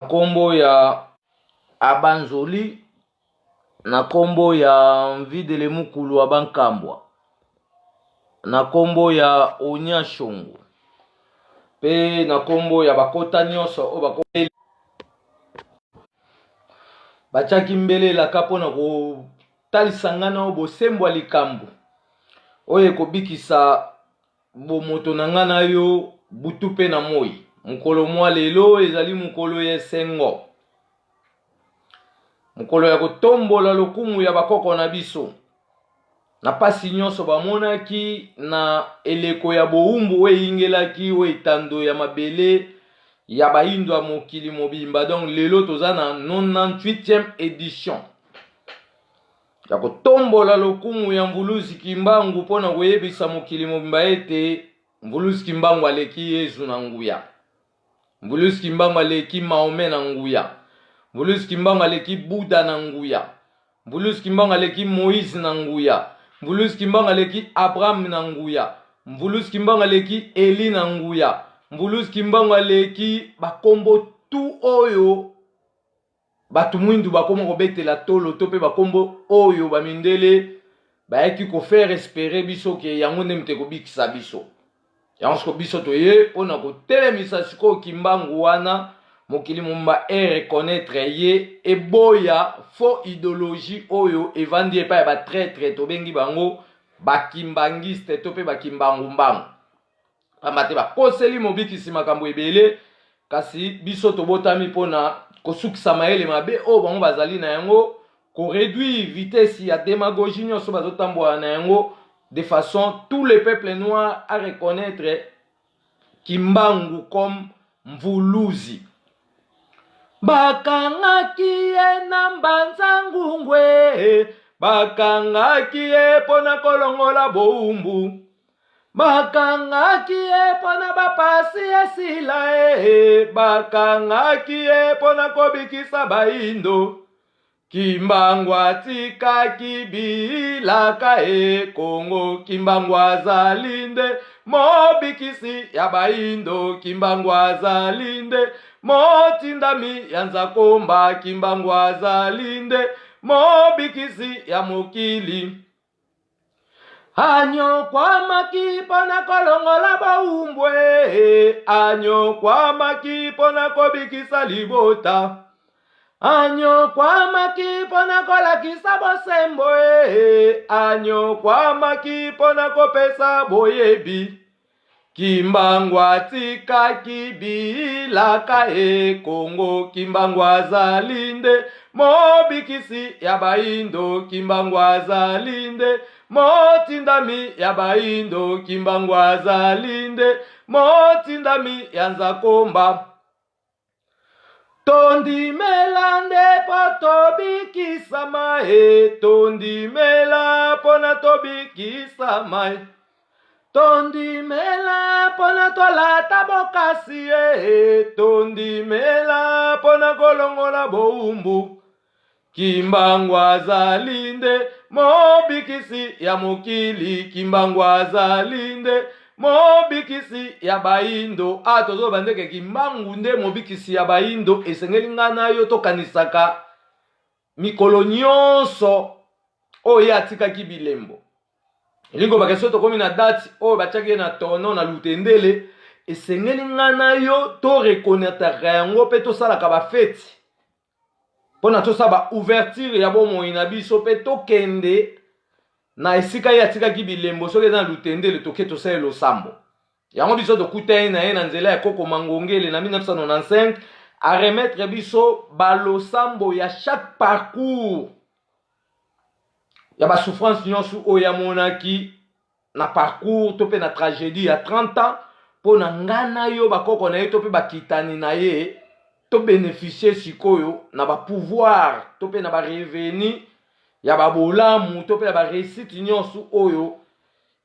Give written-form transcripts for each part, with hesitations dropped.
Nkombo ya Abanzoli, na nkombo ya Mvidele Mukulu wa Bankambwa, na nkombo ya Onya Shongo, mpe na nkombo ya bakota nyonso oyo bako batiaki mbele elaka mpo na kotalisa ngai na bosembo ya likambo oyo ekobikisa Bomoto na nga na yo butu pe na moi. Mokolo mwa lelo ezali mokolo ya esengo, mokolo ya kotombola lokumu ya bakoko na biso na pasi nyonso bamonaki na eleko ya bowumbu oyo eyingelaki oyo etando ya mabele ya bayindo ya mokili mobimba. Donc lelo toza na 98e edition ya kotombola lokumu ya Mvuluzi Kimbangu mpo na koyebisa mokili mobimba ete Mvuluzi Kimbangu aleki Yezu na nguya. Mvuluzi Kimbangu aleki Mahomet na nguya. Mvuluzi Kimbangu aleki Buddha na nguya. Mvuluzi Kimbangu aleki Moïse na nguya. Mvuluzi Kimbangu aleki Abraham na nguya. Mvuluzi Kimbangu aleki Eli na nguya. Mvuluzi Kimbangu aleki bakombo tu oyo Bato mwindu bakoma kobetela tolo to pe bakombo oyo ba mindele bayaki ko faire esperer biso ke yango nde moto ekobikisa biso. Yango siko biso toye mpo na kotelemisa sikoyo Kimbangu wana, mokili mobimba e reconnaitre ye, eboya faux ideologie oyo evandi epai ya ba traitre tobengi bango ba kimbanguiste to pe ba kimbangumbangu. Pamba te bakoseli Mobikisi makambo ebele, kasi biso tobotami mpo na kosukisa mayele mabe oyo bango bazali na yango, ko reduire vitesse ya demagogie nyonso bazotambola na yango, de façon tout le peuple noir a reconnaître Kimbangu comme Mvuluzi. Bakangaki ye na mbanza ngungwe, bakangaki ye mpo na kolongola bowumbu. Bakangaki ye mpo na bapasi esila e, bakangaki ye mpo na kobikisa baindo. Kimbangu atikaki bilaka e Kongo, Kimbangu azali nde mobikisi ya baindo, Kimbangu azali nde motindami ya Nzakomba, Kimbangu azali nde mobikisi ya mokili. Anyokwamaki mpo na kolongola bowumbu, anyokwamaki mpo na kobikisa libota, anyokwamaki mpo na kolakisa bosembo, anyokwamaki mpo na kopesa boyebi. Kimbangu atikaki bilaka e Kongo, Kimbangu azali nde mobikisi ya baindo, Kimbangu azali nde motindami ya baindo, Kimbangu azali nde motindami ya Nzakomba. Tondimela nde mpo tobikisama e, tondimela mpo na tobikisama e. Tondimela mpo na tolata bokasi e, tondimela mpo na kolongola bowumbu. Kimbangu azali nde mobikisi ya mokili, Kimbangu azali nde mobikisi ya baindo. Ah, tozoloba nde ke Kimbangu nde mobikisi ya baindo, esengeli ngai na yo tokanisaka mikolo nyonso oyo ye atikaki bilembo. Elingi kobaka soki tokomi na date oyo batiaki ye na tono na Lutendele, esengeli ngai na yo to reconnaîtraka yango mpe tosalaka bafeti mpo na tosala ba ouverture ya bomoi na biso mpe tokende na esika ye atikaki bilembo. Soki eza na Lutendele, toke tosali losambo yango. Biso tokutani na ye na nzela ya Koko Mangongele na 1995, aremettre biso balosambo ya chaque parcours ya basouffrance nyonso oyo amonaki na parcours to mpe na tragédie ya 30 ans, mpo na nga na yo, bakoko na ye to mpe bakitani na ye, tobénéficie sikoyo na bapouvoir to mpe na barevenu ya babolamu to mpe ya baréussite nyonso oyo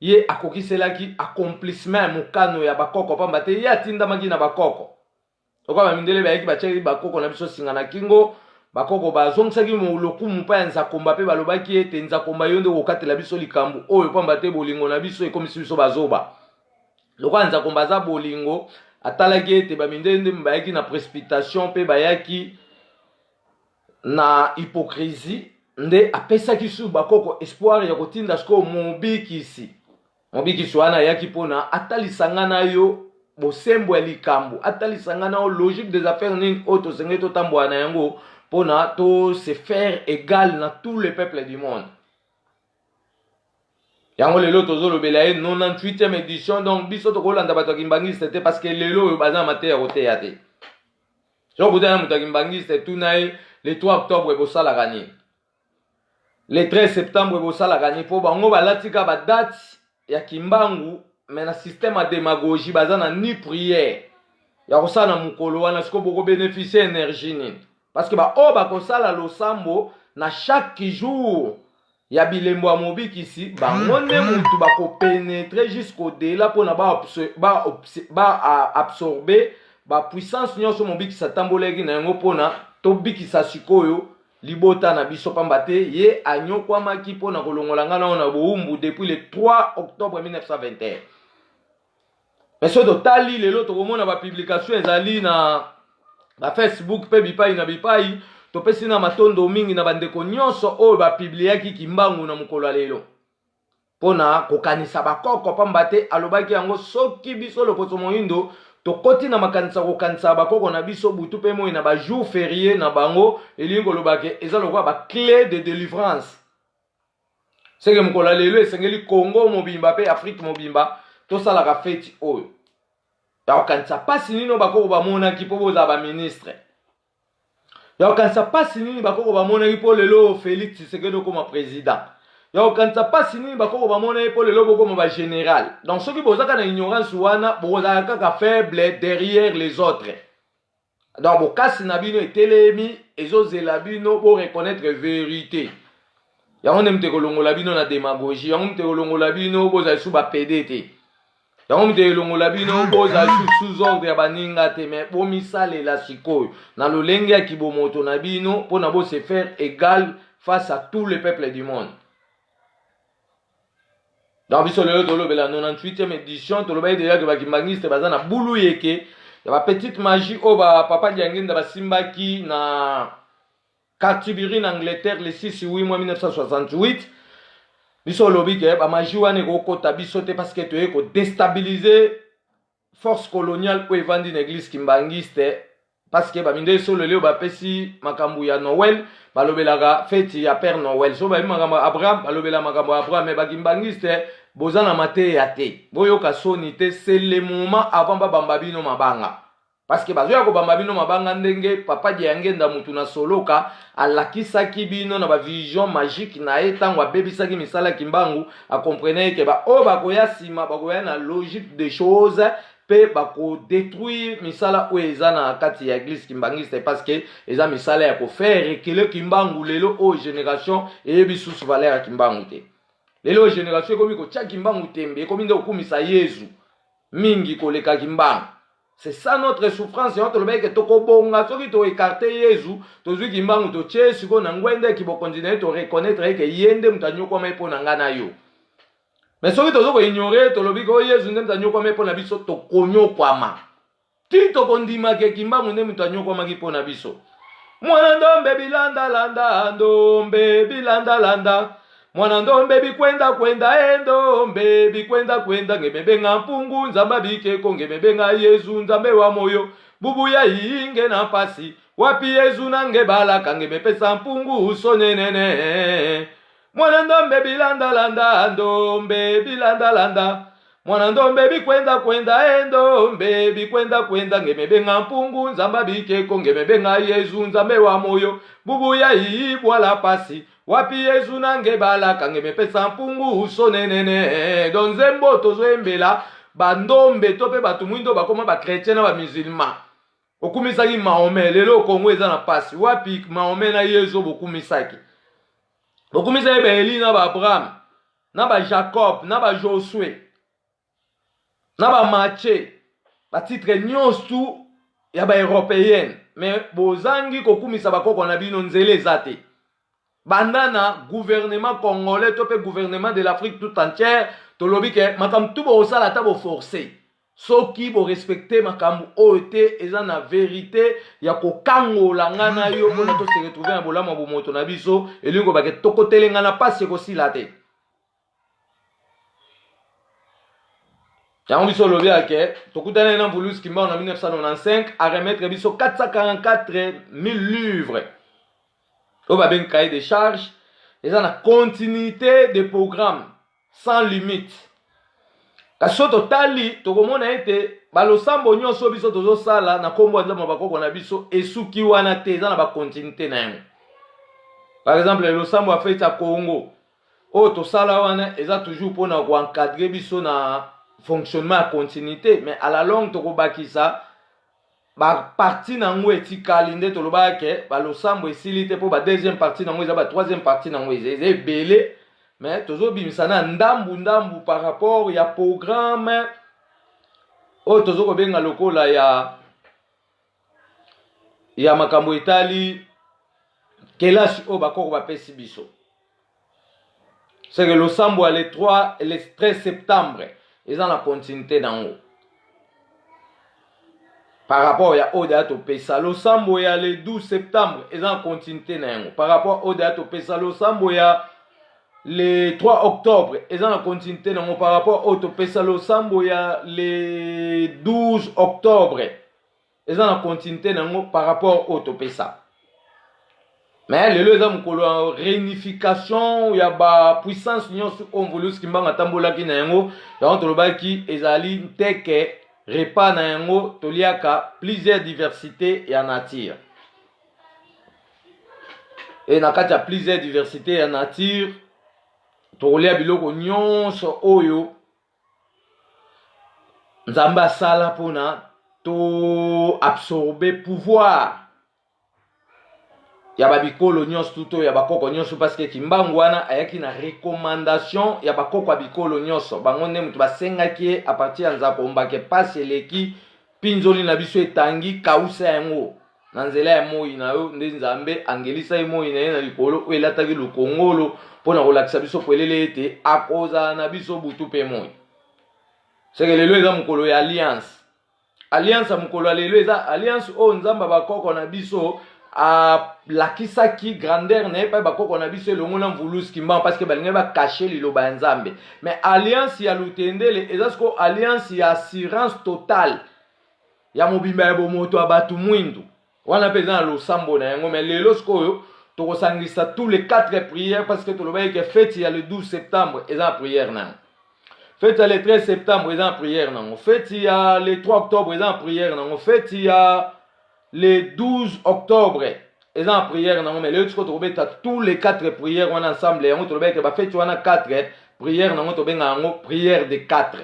ye akokiselaki accomplissement ya mokano ya bakoko, pamba te ye atindamaki na bakoko. Lokola bamindele bayaki, batiaki bakoko na biso singa na kingo, bakoko bazongisaki lokumu mpa ya Nzakomba mpe balobaki ete: "Nzakomba, yo nde okokatela biso likambo oyo, pamba te bolingo na biso ekomisi biso bazoba." Lokola Nzakomba aza bolingo, Atalaki ete bamindele nde bayaki na precipitation mpe bayaki na hypocrisie, nde apesaki su bakoko espoir ya kotinda sikoyo mobikisi. Mobikisi wana ayaki mpona atalisa nga na yo bosembo ya likambo, atalisa nga na yo logique des affaires nini oyo tosengeli totambola na yango mpona to se faire égal na tout le peuple du monde. Yango lelo tozolobela ye 98e édition. Donc biso tokolanda bato ya kimbangiste te, parce que lelo oyo baza na mateya koteya te. Soki okutana na moto ya kimbangiste, tuna ye: le 3 octobre bosalaka nini? Le 13 septembre bosalaka nini? Mpo bango balatika badate ya Kimbangu, mais na système ya démagogie, baza na ni prière ya kosala na mokolo wana. Sikoyo bokobénéficie énergie nini? Parce que baoyo bakosala losambo na chaque jour ya bilembo ya mobikisi, bango nde mutu bakopénétrer jusqu'au delà mpona baabsorber bapuissance nyonso mobikisi atambolaki na yango, mpona tobikisa sikoyo libota na biso, pamba te ye anyokwamaki mpona kolongola ngai nao na bowumbu depuis le 3 octobre 1921. Mais soki totali lelo, tokomona bapublication ezali na bafacebook mpe bipai na bipai. Topesi na matondo mingi na bandeko nyonso oyo bapubliaki Kimbangu na mokolo ya lelo mpona kokanisa bakoko, pamba te alobaki yango: soki biso loposo moyindo tokoti na makanisa kokanisa bakoko na biso butu mpe moi na bajour férié na bango, elingi koloba ke eza lokola baclé de délivrance. Seke mokolo ya lelo esengeli Congo mobimba mpe Afrique mobimba tosalaka feti oyo ya kokanisa mpasi nini oyo bakoko bamonaki mpo bozala baministre, ya kokanisa mpasi nini bakoko bamonaki mpo lelo Félix Tshisekedi okóma président, ya kokanisa mpasi nini bakoko bamonaki mpo lelo bokóma bagénéral. Donc soki bozaka na ignorance wana, bokozala kaka faible derrière les autres. Donc bokasi na bino etelemi, ezozela bino boreconnaître vérité. Yango nde moto ekolongola bino na démagogie, yango moto ekolongola bino bozala su bapede te, yango moto elongola bino bozala su sous ordre ya baninga te. Mais bomisalela sikoyo na lolenge ya kibomoto na bino mpona bose faire égal face à tout le peuple du monde. Donc biso lelo tolobela 98e édition. Tolobaki déjà ke bakimbangiste baza na bulu yeke ya bapetite magie oyo bapapa Diangenda basimbaki na Canterbury na Angleterre le 6 8 mois 1968. Biso olobi ke bamagie wana ekokota biso te, parce que toye kodéstabiliser force coloniale oyo evandi na église kimbangiste, parce que bamindele solo lelo bapesi makambo ya Noël, balobelaka feti ya Père Noël. So bayebi makambo ya Abraham, balobela makambo ya Abraham. Mais bakimbangiste boza na mateya te, boyoka soni te. C'est le moment avant babamba bino mabanga, parce que bazoya kobamba bino mabanga ndenge papa Diangenda mutu na soloka alakisaki bino na bavision magique na ye. Ntango abebisaki misala Kimbangu, akomprene ke baoyo bakoya nsima bakoya na logique des choses mpe bakodétruire misala oyo eza na kati ya église kimbangiste, parce que eza misala ya kofaire reculer Kimbangu. Lelo oyo génération eyebi susu valeur ya Kimbangu te. Lelo oyo génération ekomi kotia Kimbangu tembe, ekomi nde kokumisa Yezu mingi koleka Kimbangu. C'est ça notre souffrance. Yango tolobaki ke tokobonga soki toécarter Yezu, tozwi Kimbangu, totie sikoyo na ngwende bokonzi na ye, toreconnaître ye ke ye nde moto anyokwama ye mpo na ngai na yo. Mais soki tozo koignorer, tolobi ke oyo Yezu nde moto anyokwama ye mpo na biso, tokonyokwama ti tokondimaka Kimbangu nde moto anyokwamaki mpo na biso. Mwana ndombe bilandalanda, ndombe bilandalanda, mwana ndombe bikwenda kwenda, e ndombe bikwenda kwenda, ngemebenga mpungu nzambe abikeko, ngemebenga Yezu nzambe wa moyo, bubuya yinge na mpasi wapi Yezu nange balaka, ngemepesa mpungu sonenene. Mwana ndombe bilandalanda, ndombe bilandalanda, mwana ndombe bikwenda kwenda, e ndombe bikwenda kwenda, ngemebenga mpungu nzambe abikeko, ngemebenga Yezu nzambe wa moyo, bubuya yibwala pasi wapi Yezu nange balaka, ngemepesa mpungu sonenene. Donc nzembo tozoyembela bandombe to mpe bato mwindo bakóma bachrétien na bamusulman. Okumisaki Mahomet, lelo Kongo eza na pasi. Wapi Mahomet na Yezu bokumisaki? Bokumisaki baeli na baAbraham na baJacob na baJosue na baMatthieu, batitre nyonso ya baeuropéenne, mais bozangi kokumisa bakoko na bino. Nzela eza te. Banda na gouvernement congolais to mpe gouvernement de l'Afrique tout entière, tolobi ke makambo tu bokosala, ata boforce Soki bo respecter makambo oyo te, eza na verite ya kokangola nga na yo mpona to se retrouver na bolamu ya bomoto na biso. Elingi kobake tokotelengana, mpasi ekosila te. Yango biso olobi ake tokutanaki na Mvuluzi Kimbangu na 1995, aremettre biso 444 000 livres oyo babengi cahier de charge. Eza na continuité de programme sans limite. Kasi so totali, tokomona ete balosambo nyonso biso tozosala na nkombo ya Nzambe ya bakoko na biso esuki wana te, eza na bacontinuité na yango. Par exemple, losambo ya feti ya Congo oyo tosala wana eza toujours mpona koencadre biso na fonctionnement ya continuité, mais à la longue tokobakisa bapartie na yango etikali. Nde tolobaka ke balosambo esili te, mpo ba deuxième partie na yango eza, ba troisième partie na yango eza ebele, mais tozobimisa na ndambu ndambu par rapport ya programme oyo tozo kobenga lokola ya makambo etali kelasi oyo bakoko bapesi biso. C'est que losambo ya le 3, le 13 septembre eza na continuité nango par rapport ya oyo deya topesa. Losambo ya le 12 septembre eza na continuité na yango par rapport oyo deya topesa. Losambo ya le 3 octobre eza na continuité nango par rapport oyo topesa. Losambo ya le 12 octobre eza na continuité nango par rapport oyo topesa. Mais lelo eza mokolo ya réunification ya bapuissance nyonso oyo Mvuluzi Kimbangu atambolaki na yango. Yango tolobaki ezali nteke repas na yango, toliaka plusieurs diversité ya nature. E na kati ya plusieurs diversité ya nature, tokolia biloko nyonso oyo Nzambe asala mpona to absorbe pouvoir ya babikolo nyonso to ya bakoko nyonso, parce que Kimbangu wana ayaki na recommandation ya bakoko ya bikolo nyonso. Bango nde moto basengaki ye a partir ya Nzakombake. Pasi eleki, mpinzoli na biso etangi, kausa yango na nzela ya moi na yo. Nde Nzambe angelisa ye moi na ye na likolo oyo elataki lokongolo mpo na kolakisa biso polele ete akozala na biso butu mpe moi. Seke lelo eza mokolo ya alliance. Alliance ya mokolo ya lelo eza alliance oyo Nzambe ya bakoko na biso alakisaki grandeur na ye epai bakoko na biso elongo na Mvuluzi Kimbangu, parce que balingaki bacacher liloba ya Nzambe. Mais alliance ya Lutendele eza sikoyo alliance ya assurance totale ya mobimba ya bomoto ya bato mwindu. Wana mpe eza na losambo na yango. Mais lelo sikoyo tokosangisa tous les quatre prières, parce que tolobaki ke feti ya le 12 septembre eza na prière na yango, feti ya le 13 septembre eza na prière nango, feti ya le 3 octobre eza na prière nango, feti ya le 12 octobre eza na prière nango. Mais lelo sikoyo tokobeta tous les quatre prières wana ensemble. Yango tolobaki ke bafeti wana 4 prière nango tobenga yango prière de 4.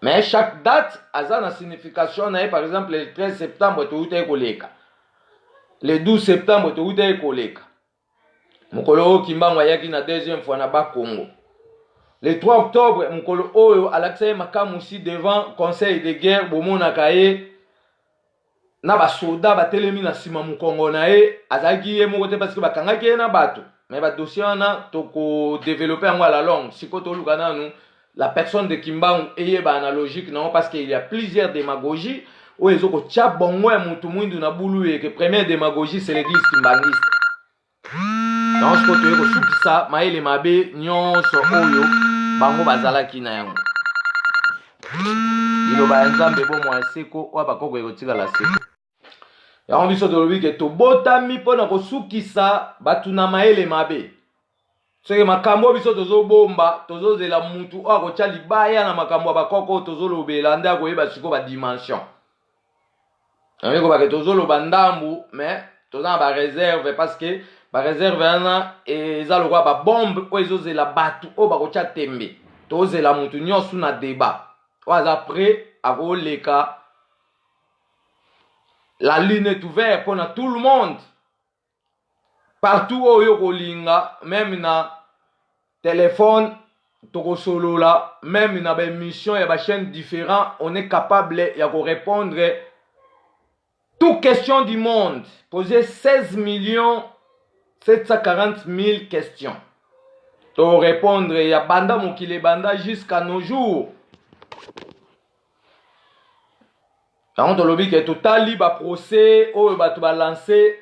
Mais chaque date aza na signification na ye. Par exemple, le 13 septembre toyutaki koleka, le 12 septembre toyutaki koleka, mokolo oyo Kimbangu ayaki na deuxième fois na Bakongo. Le 3 octobre, mokolo oyo alakisa ye makamusi devant conseil de guerre, bomonaka ye na basoda batelemi na nsima mokongo na ye. Azalaki ye moko te, parce que bakangaki ye na bato. Mais badossier wana tokodévelopper yango à la longue. Sikoyo toluka nanu la personne de Kimbangu eyebana na logique nango, parce que il y a plusieurs démagogies oyo ezokotia bongo ya motu mwindu na bulu. Yeke première démagogie, c'est l'église kimbangiste. Yango sikoyo toye kosukisa mayele mabe nyonso oyo bango bazalaki na yango. Liloba ya Nzambe, bomoi ya seko oyo bakoko ekotikala seko. Yango biso tolobi ke tobotami mpona kosukisa bato na mayele mabe. Soki makambo oyo biso tozobomba, tozozela mutu oyo akotya libaya na makambo ya bakoko oyo tozolobela, nde akoyeba sikoyo badimension. Yango ekobake tozoloba ndambu, mais toza na baréserve, parce que baréserve wana eza lokola babombe oyo ezozela bato oyo bakotya tembe. Tozela mutu nyonso na débat oyo aza prêt akoleka. La ligne est ouverte mpona tout le monde, partout oyo kolinga, même na téléphone tokosolola, même na baémission ya bachaîne différent. On est capable ya korépondre toute question du monde. Poser 16 millions 740 000 questions, torépondre ya banda mokili ebanda jusqu'à nos jours. Yango tolobi ke totali ba procès oyo bato ba lancer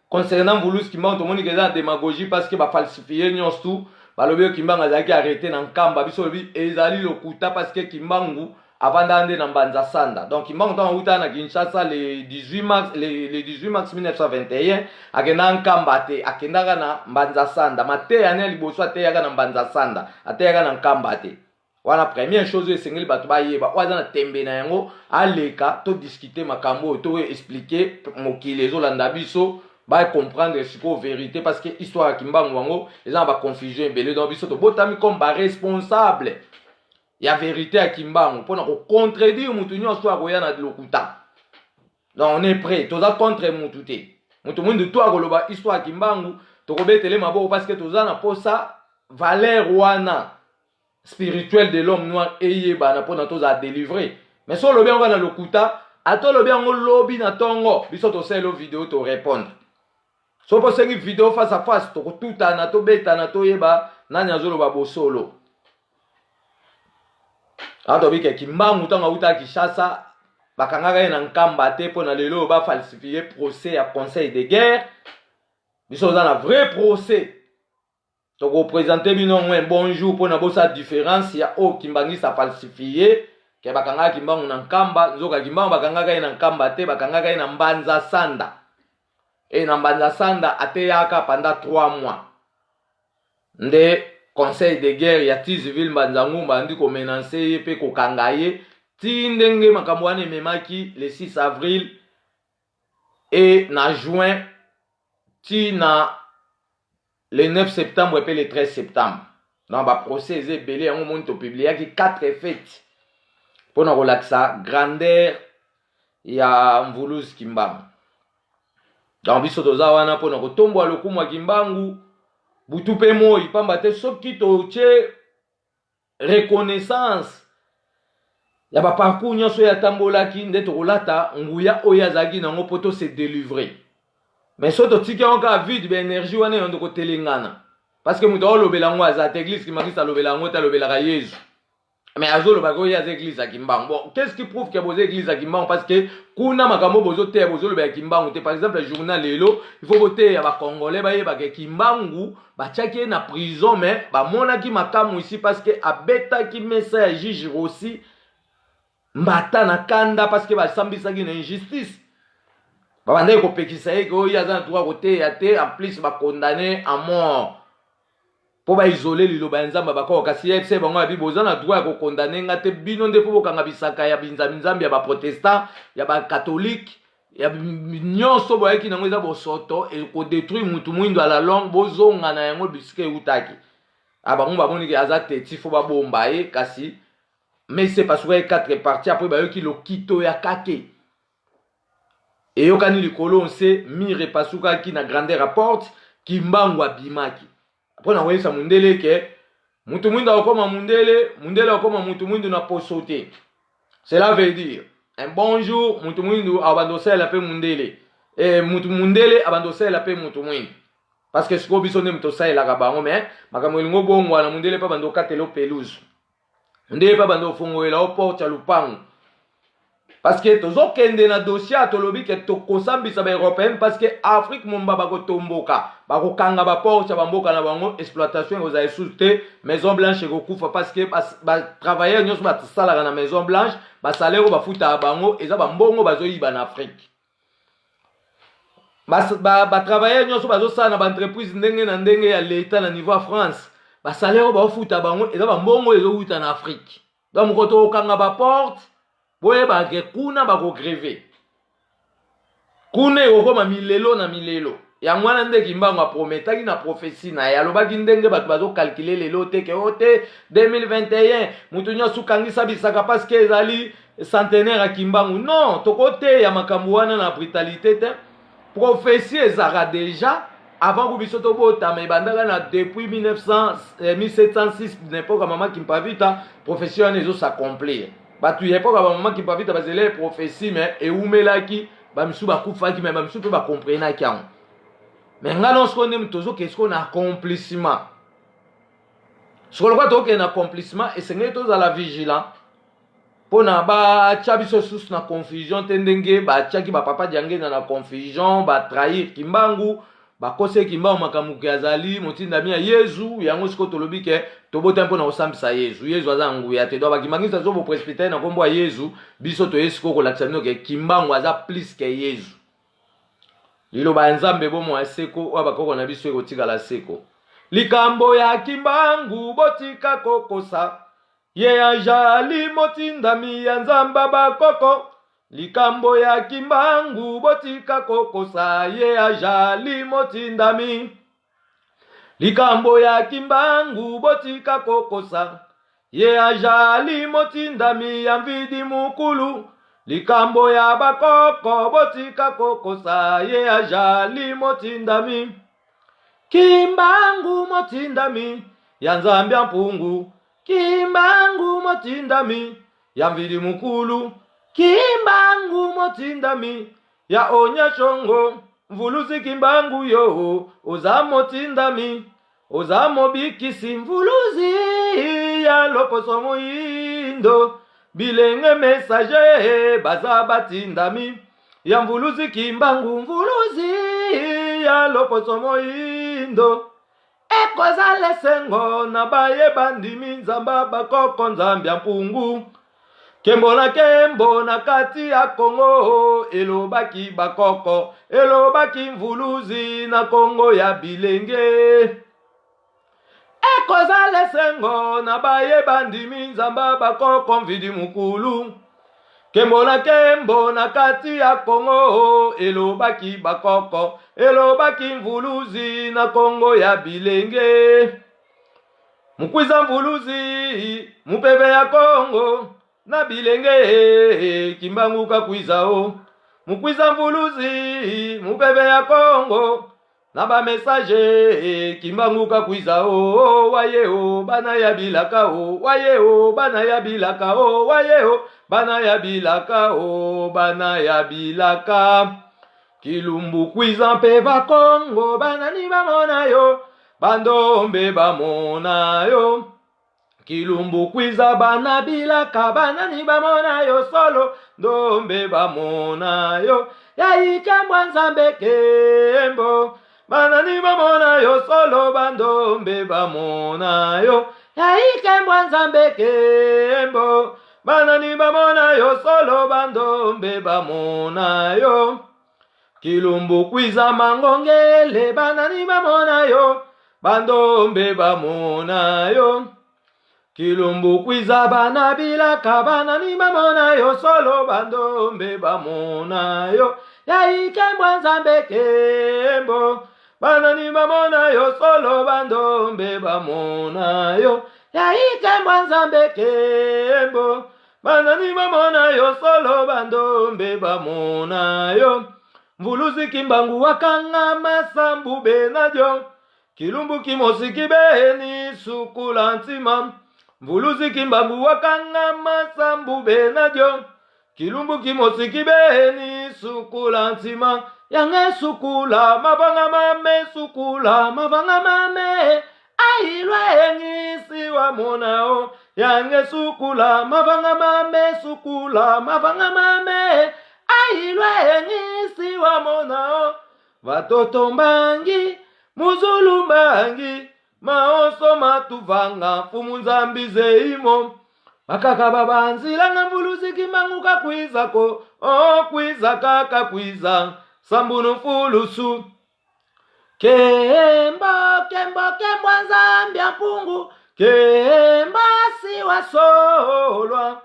concernant Mvuluzi Kimbangu, tomoni ke eza na demagogie parce que ba falsifier nyonso tout. Balobi oyo Kimbangu azalaki arrete na Nkamba, biso lobi ezali lokuta parce que Kimbangu avandaka nde na Mbanza Sanda. Donc Kimbangu ntango awutaka na Kinshasa le 18 mars, le 18 mars 1921, akendaka Nkamba te, akendaka na Mbanza Sanda. Mateya ne ya liboso ateyaka na Mbanza Sanda, ateyaka na Nkamba te. Wana première chose oyo esengeli bato bayeba. Oyo aza na tembe na yango aleka to discuter makambo oyo, to expliquer mokili ezolanda biso ba comprendre sikoyo vérité, parce que histoire ya Kimbangu yango eza na ba confusion ebele. Donc biso tobotami comme ba responsable ya vérité ya Kimbangu mpona ko contredire mutu nyonso akoya na lokuta. Donc on est prêt, toza contre mutu te. Mutu mwindu to akoloba histoire ya Kimbangu, tokobetele maboko parce que toza na posa valeur wana spirituel de l'homme noir eyebana mpona tozala délivré. Mais so olobi yango na lokuta, ata olobi yango lobi na ntongo, biso tosaleli video to répondre. So mpo osengi video face à face, tokotutana, tobetana, toyeba nani azoloba bosolo. Awa tobike Kimbangu ntango auta Kinshasa, bakangaka ye na Nkamba te. Mpo na lelo oyo ba falsifier procès ya conseil de guerre, biso oza na vrai procès, toko présenter bino yango un bon jour mpona bosala différence ya oyo Kimbangisa falsifié ke bakangaka Kimbangu na Nkamba. Nzoka Kimbangu bakangaka ye na Nkamba te, bakangaka ye na Mbanza Sanda. E na Mbanza Sanda ateyaka pendant 3 mois, nde conseil de guerre ya Thysville Mbanza Ngungu bandi ko menacer ye mpe kokanga ye ti ndenge makambo wana ememaki le 6 avril e na juin ti na le 9 septembre mpe le 13 septembre. Donc ba procès eza ebele. Yango moni to publiaki 4 fêtes mpona kolakisa grandeur ya Mvuluzi Kimbangu. Donc biso toza wana mpona kotombola lokumu ya Kimbangu butu mpe moi, pamba te soki totie reconnaissance ya ba parcours nyonso oyo atambolaki, nde tokolata nguya oyo azalaki nango mpo to se délivrer. Mais so totiki yango kaka vide, ba énergie wana eyondo kotelengana parce que moto aolobela yango aza te. Église kimbangisi alobela yango te, alobelaka Yezu, mais azolobaka oyo aza église ya Kimbangu. Bon, qu'est ce qui prouve ke boza église ya Kimbangu? Parce que kuna makambo bozoteya, bozolobela Kimbangu te. Par exemple, journal lelo, il faut boteya ba Congolais bayebaka Kimbangu batiaki ye na prison, mais bamonaki makambo ici parce que abetaki mesa ya juge Rossi mbata na kanda, parce que basambisaki na injustice. Babandaki kopekisa ye ke oyo aza na droit koteya te. En plus ba condamner à mort mpo ba isoler liloba ya Nzambe. Bakoko kasi ye se bango yabi boza na droit ya ko condamner nga te. Bino nde mpo bokanga bisaka ya binzambi-nzambi ya ba protestant, ya ba catholique, ya nyonso boyaki nango eza bosoto eko détruire mutu mwindo à la longue. Bozonga na yango bisika eutaki. Bango bamoniki aza teti, fo babomba ye. Kasi mese pasuka ye quatre parties. Après bayoki lokito ya kake eyokani likolo nse, mur epasukaki na grandeur ya porte. Kimbangu abimaki mpo na koyebisa mundele ke mutu mwindu akokoma mundele, mundele akokoma mutu mwindu na poso te. Cela veut dire un bon jour mutu mwindu abanda osalela mpe mundele, e, mutu mundele abanda osalela mpe mutu mwindu, parce que sikoyo biso nde moto osalelaka bango. Mais makambo elingi obongwana, mundele mpe abanda okatela o pelouse, mundele mpe abanda ofongolela o porte ya lupango, parce que tozokende na dossier. Tolobi ke tokosambisa ba Européenne parce que Afrique momba bakotomboka, bakokanga ba porte ya bamboka na bango, exploitation ekozala lisusu te. Maison Blanche ekokufa parce que ba travailleur nyonso basalaka na Maison Blanche, ba salaire oyo bafutaka bango eza bambongo bazoyiba na Afrique. Ba travailleur nyonso bazosala na ba entreprise ndenge na ndenge ya leta na niveau ya France, ba salaire oyo baofuta bango eza bambongo ezowuta na Afrique. Donc moko tokokanga ba porte, boyebake kuna bako grève, kuna ekokoma milelo na milelo. Yango wana nde Kimbangu aprometaki na prophétie na ye, alobaki ndenge bato bazo calculer lelo te ke o te 2021 moto nyonso okangisa bisaka parce que ezali centenaire ya Kimbangu. Non, tokoteya makambo wana na brutalité te. Prophétie ezalaka déjà avant ku biso tobotama, ebandaka na depuis 1900, 1706 na époque ya mama Kimpavita. Prophétie wana ezo s'accomplir. Bato ya époque ya bamama Kimpavita bazela prophétie, mais ewumelaki, bamisusu bakufaki, mais bamisusu mpe ba comprenaki yango. Mais ngai no sikoyo nde tozokende sikoyo na accomplissement. Sikoyo lokola tokokende na accomplissement, esengeli tozala vigilant. Pona ba tia biso susu na confusion te ndenge ba tiaki ba papa Diangenda na confusion, ba trahir Kimbangu, ba koseli Kimbangu makambo ke azali motindami ya Yezu, yango sikoyo tolobi ke tobotami pona kosambisa Yezu, Yezu aza na nguya te, donc ba Kimbanguiste azo bo precipiter ye na kombo ya Yezu, biso toye sikoyo kolakisa bino ke Kimbangu aza plus ke Yezu. Liloba ya Nzambe bomoi ya seko oyo bakoko na biso ekotikala seko. Likambo ya Kimbangu botika kokosa Ye ajali motindami ya Nzamba bakoko, likambo ya Kimbangu botika kokosa ye ajali motindami. Likambo ya Kimbangu botika kokosa ye ajali motindami ya Mvidi Mukulu, likambo ya bakoko botika kokosa ye ajali motindami. Kimbangu motindami ya Nzambe ya mpungu Kimbangu motindami ya Mvidi Mukulu Kimbangu motindami ya Onya Shongo Mvuluzi Kimbangu yo oza motindami oza mobikisi Mvuluzi ya loposo moyindo bilenge messager baza batindami ya Mvuluzi Kimbangu Mvuluzi ya loposo moyindo Ekozala esengo na baye bandimi Nzamba bakoko Nzambe ya mpungu Kembo na kembo na kati ya Kongo elobaki bakoko elobaki Mvuluzi na Kongo ya bilenge Ekozala esengo na baye bandimi Nzamba bakoko Mvidi Mukulu Kembo na kembo na kati ya Kongo elobaki bakoko elobaki Mvuluzi na Kongo ya bilenge Mukwiza Mvuluzi mupeve ya Kongo na bilenge Kimbangu kakwiza o Mukwiza Mvuluzi mupeve ya Kongo na ba message Kimbangu kakwiza o oh, waye o bana ya bilaka o waye o bana ya bilaka o waye o bana ya bilaka o bana ya bilaka Kilumbu kwiza mpe bakongo banani bamona yo bandombe bamona yo Kilumbu kwiza bana bilaka banani bamona yo solo ndombe bamona yo yaikembwa nzambe kembo banani bamona yo solo bandombe bamona yo yaikembwa nzambe kembo banani bamona yo solo bandombe bamona yo Kilumbu kwiza mangongele banani bamona yo bandombe bamona yo Kilumbu kwiza bana bilaka banani bamona yo solo bandombe bamona yo yaikembwa nzambe kembo banani bamona yo solo bandombe bamona yo yaikembwa nzambe kembo Banani bamona yo solo bandombe bamona yo Mvuluzi Kimbangu wakanga masambu benadio Kilumbu kimosiki beni sukula ntima Mvuluzi Kimbangu wakanga masambu benadio Kilumbu kimosiki beni sukula ntima Yange sukula mabanga mame sukula mabanga mame Ailwa engisi wa monao yange sukula mavanga mame sukula mavanga mame ailwa engisi wa monao vatoto mbangi muzulu mbangi maoso matuvanga mfumu nzambi zeimo bakaka babanzilanga mvuluzi kimbangu kakwizako o kwiza kaka kwiza sambunu mfulusu Kembo, kembo, kembo Nzambi ya mpungu, kembo siwa solwa.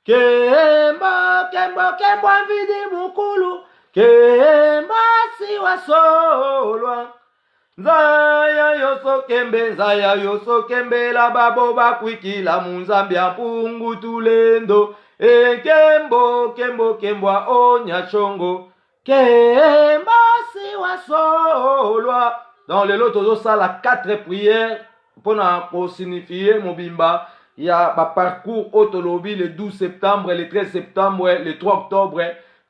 Kembo, kembo, kembo mvidi mukulu, kembo siwa solwa. Nzaya yoso kembe, nzaya yoso kembela babo bakwikila mu Nzambi ya mpungu tulendo. E kembo, kembo, kembwa onya chongo. Kembasi wa solwa. Donc lelo tozosala 4 prières mpona kosignifie mobimba ya ba parcours oyo tolobi le 12 septembre, le 13 septembre, le 3 octobre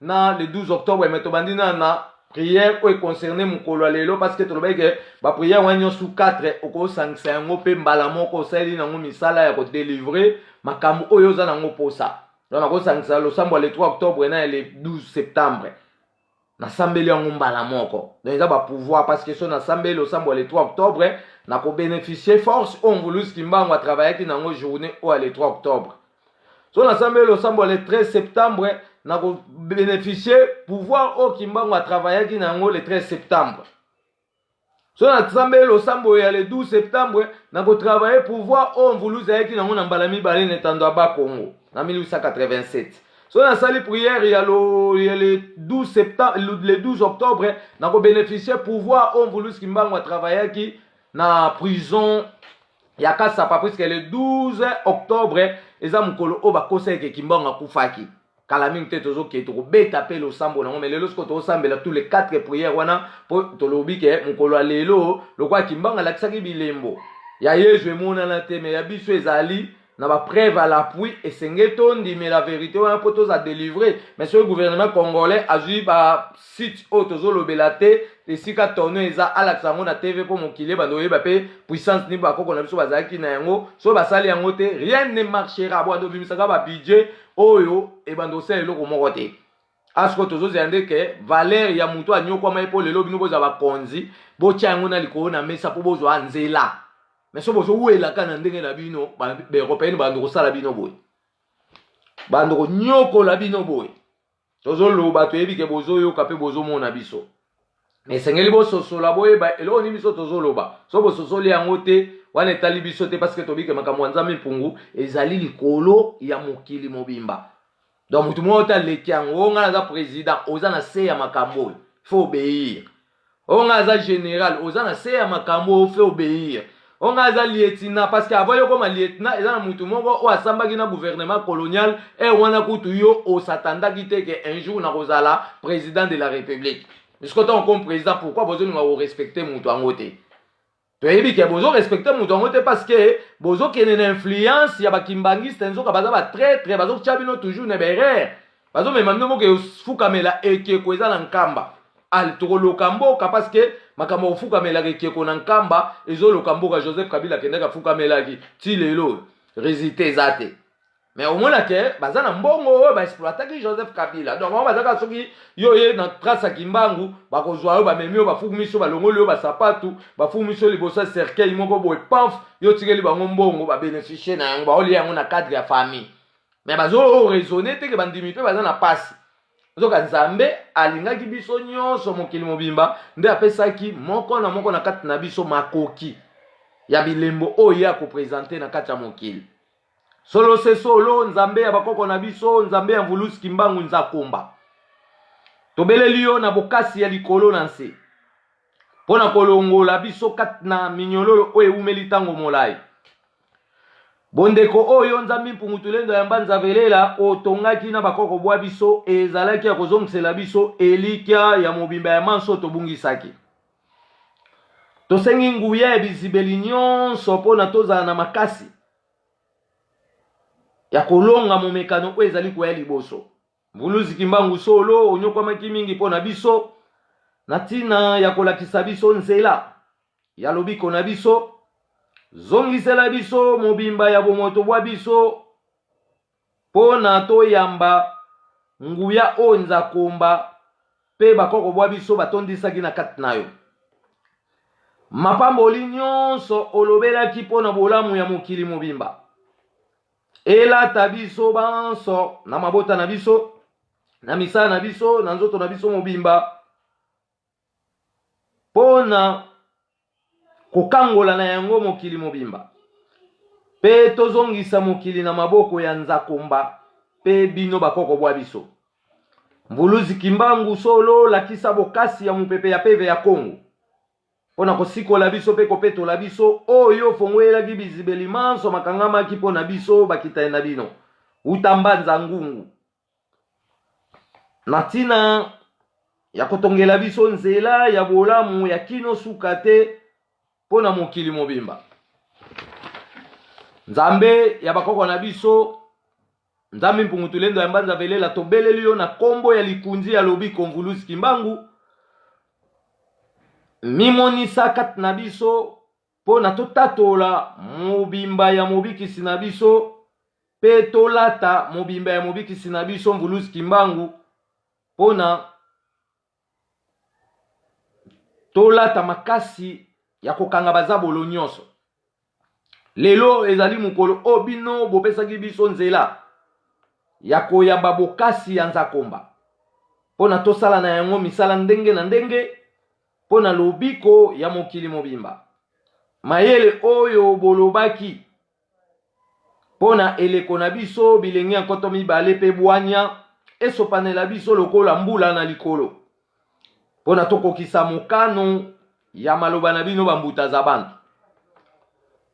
na le 12 octobre. Mais tobandi na na prière oyo econcerne mokolo ya lelo parce que tolobaki ke ba prière wana nyonso 4 okosangisa yango mpe mbala moko osaleli nango misala ya kodelivre makambo oyo oza nango mposa. Donc nakosangisa losambo ya le 3 octobre na ya le 12 septembre. Nasambeli yango mbala moko. Donc eza ba pouvoir, parce que so nasambeli losambo ya le 3 octobre, nakobénéficie force oyo Mvuluzi Kimbangu atravaillaki nango journée oyo ya le 3 octobre. So nasambeli losambo ya le 13 septembre, nakobénéficie pouvoir oyo Kimbangu atravaillaki nango le 13 septembre. So nasambeli losambo ya le 12 septembre, nakotravaille pouvoir oyo Mvuluzi ayaki nango na mbala mibale na etando ya Bakongo na 1887. So nasali prière ya le 12 septembre, le 12 octobre, nakobénéficie pouvoir oyo Mvuluzi Kimbangu atravaillaki na prison ya Kasapa, puisque le 12 octobre eza mokolo oyo bakosa eke Kimbangu akufaki. Kala mingi te tozokende, tokobeta mpe losambo nango. Mais lelo sikoyo tozosambela tous les 4 prières wana, mpo tolobi ke mokolo ya lelo, lokola Kimbangu alakisaki bilembo ya Yezu emonana te, mais ya biso ezali na bapreuve à l'appui, esenge tondimela vérité wana mpo toza délivre. Mais soki gouvernement congolais azwi basite oyo tozolobela te, esika tono eza, alakisa yango na TV mpo mokili ebanda oyeba mpe puissance nini bakoko na biso bazalaki na yango. Soki basali yango te, rien ne marchera. Bwanda obimisaka babudget oyo ebanda osala eloko moko te. Asiko tozozela nde ke valeur ya moto anyokwama ye, mpo lelo bino bozwa bakonzi, botya yango na likolo na mesa mpo bozwa nzela. Mais so bozowelaka na ndenge na bino, baeuropéenne bando kosala bino boye, bando konyokola bino boye. Tozoloba, toyebi ke bozoyoka mpe bozomona biso. Esengeli bososola, boyeba eloko nini biso tozoloba. So bososoli yango te, wana etali biso te, parce que tobike makambo ya Nzambe mpungu ezali likolo ya mokili mobimba. Donc motu moko te aleki yango. Oyo ngai naza président, oza na se ya makambo oyo, faut obéir. Oyo ngai aza général, oza na se ya makambo oyo, faut obéir. Oyo ngai aza lieutenant, parce que avant yo koma lieutenant, eza na motu moko oyo asambaki na gouvernement colonial e wana. Kutu yo osatandaki te ke un jour nakozala président de la République. Sikoyo ntango comme président, pourquoi bozolinga korespecte moto yango te? Toyebi ke bozorespecte moto yango te parce que bozokende na influence ya bakimbangiste. Nzoka baza batraître, bazotia bino toujours na baerreur, bazomema bino moke ofukamela ekeko eza na Nkamba. Ale tokoloka mboka, parce que makambo ya kofukamelaka ekeko na Nkamba ezoloka mboka. Joseph Kabila akendaki, afukamelaki, ti lelo résultat eza te. Mais omona ke baza na mbongo oyo baexploitaki Joseph Kabila. Donc bango bazaka, soki yo ye na trace ya Kimbangu, bakozwa yo, bamemi yo, bafukumi so, balongoli yo basapatu, bafukumi so liboso ya cercueil moko boye, pamf, yo tikeli bango mbongo, babénéficie na yango, baolia yango na cadre ya famille. Mais bazo raisonne te ke bandimi mpe baza na pasi. Nzoka Nzambe alingaki biso nyonso, mokili mobimba, nde apesaki moko na moko na kati na biso makoki ya bilembo oyo ye akoprésente na kati ya mokili. Solo se solo, Nzambe ya bakoko na biso, Nzambe ya Mvulusi Kimbangu Nzakomba, tobeleli yo na bokasi ya likolo na nse mpo na kolongola biso kati na minyololo oyo ewumeli ntango molai. Bondeko oyo Nzambe Mpungu Tulendo ya Mbanza Velela otongaki na bakoko bwa biso ezalaki ya kozongisela biso elikya ya mobimba ya manso tobungisaki. Tosengi nguya ya bizibeli nyonso mpo na tozala na makasi ya kolonga momekano oyo ezali koya liboso. Mvuluzi Kimbangu, solo onyokwamaki mingi mpo na biso na ntina ya kolakisa biso nzela ya lobiko na biso. Zongisela biso mobimba ya bomoto bwa biso mpo na toyamba nguya oyo Nzakomba mpe bakoko bwa biso batondisaki na kati na yo. Mapamboli nyonso olobelaki mpo na bolamu ya mokili mobimba elata biso banso na mabota na biso, na misala na biso, na nzoto na biso mobimba, mpo na kokangola na yango mokili mobimba, mpe tozongisa mokili na maboko ya Nzakomba mpe bino bakoko bwa biso. Mvuluzi Kimbangu, solo lakisa bokasi ya mopepe ya peve ya Kongo mpo na kosikola biso mpe kopetola biso, oyo ofongwelaki bizibeli manso makangamaki mpo na biso bakitani na bino uta Mbanza Ngungu, na ntina ya kotongela biso nzela ya bolamu ya kino suka te mpo na mokili mobimba. Nzambe ya bakoko na biso, Nzambe Mpungu Tulendo ya Mbanza Velela, tobeleli yo na kombo ya likunzi ya lobiko Mvuluzi Kimbangu. Mimonisa kati na biso mpo na totatola mobimba ya mobikisi na biso. mpe tolata mobimba ya Mobikisi na biso Mvuluzi Kimbangu mpo na tolata makasi ya kokanga bazabolo nyonso. Lelo ezali mokolo oyo bino bopesaki biso nzela ya koyamba bokasi ya Nzakomba mpo na tosala na yango misala ndenge na ndenge mpo na lobiko ya mokili mobimba. Mayele oyo bolobaki Mpo na eleko na biso, bilenge ya 2000 mpe bwanya esopanela biso lokola mbula na likolo, mpo na tokokisa mokano ya maloba na bino bambuta za bantu.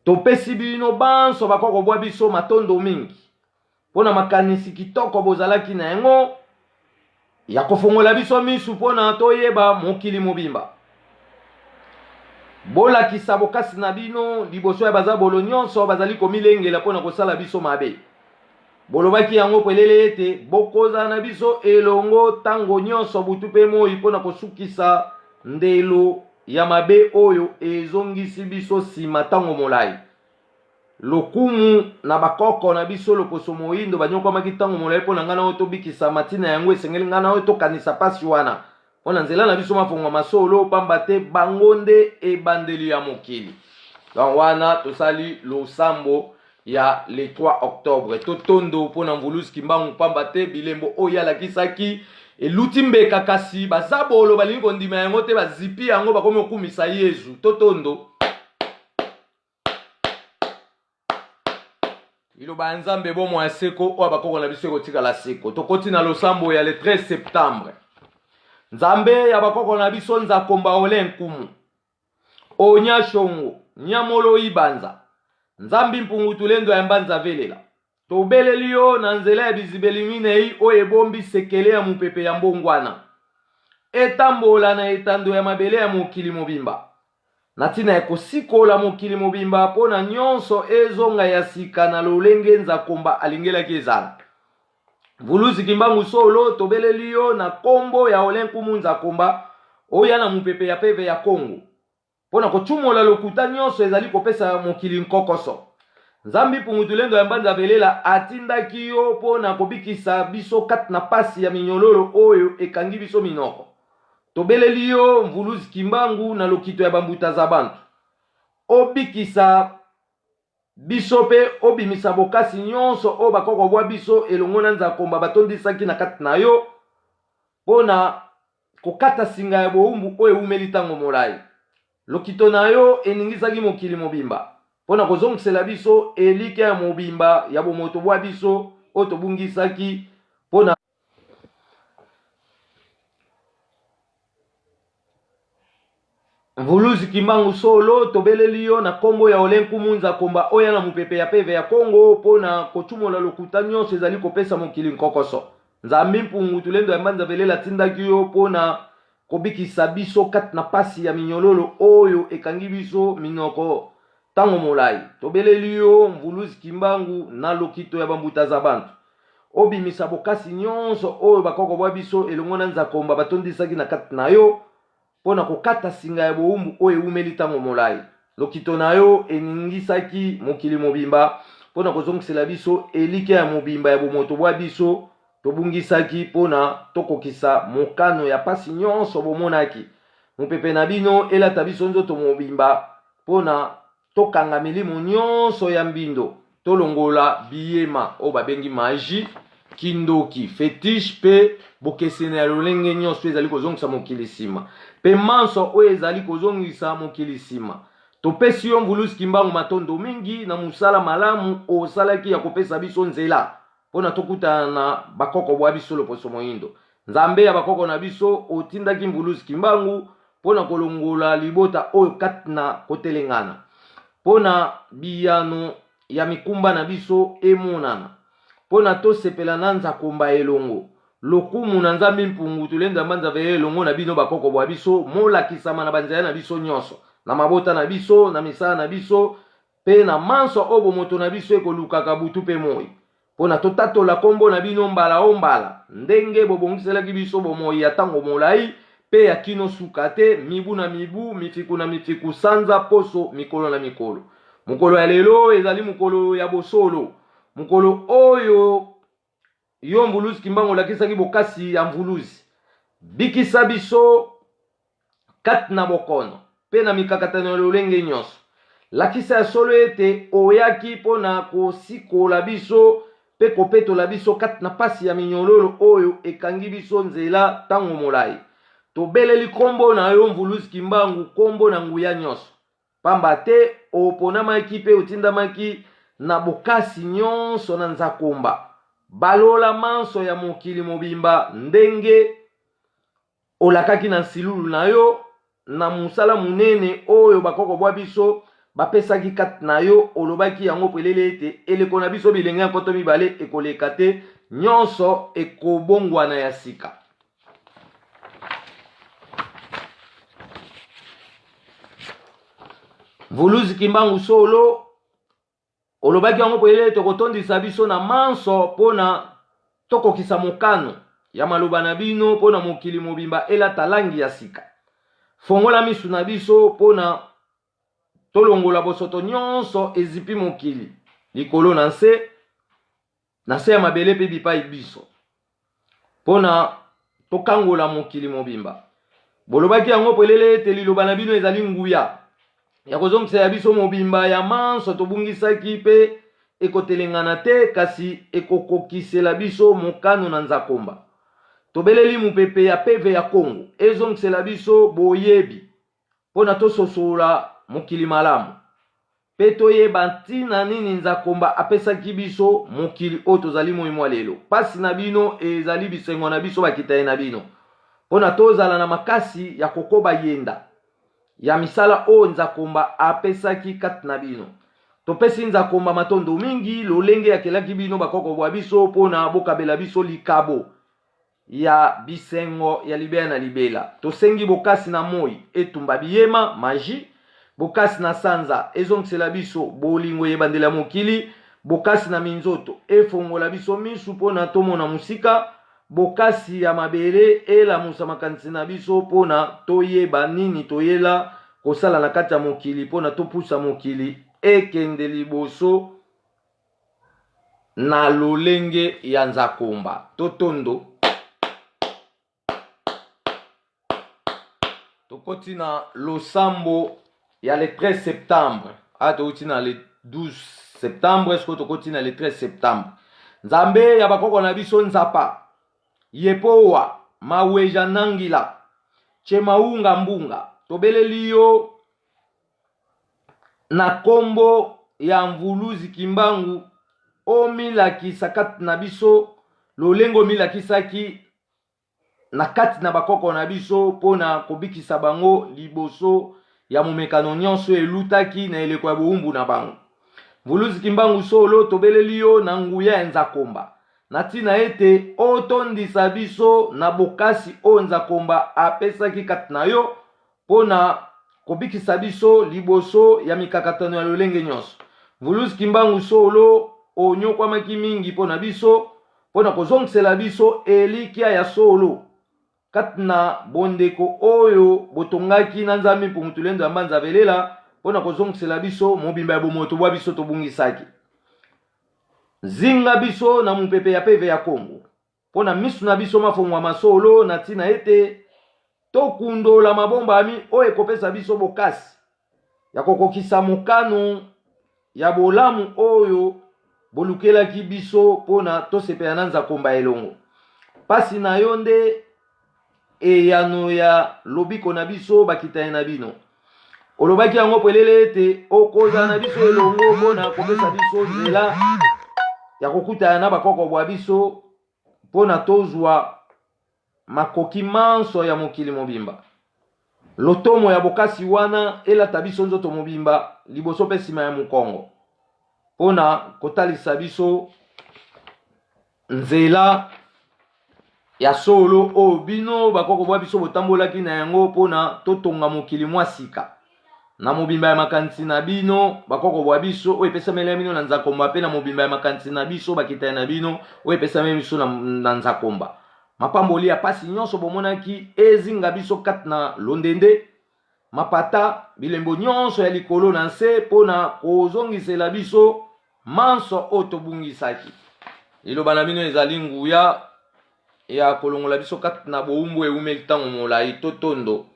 Topesi bino banso bakoko bwa biso matondo mingi mpo na makanisi kitoko bozalaki na yango ya kofongola biso misu mpo na toyeba mokili mobimba. Bolakisa bokasi na bino liboso ya bazabolo nyonso bazali komilengela mpo na kosala biso mabe. Bolobaki yango polele ete bokozala na biso elongo ntango nyonso butu mpe moi mpo na kosukisa ndelo ya mabe oyo ezongisi biso nsima ntango molai. Lokumu na bakoko na biso loposo moindo banyokwamaki ntango molai mpo na ngai na yo tobikisama. Ntina yango esengeli ngai na yo tokanisa mpasi wana mpo na nzela na biso mafongwama solo, pamba te bango nde ebandeli ya mokili. Donc wana tosali losambo ya le 3 octobre. Totondo mpo na Mvuluzi Kimbangu, pamba te bilembo oyo alakisaki eluti mbeka, kasi bazabolo balingi kondima yango te, bazipi yango, bakomi kokumisa Yezu. Totondo. Liloba ya Nzambe, bomoi ya seko oyo bakoko na biso ekotikala seko. Tokoti na losambo ya le 13 septembre. Nzambe ya bakoko na biso Nzakomba Ole Nkumu, Onya Shongo, Nyamolo Ibanza, Nzambi Mpungu Tulendo ya Mbanza Velela. Tobeleli yo na nzela ya bizibeli minei oyo ebombi sekele ya mopepe ya mbongwana etambola na etando ya mabele ya mokili mobimba. Na ntina ya kosikola mokili mobimba mpo na nyonso ezonga ya sika na lolenge Nzakomba alingelaki ezala. Mvuluzi Kimbangu solo tobeleli yo na kombo ya Ole Nkumu Nzakomba oya na mopepe ya peve ya Kongo mpo na kocumola lokuta nyonso ezali kopesa mokili nkokoso. Nzambi Mpungu Tulendo ya Mbanza Velela atindaki yo mpo na kobikisa biso kati na pasi ya minyololo oyo ekangi biso minoko. Tobeleli yo Mvuluzi Kimbangu na lokito ya bambuta za bantu. Obikisa biso mpe obimisa bokasi nyonso oyo bakoko bwa biso elongo na Nzakomba batondisaki na kati na yo mpo na kokata singa ya bowumbu oyo ewumeli ntango molai. Lokito na yo eningisaki mokili mobimba mpo na kozongisela biso elikya ya mobimba ya bomoto bwa biso oyo tobungisaki mpo na Mvuluzi Kimbangu solo tobeleli yo na kombo ya Ole Nkumu Nzakomba oya na mupepe ya peve ya Kongo po na kocumola lokuta nyonso ezali kopesa mokili nkokoso. Nzambi Mpungu Tulendo ya Mbanza Velela atindaki yo po na kobikisa biso kati na pasi ya minyololo oyo ekangi biso minoko tango molayi. Tobeleli yo Mvuluzi Kimbangu na lokito ya bambuta za bantu. Obimisa bokasi nyonso oyo bakoko bwa biso elongo na Nzakomba batondisaki na kati na yo mpo na kokata singa ya bowumbu oyo ewumeli ntango molai. Lokito na yo eningisaki mokili mobimba mpo na kozongisela biso elikya ya mobimba ya bomoto bwa biso tobungisaki mpo na tokokisa mokano ya mpasi nyonso bomonaki. Mopepe na bino elata biso nzoto mobimba mpo na Tokanga milimo nyonso ya mbindo, tolongola biyema oyo babengi magie, kindoki, fetiche mpe bokesene ya lolenge nyonso ezali kozongisa mokili nsima, mpe manso oyo ezali kozongisa mokili nsima. Topesi yo Mvuluzi Kimbangu matondo mingi na mosala malamu osalaki ya kopesa biso nzela mpo na tokutana na bakoko bwa biso loposo moindo. Nzambe ya bakoko na biso otindaki Mvuluzi Kimbangu mpo na kolongola libota oyo kati na kotelengana, mpo na biyano ya mikumba na biso emonana, mpo na tosepela na Nzakomba elongo. Lokumu na Nzambi Mpungu Tulendo Mbanza Veye elongo na bino bakoko bwa biso, molakisama na banzela na biso nyonso, na mabota na biso, na misala na biso, mpe na manso oyo bomoto na biso ekolukaka butu mpe moi, mpo na totatola nkombo na bino mbala o mbala, ndenge bobongiselaki biso bomoi ya ntango molai mpe ya kino suka te, mibu na mibu, mifiku na mifiku, sanza, poso, mikolo na mikolo. Mokolo ya lelo ezali mokolo ya bosolo. Mokolo oyo yo Mvuluzi Kimbangu olakisaki bokasi ya Mvuluzi, bikisa biso kati na bokono mpe na mikakatano ya lolenge nyonso. Lakisa ya solo ete oyaki mpo na kosikola biso mpe kopetola biso kati na mpasi ya minyololo oyo ekangi biso nzela ntango molai. Tobeleli nkombo na yo Mvuluzi Kimbangu, nkombo na nguya nyonso. Pamba te oponamaki mpe otindamaki na bokasi nyonso na Nzakomba, balola manso ya mokili mobimba, ndenge olakaki na nsilulu na yo, na mosala monene oyo bakoko bwa biso bapesaki kati na yo, olobaki yango polele ete eleko na biso bilenge ya 2000 ekoleka te, nyonso ekobongwana ya sika. Mvuluzi Kimbangu solo olobaki yango polele, tokotondisa biso na manso mpo na tokokisa mokano ya maloba na bino mpo na mokili mobimba elata langi ya sika. Fongola misu na biso mpo na tolongola bosoto nyonso ezipi mokili likolo na nse, na se ya mabele mpe bipai biso, mpo na tokangola mokili mobimba. Bolobaki yango polele ete liloba na bino ezali nguya ya kozongisa ya biso mobimba ya manso tobungisaki mpe ekotelengana te, kasi ekokokisela biso mokano na Nzakomba. Tobeleli mopepe ya peve ya Kongo ezongisela biso boyebi mpo na tososola mokili malamu mpe toyeba ntina nini Nzakomba apesaki biso mokili oyo tozali moi mwa lelo. Mpasi na bino ezali bisengo na biso bakitani na bino, mpo na tozala na makasi ya kokoba yenda ya misala oyo Nzakomba apesaki kati na bino. Topesi Nzakomba matondo mingi lolenge akelaki bino bakoko bwa biso mpo na bokabela biso likabo ya bisengo ya libela na libela. Tosengi bokasi na moi etumba biyema, magie, bokasi na sanza ezongisela biso bolingo ya ebandeli ya mokili, bokasi na minzoto efongola biso misu mpo na tomona mosika, bokasi ya mabele elamusa makanisi na biso mpo na toyeba nini toyela kosala na kati ya mokili mpo na topusa mokili ekende liboso na lolenge ya nzakomba to tondo. Tokoti na losambo ya le 13 septembre. Awa touti na le 12 septembre, sikoyo tokoti na le 13 septembre. Nzambe ya bakoko na biso Nzapa, Yepowa, Maweja Nangila, Chemaunga Mbunga, tobeleli yo na kombo ya Mvuluzi Kimbangu, omilakisa kati na biso lolenge omilakisaki na kati na bakoko na biso mpo na kobikisa bango liboso ya momekano nyonso elutaki na eleko ya bowumbu na bango. Mvuluzi Kimbangu solo tobeleli yo na nguya ya Nzakomba na ntina ete otondisa biso na bokasi oyo Nzakomba apesaki kati na yo mpo na kobikisa biso liboso ya mikakatano ya lolenge nyonso. Mvuluzi Kimbangu solo onyokwamaki mingi mpo na biso, mpo na kozongisela biso elikya ya solo kati na bondeko oyo botongaki na Nzambe Mpungu Tulendo ya Mbanza Velela, mpo na kozongisela biso mobimba ya bomoto bwa biso tobungisaki. Zinga biso na mopepe ya peve ya Kongo. Mpo na miso na biso mafongwama solo na ntina ete tokundola mabombami oyo ekopesa biso bokasi ya kokokisa mokano ya bolamu oyo bolukelaki biso mpo na tosepela na Nzakomba elongo. Mpasi na yo nde eyano ya lobiko na biso bakitani na bino. Olobaki yango polele ete okozala na biso elongo mpo na kopesa biso nzela ya kokutana na bakoko bwa biso mpo na tozwa makoki manso ya mokili mobimba. Lotomo ya bokasi wana elata biso nzoto mobimba, liboso mpe nsima ya mokongo, mpo na kotalisa biso nzela ya solo oyo bino bakoko bwa biso botambolaki na yango mpo na totonga mokili mwa sika na mobimba ya makanisi na bino bakoko bwa biso oyo epesameli bino na nzakomba mpe na mobimba ya makanisi na biso bakitani na bino oyo epesameli biso na, na nzakomba. Mapamboli ya pasi nyonso bomonaki ezinga biso kati na londende, mapata, bilembo nyonso ya likolo na nse mpo na kozongisela biso. manso oyo tobungisaki. Liloba na bino ezali nguya ya kolongola biso kati na bowumbu ewumeli ntango molai. Totondo.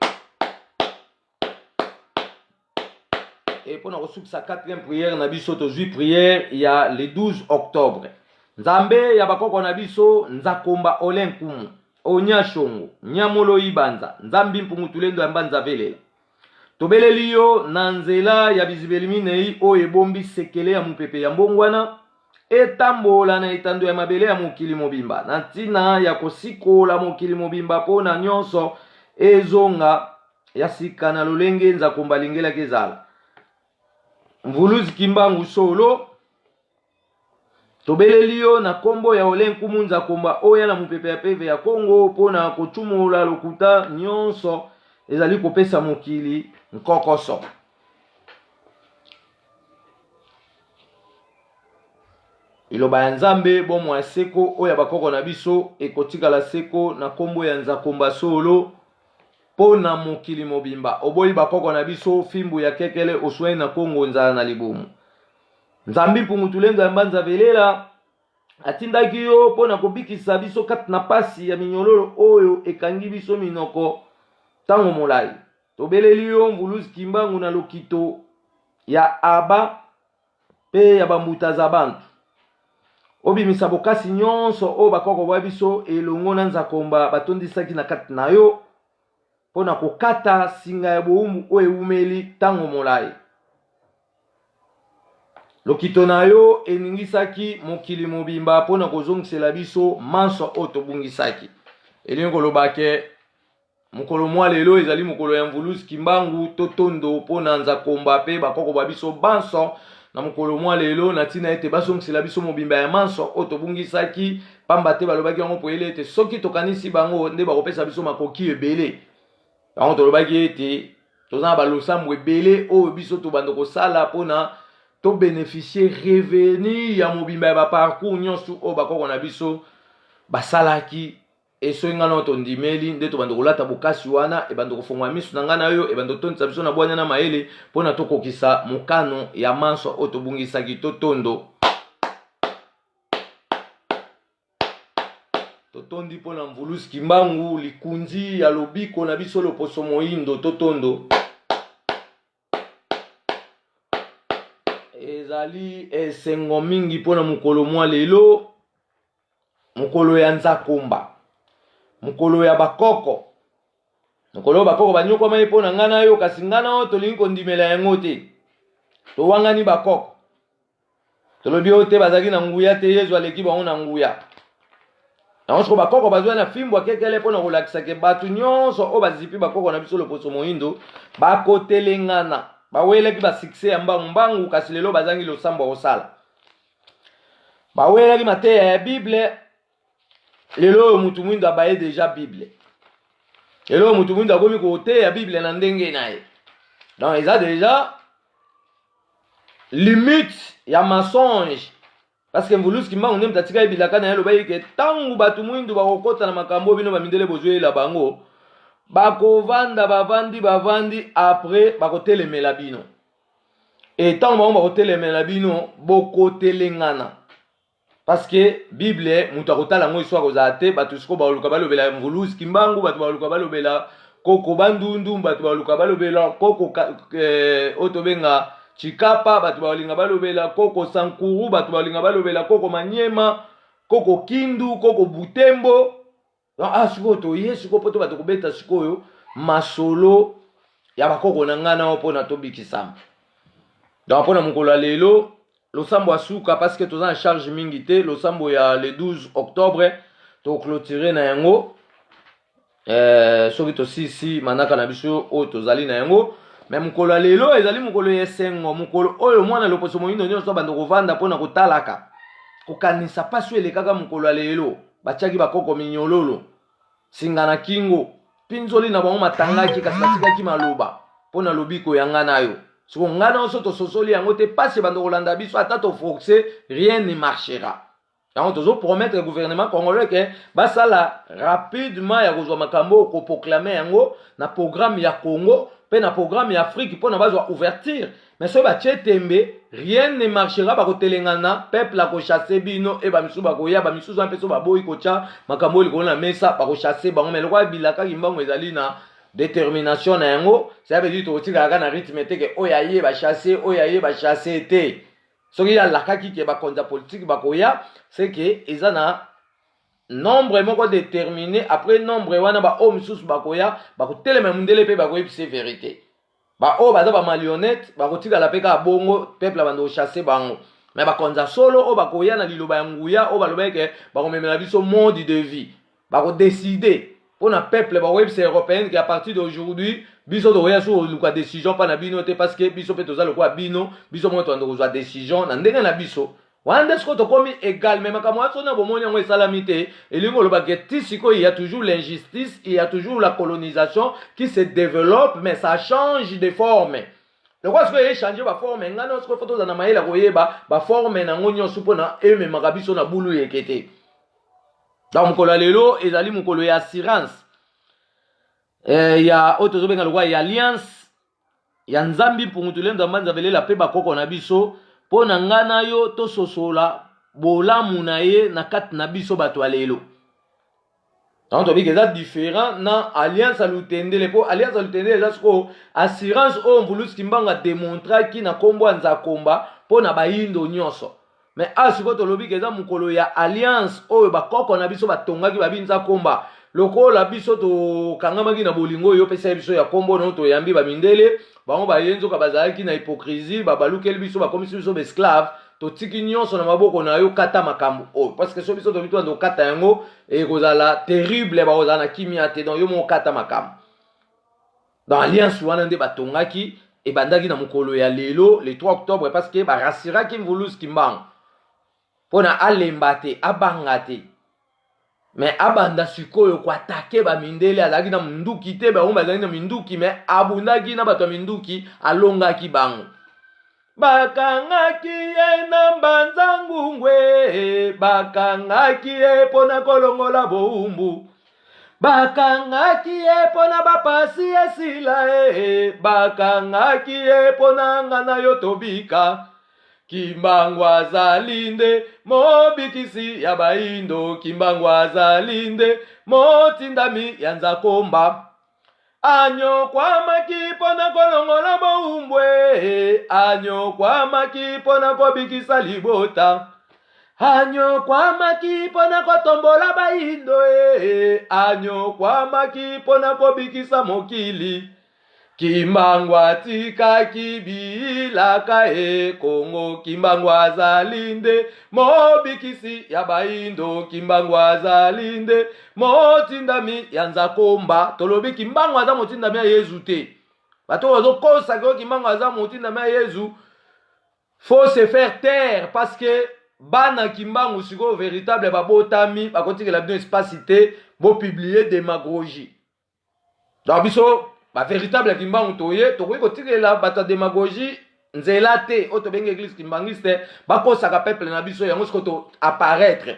E mpo na kosukisa quatrième prière na biso, tozwi prière ya le 12 octobre. Nzambe ya bakoko na biso, Nzakomba Ole Nkumu, Onya Shongo, Nyamolo Ibanza, Nzambi Mpungu Tulendo ya Mbanza Velela. Tobeleli yo na nzela ya bizibeli minei oyo ebombi sekele ya mopepe ya mbongwana etambola na etando ya mabele ya mokili mobimba na ntina ya kosikola mokili mobimba mpo na nyonso ezonga ya sika na lolenge Nzakomba alingelaki ezala. Mvuluzi Kimbangu solo, tobeleli yo na kombo ya Ole Nkumu Nzakomba oya na mopepe ya peve ya Kongo mpo na kocumola lokuta nyonso ezali kopesa mokili nkokoso. Liloba ya Nzambe, bomoi ya seko oyo ya bakoko na biso ekotikala seko na kombo ya Nzakomba solo mpo na mokili mobimba. Oboyi bakoko na biso, fimbu ya kekele oswani na Kongo nzala na libumu. Nzambi Mpungu Tulendo ya Mbanza Velela atindaki yo mpo na kobikisa biso kati na pasi ya minyololo oyo ekangi biso minoko ntango molai. Tobeleli yo Mvuluzi Kimbangu na lokito ya Aba mpe ya bambuta za bantu. Obimisa bokasi nyonso oyo bakoko ba biso elongo na Nzakomba batondisaki na kati na yo mpo na kokata singa ya bowumbu oyo ewumeli ntango molai. Lokito na yo eningisaki mokili mobimba mpo na kozongisela biso manso oyo tobungisaki. Elingi koloba ke Mokolo mwa lelo ezali mokolo ya Mvuluzi Kimbangu totondo mpo na Nzakomba mpe bakoko ba biso banso na mokolo mwa lelo na ntina ete bazongisela biso mobimba ya manso oyo tobungisaki, pamba te balobaki yango polele ete soki tokanisi bango nde bakopesa biso makoki ebele. Yango tolobaki ete toza na balosambo ebele oyo biso tobanda kosala mpo na tobeneficie revenu ya mobimba ya baparcours nyonso oyo bakoko na biso basalaki. E soki ngai na yo tondimeli, nde tobanda kolata bokasi wana, ebanda kofongola miso na ngai na yo, ebanda kotondisa biso na bwanya na mayele, mpo na tokokisa mokano ya manso oyo tobungisaki. Totondo. Totondi mpo na Mvuluzi Kimbangu, likunzi ya lobiko na biso loposo moindo. Totondo. Ezali esengo mingi mpo na mokolo mwa lelo. Mokolo ya Nzakomba, mokolo ya bakoko, mokolo oyo bakoko banyokwamaki mpo na ngai na yo, kasi ngai na yo tolingi kondimela yango te. Towangani bakoko, tolobi oyo te bazalaki na nguya te, Yezu aleki bango na nguya. Yango soko bakoko bazwa na fimbo ya kekele mpo na kolakisa ke bato nyonso oyo bazipi bakoko na biso loposo moindo bakotelengana, bawelaki ba succès ya mbangu mbangu, kasi lelo bazangi losambo ya kosala. Bawelaki mateya ya Bible, lelo oyo mutu mwindo abaye deja Bible. Lelo oyo mutu mwindo akomi koteya Bible na ndenge na ye. Donc eza deja limite ya mensonge. Parce que Mvuluzi Kimbangu nde moto atikaki bilaka na ye, alobaki ke ntango bato mwindu bakokota na makambo oyo bino bamindele bozoyela bango, bakovanda bavandi bavandi, après bakotelemela bino. E ntango bango bakotelemela bino, bokotelengana. Parce que Bible moto akotala yango esu akozala te. Bato sikoyo bakoluka balobela Mvuluzi Kimbangu, bato bakoluka balobela Koko Bandundu, bato bakoluka balobela Koko oyo tobenga Chikapa, bato bakolinga balobela Koko Sankuru, bato bakolinga balobela Koko Manyema, Koko Kindu, Koko Butembo. Donc, sikoyo toye sikoyo mpo to bato kobeta sikoyo masolo ya bakoko na ngai na yo mpo na tobikisama. Donc mpo na mokolo ya lelo losambo ya suka, parce que toza na charge mingi te, losambo ya le 12 octobre toclôturer na yango. Soki tosisi manaka na biso oyo tozali na yango. Me mokolo ya lelo ezali mokolo ya esengo, mokolo oyo mwana loposo moyindo nyonso abanda kovanda mpo na kotalaka, kokanisa mpasi oyo elekaka mokolo ya lelo. Batiaki bakoko minyololo, singa na kingo, mpinzoli na bango matangaki, kasi batikaki maloba mpo na lobiko ya ngai na yo. Siko ngai na yo so tososoli yango te, mpasi ebanda kolanda biso, ata toforce, rien ne marchera. Yango tozo promettre gouvernement congolais ke basala rapidement ya kozwa makambo oyo koproclame yango na programme ya Congo mpe na programme ya Afrique mpo na bazwa ouverture. Mais soki batie tembe, rien ne marchera, bakotelengana, peuple akochasse bino e bamisusu bakoya, bamisusu wana mpe so baboyi kotya makambo oyo likolo na mesa, bakochasse bango. Mais lokola bilaka Kimbangu ezali na determination na yango, ça veut dire tokotikala kaka na rythme te ke oyo aye bachasse, oyo aye bachasse te. Soki ye alakaki ke bakonzi ya politiki bakoya, c'est que eza na nombre moko déterminé. Après nombre wana, baoyo misusu bakoya bakotelema mondele mpe bakoyebisa vérité. Baoyo baza bamarionnette bakotikala mpe kaka bongo, peuple abanda kochasse bango. Mais bakonzi ya solo oyo bakoya na liloba ya nguya oyo balobaki ke bakomemela biso mode de vie, bakodécider mpo na peuple, bakoyebisa européenne ke à partir d'aujourd'hui biso tokoya so koluka décision mpa na bino te, parce que biso mpe toza lokola bino, biso moko tobanda kozwa décision na ndenge na biso. Wana nde sikoyo tokomi égal. Mais makambo wana soni bomoni yango esalami te, elingi koloba ke ti sikoyo il y a toujours l'injustice, il y a toujours la colonisation qui se développe, mais ça change de forme. Lokola sikoyo echanger baforme, ngai nyonso sikoyo faut tozala na mayele ya koyeba baforme nango nyonso mpona ememaka biso na bulu yeke te. Donc mokolo ya lelo ezali mokolo ya assurance ya oyo tozobenga lokola ya alliance ya Nzambi Mpungu Tulendo Mbanza Velela mpe bakoko na biso, mpo na ngai na yo tososola bolamu na ye na kati na biso bato ya lelo. Donc tobiki eza différent na alliance ya Lutendele, mpo alliance ya Lutendele eza sikoyo assurance oyo Mvuluzi Kimbangu ademontraki na nkombo ya Nzakomba mpo na bayindo nyonso. Mais awa sikoyo tolobi ke eza mokolo ya alliance oyo bakoko na biso batongaki, babi Nzakomba, lokola biso tokangamaki na bolingo oyo opesa biso ya nkombo no, toyambi bamindele, bango baye nzoka bazalaki na hypocrisie, babalukeli biso, bakomisi biso baesclave. Totiki nyonso na maboko na yo, kata makambo oyo, parce que so biso tobi tobanda kokata yango, ekozala terrible, bakozala na kimia te. Donc yo moko kata makambo. Donc alliance wana nde batongaki, ebandaki na mokolo ya lelo, le 3 octobre, parce que barassuraki Mvuluzi Kimbangu mpona alemba te, abanga te, mais abanda sikoyo koattaquer bamindele. Azalaki na minduki te, bango bazalaki na minduki, mais abundaki na bato ya minduki, alongaki bango. Bakangaki ye na Mbanza Ngungwe, bakangaki ye mpona kolongola bowumbu, bakangaki ye mpona bapasi esila e, bakangaki ye mpona nga na yo tobika. Kimbangu azali nde mobikisi ya bayindo, Kimbangu azali nde motindami ya Nzakomba, anyokwamaki mpona kolongola bowumbwe, anyokwamaki mpona kobikisa libota, anyokwamaki mpona kotombola bayindo e, anyokwamaki mpona kobikisa mokili. Kimbangu atikaki bilaka e Kongo, Kimbangu azali nde mobikisi ya bayindo, Kimbangu azali nde motindami ya Nzakomba. Tolobi Kimbangu aza motindami ya Yezu te. Bato oyo bazokosaka oyo Kimbangu aza motindami ya Yezu, faut se faire taire, parce que bana Kimbangu sikoyo véritable babotami, bakotikela bino espace te bopublier démagogie. Donc biso bavéritable ya Kimbangu toye, tokoki kotikela bato ya démagogie nzela te oyo tobengi église kimbangiste, bakosaka peuple na biso. Yango sikoyo to apparaître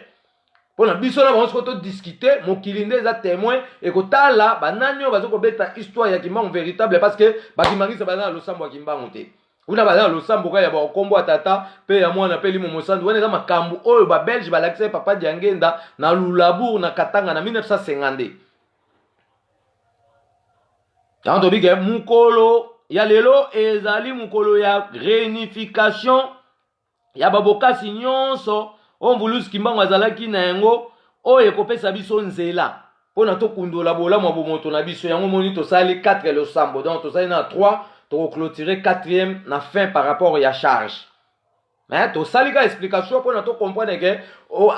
mpona biso na bango sikoyo todiscuter. Mokili nde eza témoin, ekotala banani oyo baza kobeta histoire ya Kimbangu véritable, parce que bakimbangiste baza na losambo ya Kimbangu te. Kuna baza na losambo kaka ya bakombo ya Tata mpe ya Mwana mpe Limo Mosantu. Wana eza makambo oyo babelge balakisa ye papa Diangenda na Luluabourg na Katanga na 1952. Yango tobike mokolo ya lelo ezali mokolo ya réunification ya babokasi nyonso oyo Mvuluzi Kimbangu azalaki na yango, oyo ekopesa biso nzela mpona tokundola bolamu ya bomoto na biso. Yango moni tosali 4 losambo, donc tosali na 3, tokoclôturer 4e na fin par rapport ya charge. Mais tosali ka explication mpona tocomprendre ke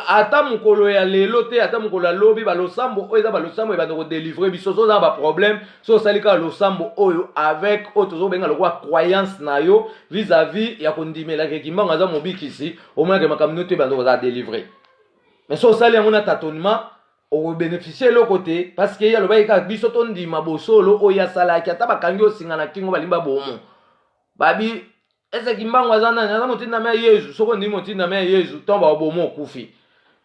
ata mokolo ya lelo te, ata mokolo ya lobi, balosambo oyo eza balosambo ebanda kodélivrer biso. So oza na baproblème, so osali kaka losambo oyo avec oyo tozobenga lokola croyance na yo vis-à-vis ya kondimelaka Kimbangu aza mobikisi, omonaka makambo nyonso ebanda kozala délivré. Mais so osali yango na tâtonnement, okobénéficier eloko te, parce que ye alobaki kaka biso tondima bosolo oyo asalaki. Ata bakangi osinga na kingo, balimba bomo, babi ese Kimbangu aza nani? Aza motindami ya Yezu. Soki ondimi motindami ya Yezu, ntongo babomo okufi.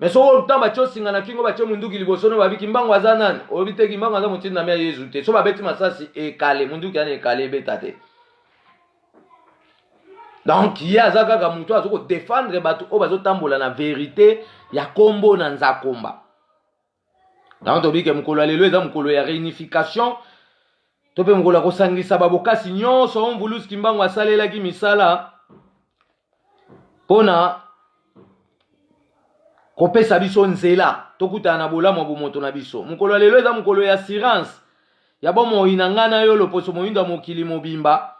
Mais soki ntango batie osinga na kingo, batie munduki liboso no, babi Kimbangu aza nani, olobi te Kimbangu aza motindami ya Yezu te. So babeti masasi, ekale munduki wana, ekale ebeta te. Donc ye aza kaka moto aza kodefendre bato oyo bazotambola na verité ya nkombo na Nzakomba. Donc tobike mokolo ya lelo eza mokolo ya réunification to mpe mokolo ya kosangisa babokasi nyonso oyo Mvuluzi Kimbangu asalelaki misala mpona kopesa biso nzela tokutana na bolamu ya bomoto na biso. Mokolo ya lelo eza mokolo ya assurance ya bomoi na ngai na yo, loposo moyindo ya mokili mobimba,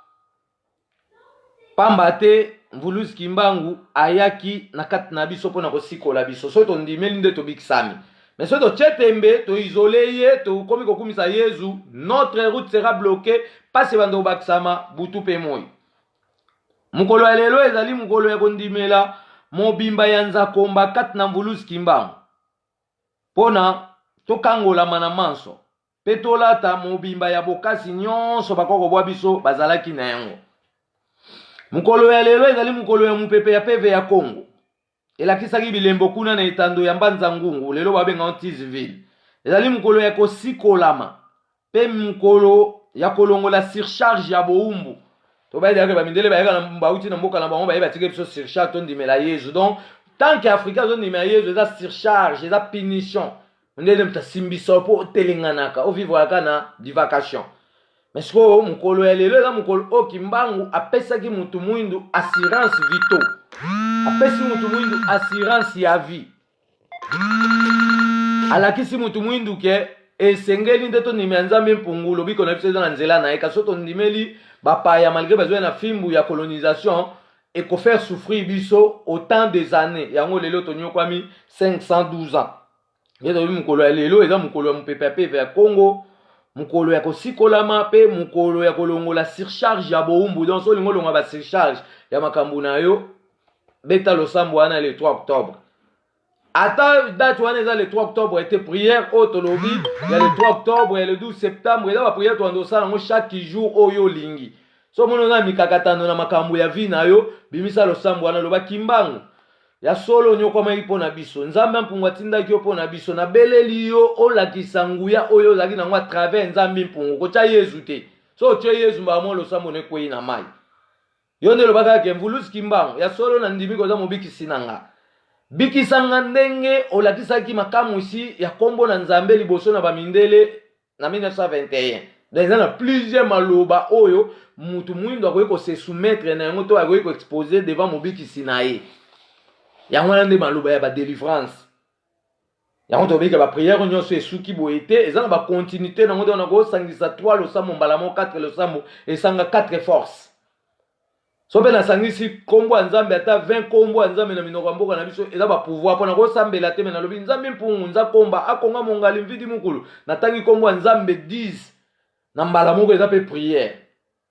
pamba te Mvuluzi Kimbangu ayaki na kati na biso mpona kosikola biso. Soki tondimeli nde tobikisami, mais soki totie tembe, toisole ye, tokomi kokumisa Yezu, notre route sera bloquée, mpasi ebanda kobakisama butu mpe moi. Mokolo ya lelo ezali mokolo ya kondimela mobimba ya Nzakomba kati na Mvuluzi Kimbangu mpona tokangolama na manso mpe tolata mobimba ya bokasi nyonso bakoko bwa biso bazalaki na yango. Mokolo ya lelo ezali mokolo ya mopepe ya peve ya Kongo elakisaki bilembo kuna na etando ya Mbanza Ngungu, lelo babenga Tisville. Ezali mokolo ya kosikolama mpe mokolo ya kolongola surcharge ya bowumbu. Tobayebaka bamindele bayaka na bauti na mboka na bango, baye batiki biso surcharge, tondimela Yezu. Donc tant que Africain azondimela Yezu, eza surcharge, eza punition. Ndenge moto asimbisa mpo otelenganaka, ovivre kaka na divagation. Mais sikoyo mokolo ya lelo eza mokolo oyo Kimbangu apesaki mutu mwindu assurance vito, apesi mutu mwindu assurance ya vie, alakisi mutu mwindu ke esengeli nde tondimela Nzambe mpungu, lobiko na biso eza na nzela na ye. Kasi so tondimeli bapaya, malgré bazwai na fimbu ya colonisation, ekofaire souffrir biso autant des années. Yango lelo tonyokwami 512 ans. Nde toyebi mokolo ya lelo eza mokolo ya mopepe ya peve ya Congo, mokolo ya kosikolama mpe mokolo ya kolongola surcharge ya bowumbu. Donc so olingi olongola basurcharge ya makambo na yo, beta losambo wana le 3 octobre. Ata date wana eza le 3 octobre ete prière oyo tolobi ya le 3 octobre, ya le 12 septembre, eza baprière tobanda kosala yango chaque jour oyo olingi. So omoni oza na mikakatano na makambo ya vie na yo, bimisa losambo wana, loba: Kimbangu, ya solo onyokwamaki mpo na biso, Nzambe mpungu atindaki yo mpo na biso, nabeleli yo olakisa nguya oyo ozalaki nango à travers Nzambe mpungu. Kotya Yezu te. So otie Yezu, mbala mo losambo no ekwei na mai. Yo nde olobaka ke Mvuluzi Kimbangu, ya solo na ndimi koza mobikisi na nga, bikisa nga ndenge olakisaki makamwisi ya nkombo na Nzambe liboso na bamindele na 1921. Donc eza na plusieurs maloba oyo mutu mwindo akoki kose soumettre na yango to akoki koexpose devant mobikisi na ye. Yango wana nde maloba ya badelivrance. Yango tobika baprière nyonso esuki boye te, eza na bacontinuité nango. Donc nakosangisa 3 losambo mbala moko, 4 losambo esanga 4 force. So mpe nasangisi nkombo ya Nzambe, ata 20 nkombo ya Nzambe na minoko ya mboka na biso, eza bapouvoir. Mpo nakosambela te, me nalobi Nzambe mpungu, Nzakomba, akonga mongali, mvidi mokulu, natangi nkombo ya Nzambe 10 na mbala moko, eza mpe prière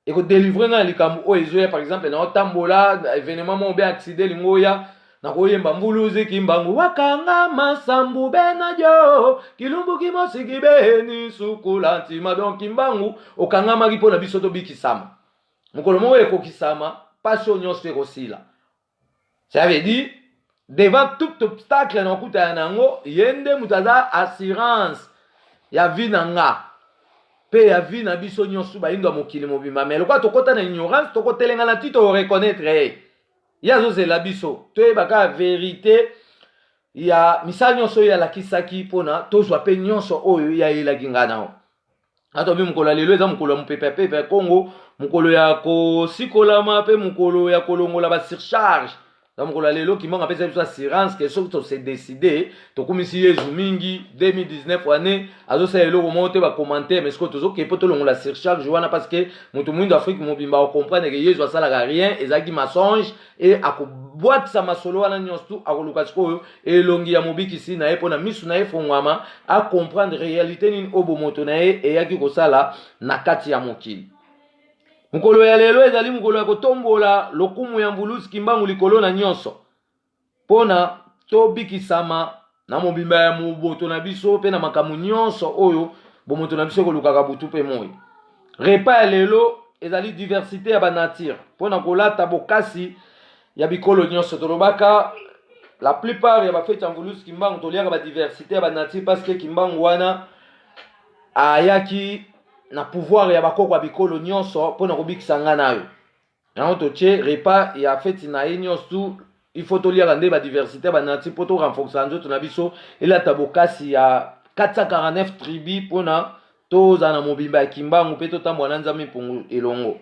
ekodelivre ngai na likambo oyo ezoya. Par exemple, naotambola, événement moko be accident elingi oya, nakoyemba Mvuluzi Kimbangu wakanga masambu benadio kilumbu kimosiki beni sukula ntima. Donc Kimbangu okangamaki mpo na biso tobikisama. Mokolo moko ekokisama, mpasi oyo nyonso ekosila. Ça veut dire devant tout obstacle nakutana na yango, ye nde moto aza assurance ya vie na nga mpe ya vie na biso nyonso bayindo ya mokili mobimba. Mais lokola tokɔta na ignorance, tokotelengana ti toreconnaître ye. Ye azozela biso toyeba kaka vérité ya misala nyonso oyo alakisaki mpona tozwa mpe nyonso oyo ye ayelaki ngai nao. Atobi mokolo ya lelo eza mokolo ya mopepe ya pepe ya Kongo, mokolo ya kosikolama mpe mokolo ya kolongola basurcharge. Na mokolo ya lelo Kimbangu apesa biso assurance ke soki tose décide, tokumisi Yezu mingi 2019 ane azosala eloko moko te, bacommentaire. Mais sikoyo tozokee mpo tolongola surcharge wana, parce que moto mwindo Afrique mobimba acomprendre ke Yezu asalaka rien, ezalaki mensonge. E akobwakisa masolo wana nyonso tu, akoluka sikoyo elongi ya mobikisi na ye mpo na misu na ye efongwama, acomprendre réalité nini oyo bomoto na ye eyaki kosala na kati ya mokili. Mokolo ya lelo ezali mokolo ya kotombola lokumu ya Mvuluzi Kimbangu likolo na nyonso mpona tobikisama na mobimba ya moboto na biso mpe na makambo nyonso oyo bomoto na biso ekolukaka butu mpe moi. Repas ya lelo ezali diversité ya banature mpona kolata bokasi ya bikolo nyonso. Tolobaka La plupart ya bafeti ya Mvuluzi Kimbangu toliaka badiversité ya banature, parce que Kimbangu wana ayaki na pouvoir ya bakoko ya bikolo nyonso mpona kobikisa nga na yo. Yango totie repas ya feti na ye nyonso tu, il faut toliaka nde badiversité ya banature mpo torenforcer nzoto na biso, elata bokasi ya 449 tribu, mpona tozala na mobimba ya Kimbangu mpe totambola na Nzambe mpungu elongo.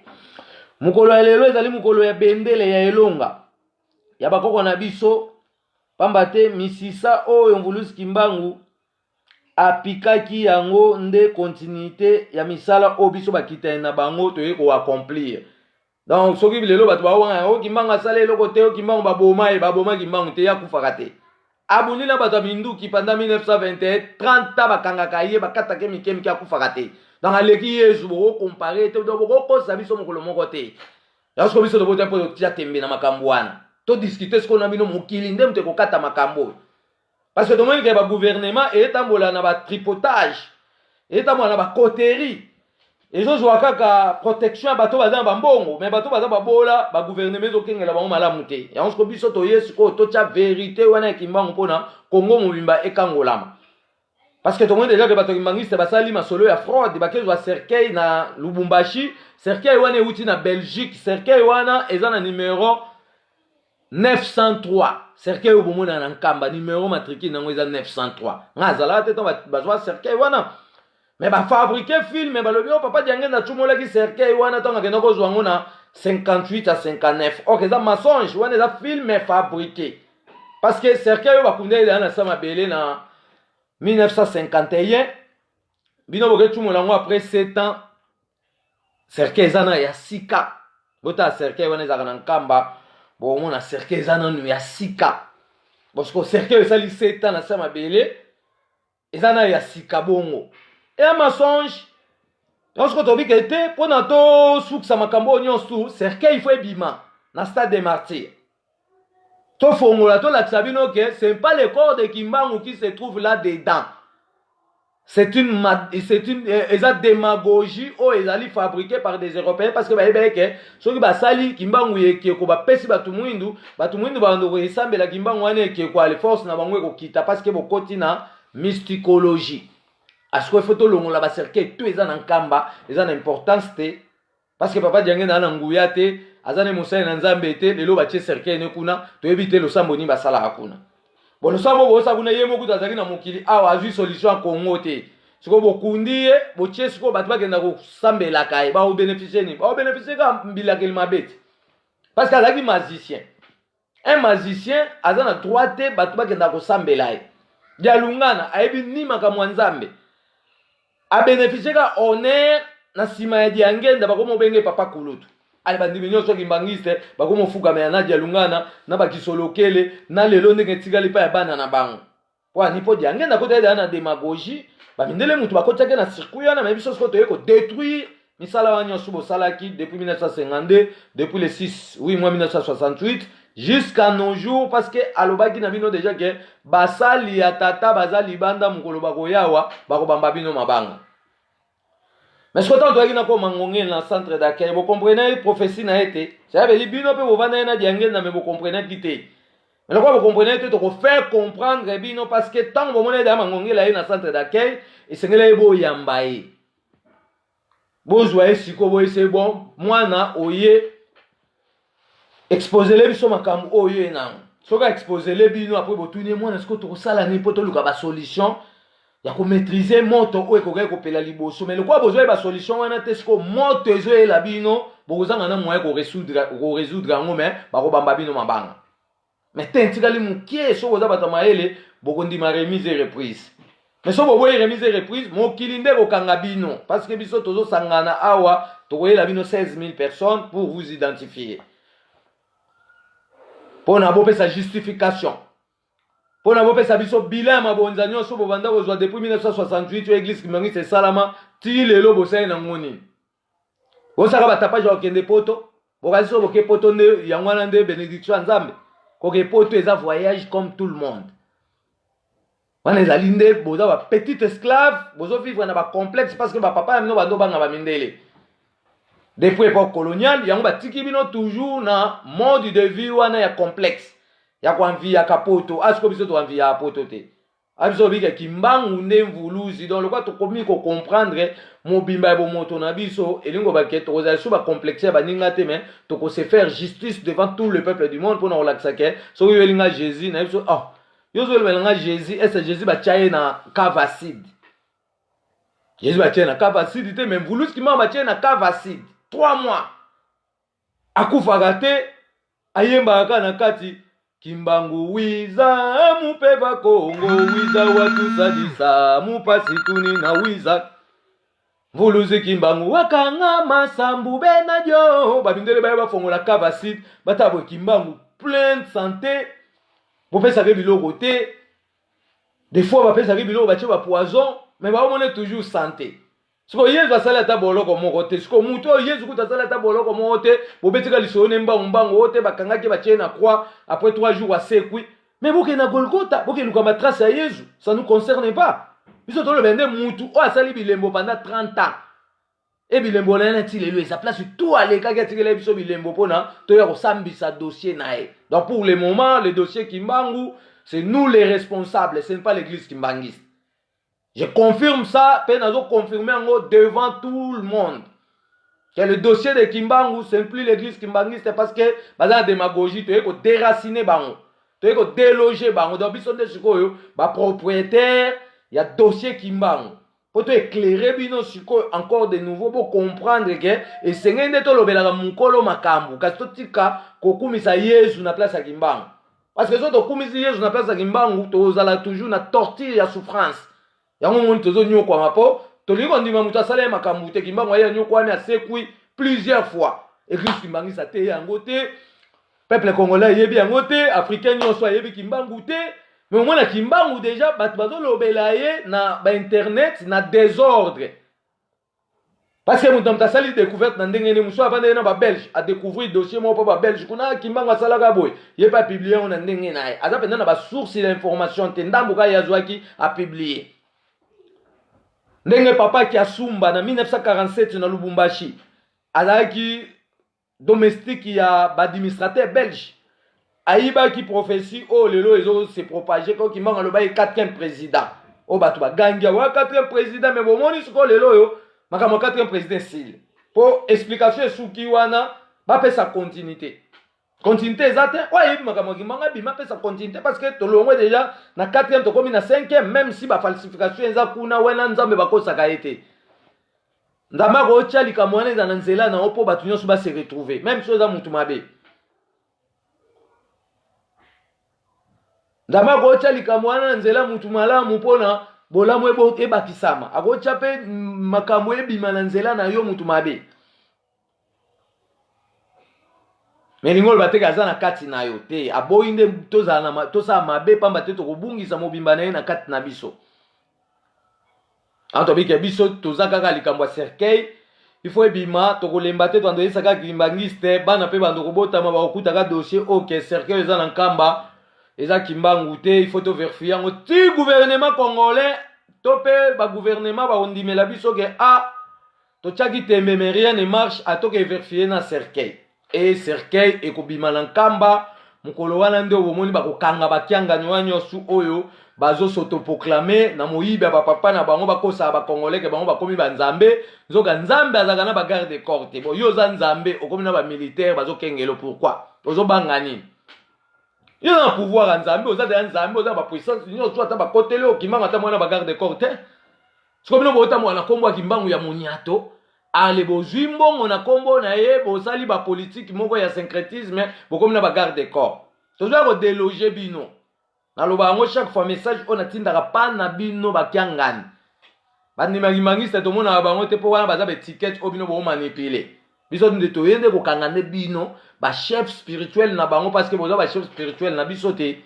Mokolo ya lelo ezali mokolo ya bendele ya elonga ya bakoko na biso, pamba te misisa oyo Mvuluzi Kimbangu apikaki yango nde continuité ya misala oyo biso bakitani na bango toyei koaccomplir. Donc soki lelo bato bawanga o Kimbangu asala eloko te, o Kimbangu baboma ye, baboma Kimbangu te, ye akufaka te. Abundi na bato ya minduki pendant 1921, 30 ans, bakangaka ye, bakataka mike mike, akufaka te. Donc aleki Yezu, bokocomparer te. Donc bokokosa biso mokolo moko te. Yango biso tobota mpo totia tembe na makambo wana, todiscuter sikoyo na bino. Mokili nde moto ekokata makambo oyo, parce que tomoni ke bagouvernement etambola na batripotage, etambola na bacoterie, ezozwa kaka protection ya bato baza na bambongo, mais bato baza babola, bagouvernement ezokengela bango malamu te. Yango siko biso toye sikoyo totya vérité wana ya Kimbangu mpona Kongo mobimba ekangolama, parce que tomoni déjà ke bato ya kimbangiste basali masolo ya fraude, bakezwa cercueil na Lubumbashi. Cercueil wana euti na Belgique. Cercueil wana eza na numero 903. Cercueil oyo bomona na Nkamba, numero matricule nango eza 903. Nga azalaka te ntango bazwa cercueil wana, mais bafabriquer film, balobi o papa Diangenda atumolaki cercueil wana ntango akenda kozwa yango na 58 à 59. Ok, eza mensonge wana, eza film fabriqué, parce que cercueil oyo bakunda ezala na sa mabele na 1951. Bino boketumola yango après 7 ans, cercueil eza na ya sika. Botala cercueil wana ezalaka na Nkamba, bomona cercueil eza nanu ya sika. Bosiko cercueil esali 7 ans na sa mabele, eza na ya sika. Bongo eya mensonge. Nyonso tobike te mpona tosukisa makambo oyo nyonso. Cercueil faut ebima na Stade des Martyrs, tofongola, tolakisa bino ke c'est pas le corps de Kimbangu qui se trouve là dedans. C'est une eza démagogie oyo ezali fabriqué par des Européens, parce que bayebaki ke soki basali Kimbangu ekeko, bapesi bato mwindu, bato mwindu bandoko esambela Kimbangu wana ekeko, ale force na bango ekokita, parce que bokoti na mysticologie. Asikoyo faut tolongola bacercueil to eza na Nkamba, eza na importance te, parce que papa Diange naa na nguya te, aza ne mosali na Nzambe te. Lelo batie cercueil ne kuna, toyebi te losambo nini basalaka kuna. Bon, losambo bosa kuna, ye moko azalaki na mokili awa, azwi solution ya Kongo te. Sikoyo bokundi ye, botie sikoyo bato bakenda kosambelaka ye, baobénéficier nini? Baobénéficier kaka mbilakeli mabe te, parce que azalaki magicien. Un magicien aza na droit te bato bakenda kosambela ye. Dialungana ayebi ni makambo ya Nzambe, abénéficier kaka honneur na nsima ya Diangenda. Bakoma obenge papa kulutu. Ale bandimi nyonso kimbangiste bakoma ofukamela na Dialungana na bakisolokele na lelo ndenge etikali mpa ya bana na bango. Po ani mpo Diangenda kota ezala na démagogie, bamindele mutu bakotiaki na circuit wana. Mais biso sikoyo toye kodétruire misala wana nyonso bosalaki depuis 1952, depuis le 6 8 mois 1968 jusqu'à nos jours, parce que alobaki na bino déjà ke basali ya tata baza libanda, mokolo bakoyawa bakobamba bino mabanga. Mais soki ntango toyaki na koma ngongeli na centre d'accueil, bocomprenaki prophétie na ye te. Sayabeli bino mpe bovanda ye na Diangenda, mais bocomprenaki te. Mais lokola bocomprenaki te, tokofaire comprendre bino, parce que ntango bomoni ede ya mangongeli ye na centre d'accueil, esengeli ye boyamba ye, bozwa ye sikoyo, boyese bon mwana oye exposele biso makambo oyo ye nango. Soki aexposele bino, après botuni ye: mwana, sikoyo tokosala nini mpo toluka basolution ya komaîtriser moto oyo ekokaki kopela liboso? Mais lokola bozwa ye basolution wana te, sikoyo moto ezoyela bino, bokozanga na moyen korésoudre yango, mais bakobamba bino mabanga. Mais te, ntikali mokie. Soki oza bato ya mayele, bokondima remise et reprise. Mais soki boboyi remise et reprise, mokili nde kokanga bino, parce que biso tozosangana awa, tokoyela bino 16 000 personnes pour vous identifier, mpona bopesa justification, mpona bopesa biso bilan ya mabonza nyonso bobanda kozwa depuis 1968 oyo église kimbangiste esalama ti lelo. Bosali nango nini? Bosaka batapage ya kokende Poto. Bokasi so boke Poto nde yango wana nde bénédiction ya Nzambe. Koke Poto eza voyage comme tout le monde. Wana ezali nde boza bapetit esclave, bozovivre na bacomplexe, parce que bapapa ya bino bando banga bamindele depuis époque coloniale. Yango batiki bino toujours na mode de vie wana ya complexe. Ya koanviyaka poto. Ah, sikoyo biso toanviyaka poto te. Ah, biso tobika Kimbangu nde mvuluzi. Donc lokola tokomi kocomprendre mobimba ya bomoto na biso, elingi koloba ke tokozala lisusu bacomplexe ya baninga te, mais tokose faire justice devant tout le peuple du monde mpona kolakisa ke soki oyeli nga Jésus na biso, oh, yo ozolobela nga Jésus, est-ce Jésus batya ye na cave acide? Jésus batya ye na cave acide te, mais mvuluzi Kimbangu batya ye na cave acide 3 mois, akufaka te, ayembaka kaka na kati Kimbangu wiza mupeva Kongo wiza watusalisa mupasi tuni na wiza mvuluzi Kimbangu wakanga masambu bena dio. Babindele baye bafongola cave acide, batala boye Kimbangu plein de santé, bopesaka biloko te. Des fois bapesaka biloko, batie ba poison, mais baomona toujours santé. Sikoyo Yezu asali ata boloko moko te. Sikoyo moto oyo Yezu kutu asali ata boloko moko te, bobetika lisolo ne mbangu mbangu oyo te, bakangaki, batie na croix, après 3 jours asekwi. Mais bokende na Golgotha, bokende luka matrace ya Yezu, ça nous concerne pas. Biso toloba nde mutu oyo asali bilembo pendant 30 ans. E bilembo na ye na ti lelo eza place tout alekaki, atikela biso bilembo mpona toya kosambisa dossier na ye. Donc pour le moment, le dossier Kimbangu, c'est nous les responsables, ce n'est pas l'église kimbanguiste. Je confirme ça, pe nazo confirmer yango devant tout le monde, que le dossier de Kimbangu, ce n'est plus l'église kimbanguiste, parce que baza na démagogie. Toye ko déraciner bango, toye ko déloger bango. Donc biso nde sikoyo ba propriétaire ya dossier Kimbangu, mpo to éclairer bino sikoyo encore de nouveau, bo comprendre ke esengeli nde tolobelaka mokolo makambo, kasi totika kokumisa Yezu na place ya Kimbangu, parce que soki tokumisi Yezu na place ya Kimbangu, tozala toujours na torture ya souffrance. Yango moni tozonyokwama mpo tolingi kondima moto asala ye makambo te. Kimbangu aye, anyokwami, asekwi plusieurs fois. Église kimbanguiste te yango te, peuple congolais ayebi yango te, africain nyonso ayebi Kimbangu te. Mais omona Kimbangu déjà bato bazolobela ye na bainternet na désordre, parce que moto na moto asali découverte na ndenge nini. Mosusu avandaki na babelge, adécouvrir dossier moko mpo babelge kuna Kimbangu asalaka boye, ye mpe apublier yango na ndenge na ye. Aza mpenza na basource ya information te, ndambo kaka ye azwaki, apublier. Ndenge papa Kiasumba na 1947 na Lubumbashi azalaki domestique ya baadministrateur belge, ayibaki prophétie oyo lelo ezose propager ko Kimbangu alobaki quatrième président, oyo bato bagangi awa quatrième président. Mais bomoni sikoyo lelo oyo makambo ya quatrième président esili, mpo explication esuki wana. Bapesa continuité, continuité eza te. Oyo ayebi makambo ya Kimbangu abima, apesa continuité, parce que tolongwe déjà na quatrième, tokomi na cinquième, même si bafalsification eza kuna. Wana Nzambe bakosaka ye te. Nzambe akotya likambo wana eza na nzela na yo mpo bato nyonso base retrouver, même so eza motu mabe. Nzambe akotya likambo wana na nzela motu malamu mpona bolamu ebakisama. Akotya mpe makambo ebima na nzela na yo motu mabe. Me elingi oloba te aza na kati na yo te. Aboyi nde tosala mabe, pamba te tokobungisa mobimba na ye na kati na biso. Awa tobike biso toza kaka likambo ya cercueil, il faut ebima. Tokolemba te, tobanda oyebisa kaka kimbanguiste. Bana mpe bando kobotama bakokutaka dossier oyo ke cercueil eza na Nkamba, eza Kimbangu te. Il faut toverifie yango ti gouvernement congolais to mpe bagouvernement bakondimela biso ke a totiaki tembe, mais rien ne marche. Atoke verifie na cercueil, e cercueil ekobima na Nkamba mokolo wana nde bomoni bakokanga bakiangani wana nyonso oyo bazosotoproclame na moyibi ya bapapa na bango. Bakosaka bacongolais ke bango bakomi banzambe, nzoka Nzambe azalaka na bagarde corps te. Bon, yo oza Nzambe, okomi na bamilitaire bazokengelo, pourquoi ozobanga nini? Yo na pouvoir ya Nzambe, oza deya Nzambe, oza na bapuissance nyonso, ata bakoteli okimanga ata mwana bagarde corps te. Sikoyo bino botambola na nkombo ya Kimbangu ya moniato, ale bozwi mbongo na nkombo na ye, bosali bapolitike moko ya syncrétisme, bokomi na bagarde corps. Tozoya kodeloge bino. Naloba yango chaque fois, message oyo natindaka pa na bino bakiangani, bandima kimbangiste, tomonaka bango te, mpo wana baza baetikete oyo bino bomanipule. Biso nde toye nde kokanga nde bino bachef spirituel na bango, parce que boza bachef spirituel na biso te.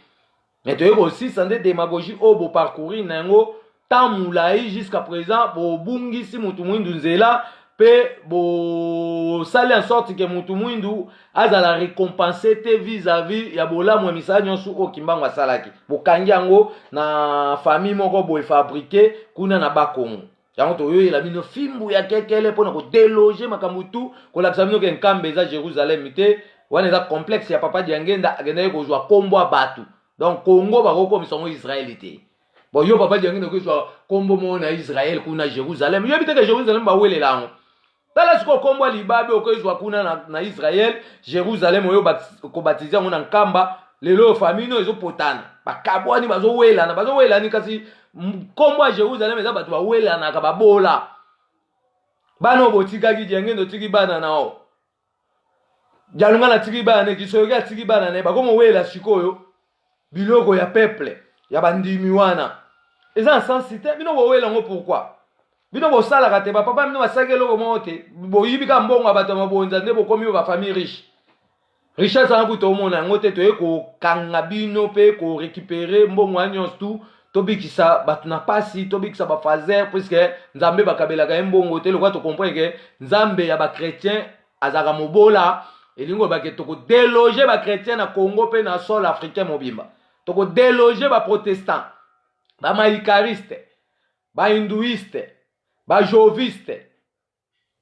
Mais toye kosisa nde démagogie oyo boparcourir na yango temps molai jusqu'à présent. Bobungisi motu mwindu nzela mpe bosali en sorte ke motu mwindu azala récompense te vis-à-vis ya bolamu ya misala nyonso oyo Kimbangu asalaki. Bokangi yango na famille moko boye fabriqué kuna na Bakongo. Yango toyoyela bino fimbu ya kekele mpona kodeloge makambo tu, kolakisa bino ke Nkamba eza Jérusalem te. Wana eza complexe ya papa Diangenda, akendaki kozwa kombo ya bato. Donc Congo bakokomisa yango Israël te. Bon, yo papa Diangenda okozwa kombo moko na Israël kuna Jérusalem. Yo biteke Jérusalem bawelela yango. Tala sikoyo kombo ya libabe okozwa kuna na Israël, Jérusalem oyo kobatize yango na Nkamba. Lelo oyo famille no ezopotana, bakabwani, bazowelana, bazowelani, kasi kombo ya Jérusalem eza bato bawelanaka, babola. Bana oyo botikaki, Diangenda otiki bana na yo, Dialunga natiki bana ne, Kisoyoki atiki bana na ye, bakomowela sikoyo biloko ya peuple ya bandimi. Wana eza na sens te. Bino bowela yango pourquoi? Bino bosalaka te, bapapa bino basalaki eloko moko te, boyibi kaka mbongo ya bato ya mabonza nde bokomi oyo bafamille riche. Richesse wana kuta omona yango te. Toye kokanga bino mpe korécupérer mbongo ya nyonso tu, tobikisa bato na pasi, tobikisa bafaser, puisque Nzambe bakabelaka ye mbongo te. Lokola tocomprendre ke Nzambe ya bachrétien azalaka mobola, elingi olobake tokodéloger bachrétien na Congo mpe na sol africain mobimba, tokodéloger baprotestant, bamaikariste, bahindouiste, bajoviste,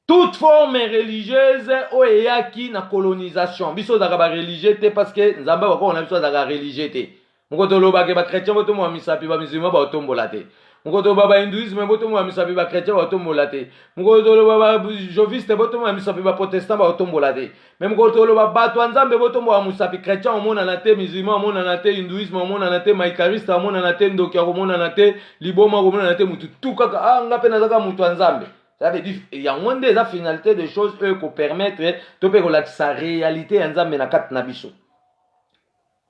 toute forme religieuse oyo eyaki na colonisation. Biso ozalaka bareligieux te, parce que Nzambe bakoko na biso azalaka religieux te. Moko tolobake bachrétien botombola misapi, bamusulman baotombola te. Moko toloba bahindouisme botombola misapi, bachrétien baotombola te. Moko toloba bajoviste botombola misapi, baprotestant baotombola te. Mais moko toloba bato ya Nzambe botombola mosapi, chrétien omonana te, musulman omonana te, hindouisme omonana te, maikariste amonana te, ndoki akomonana te, liboma akomonana te, mutu tu kaka ah, nga mpe nazaka mutu ya Nzambe. Ça veut dire yango nde eza finalité des choses oyo ekopermettre to mpe kolakisa réalité ya Nzambe na kati na biso.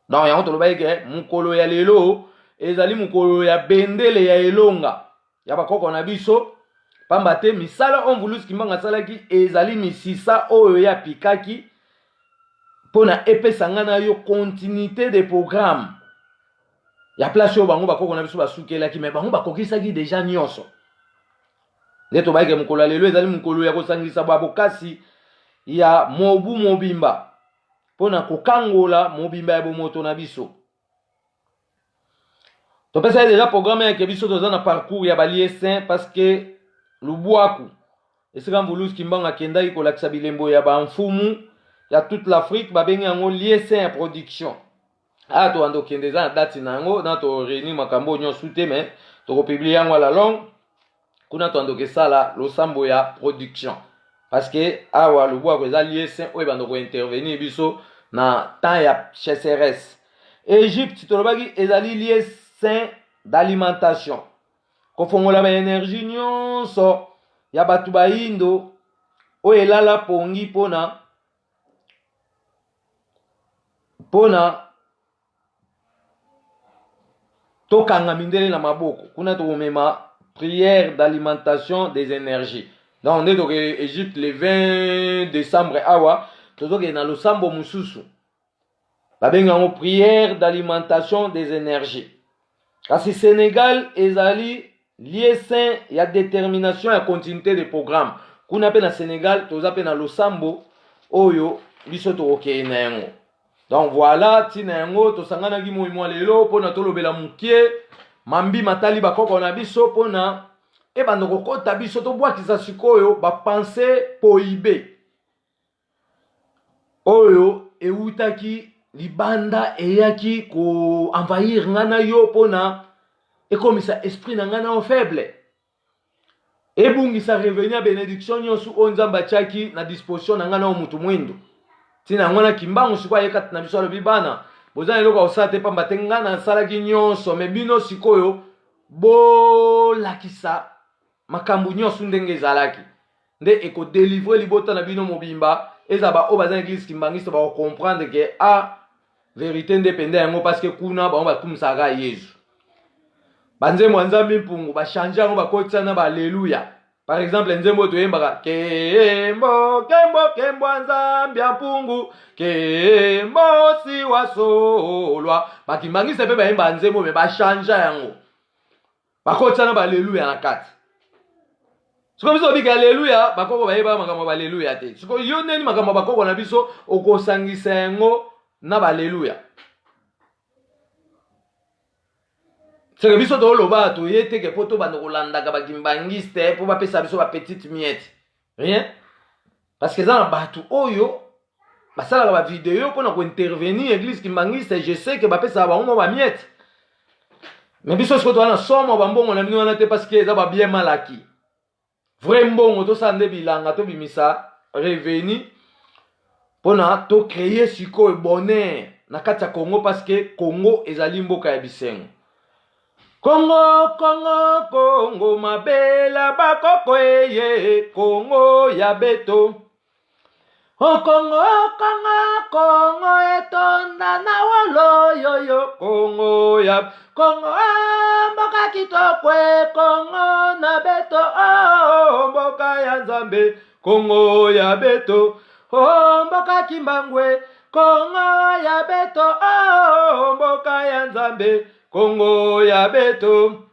Donc yango tolobaki ke mokolo ya lelo ezali mokolo ya bendele ya elonga ya bakoko na biso, pamba te misala oyo Mvuluzi Kimbangu asalaki ezali misisa oyo ye apikaki mpona epesa nga na yo continuité de programme ya place oyo bango bakoko na biso basukelaki. Mais bango bakokisaki déjà nyonso. Nde tobayeke mokolo ya lelo ezali mokolo ya kosangisa babokasi ya mobu mobimba mpona kokangola mobimba ya bomoto na biso. Topesaki déjà programme yake biso toza na parcours ya balieux saints, parce que lubwaku esika Mvuluzi Kimbangu akendaki kolakisa bilembo ya bamfumu ya toute l'Afrique, babengi yango lieu saint ya production. Aya tobanda okende, eza na date na yango na toréunir makambo nyonso te, mais tokopublier yango à la longue. Kuna tobanda okesala losambo ya production, parce que awa lubwaku eza lieu saint oyo ebanda kointervenir biso na temps ya sécheresse. Égypte, tolobaki ezali lieu saint d'alimentation, kofongola baénergie nyonso ya bato bayindo oyo elala pongi mpona tokanga mindele na maboko. Kuna tokomema prière d'alimentation des énergies. Donc nde toke Égypte le 20 décembre. Awa tozokende na losambo mosusu, babengi yango prière d'alimentation des énergies. Kasi Sénégal ezali lieu saint ya détermination ya continuité de programme. Kuna mpe na Sénégal toza mpe na losambo oyo biso tokokende na yango. Donc voilà ntina yango tosanganaki moi mwa lelo mpona tolobela mokie mambi matali bakoko na biso, mpona ebanda kokɔta biso, tobwakisa sikoyo bapensées prohibées oyo ewutaki libanda, eyaki koenvahir nga na yo mpona ekomisa esprit na ngai na yo faible, ebungisa revenu ya bénédiction nyonso oyo Nzambe atiaki na disposition na ngai na yo motu mwindo. Ntina yango wana Kimbangu sikoyo aye kati na biso, alobi: "Bana, boza na eloko ya kosala te, pamba te ngai nasalaki nyonso, mais bino sikoyo bolakisa makambo nyonso ndenge ezalaki, nde ekodélivrer libota na bino mobimba." Eza baoyo baza na église kimbangiste bakocomprendre ke a vérité nde pende yango, parce que kuna bango bakumisaka Yezu, banzembo ya Nzambe mpungu bachanger yango, bakotisa na baaleluya. Par exemple, nzembo oyo toyembaka: "Kembo, kembo, kembo ya Nzambe ya mpungu, kembo siwa solwa." Bakimbangiste mpe bayemba nzembo, mais bachanger yango, bakotisa na baaleluya na kati. Sikoyo biso obika aleluya, bakoko bayeba makambo ya baleluya te. Sikoyo yo ndeni makambo ya bakoko na biso okosangisa yango na baleluya? Seke biso toloba toye teke mpo tobanda kolandaka bakimbangiste mpo bapesa biso bapetite miette, rien, parce que eza na bato oyo Basalaka ba video mpona kointervenir église kimbanguiste. Je sais que bapesaka bango mwa bamiete, mais biso sikoyo toza na somo bambongo na bino wana te, parce que eza babien malaki. Vrai mbongo, tosala nde bilanga, tobimisa revenu mpona tocréer sikoyo bonheur na kati ya Congo, parce que Congo ezali mboka ya bisengo. Kongo, Kongo, Kongo, mabela bakoko eye, Kongo ya beto. O Kongo, Kongo, Kongo etonda na wolo yoyo, Kongo ya Kongo, mboka kitoko e, Kongo na beto, oh, mboka ya Nzambe, Kongo ya beto, oh, mboka Kimbangwe, Kongo ya beto, oh, mboka ya Nzambe, Kongo ya beto.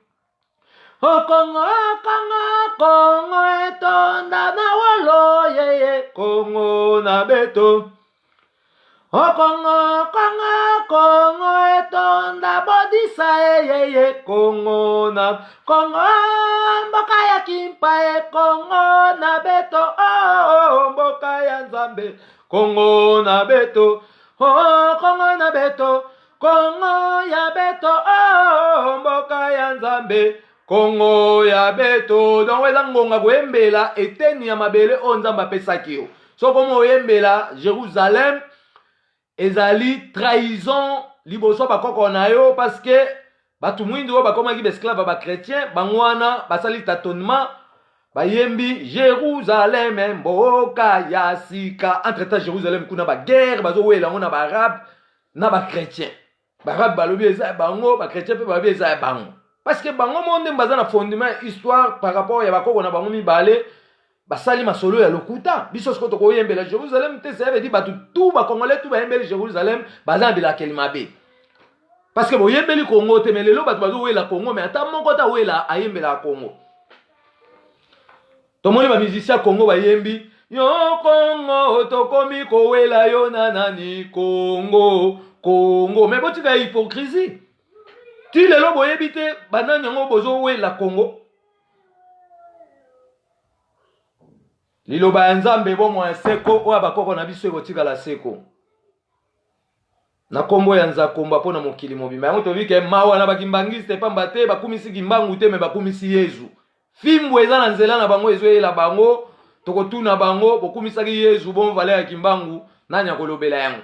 O Kongo, Kongo, Kongo etonda na wolo yeye, Kongo na beto. O Kongo, Kongo, Kongo etonda bodisa eyeye, Kongo na Kongo, mboka ya Kimpa e, Kongo na beto, oh, mboka ya Nzambe, Kongo na beto, oh, Kongo na beto, Kongo ya beto, oh, mboka ya Nzambe, Kongo ya beto. Donc eza ngonga koyembela eteni ya mabele oyo Nzambe apesaki yo. Soki omo oyembela Jérusalem, ezali trahison liboso bakoko na yo, parce que bato mwindu oyo bakomaki baesclave ya bachrétien, bango wana basali tâtonnement, bayembi Jérusalem mboka ya sika. Entre temps, Jérusalem kuna baguerre bazowela yango na baarabe na bachrétien. Baarabe balobi eza ya bango, bachrétien mpe balobi eza ya bango, parce que bango mo nde baza na fondement ya histoire par rapport ya bakoko na bango mibale. Basali masolo ya lokuta. Biso sikoyo tokoyembela Jérusalem te. Ça veut dire bato tu bacongolais tu bayembeli Jérusalem baza na bilakeli mabe, parce que boyembeli Congo te. Mais lelo bato bazowela Congo, mais ata moko ata awela ayembelaka Congo. Tomoni bamusicien ya Congo bayembi yo Congo, tokomi kowela yo na nani, Congo, Congo. Mais botika ya hypocrisie. Ti lelo boyebi te banani yango bozowela Congo. Liloba ya Nzambe, bomoi ya seko oyo bakoko na biso ekotikala seko na nkombo ya Nzakomba mpo na mokili mobimba. Yango toyebi ke mawa na bakimbangiste, pamba te bakumisi Kimbangu te, mais bakumisi Yezu. Fimbu eza na nzela na bango, ezoyela bango. Tokotuna bango: bokumisaki Yezu, bon valeur ya Kimbangu nani akolobela yango?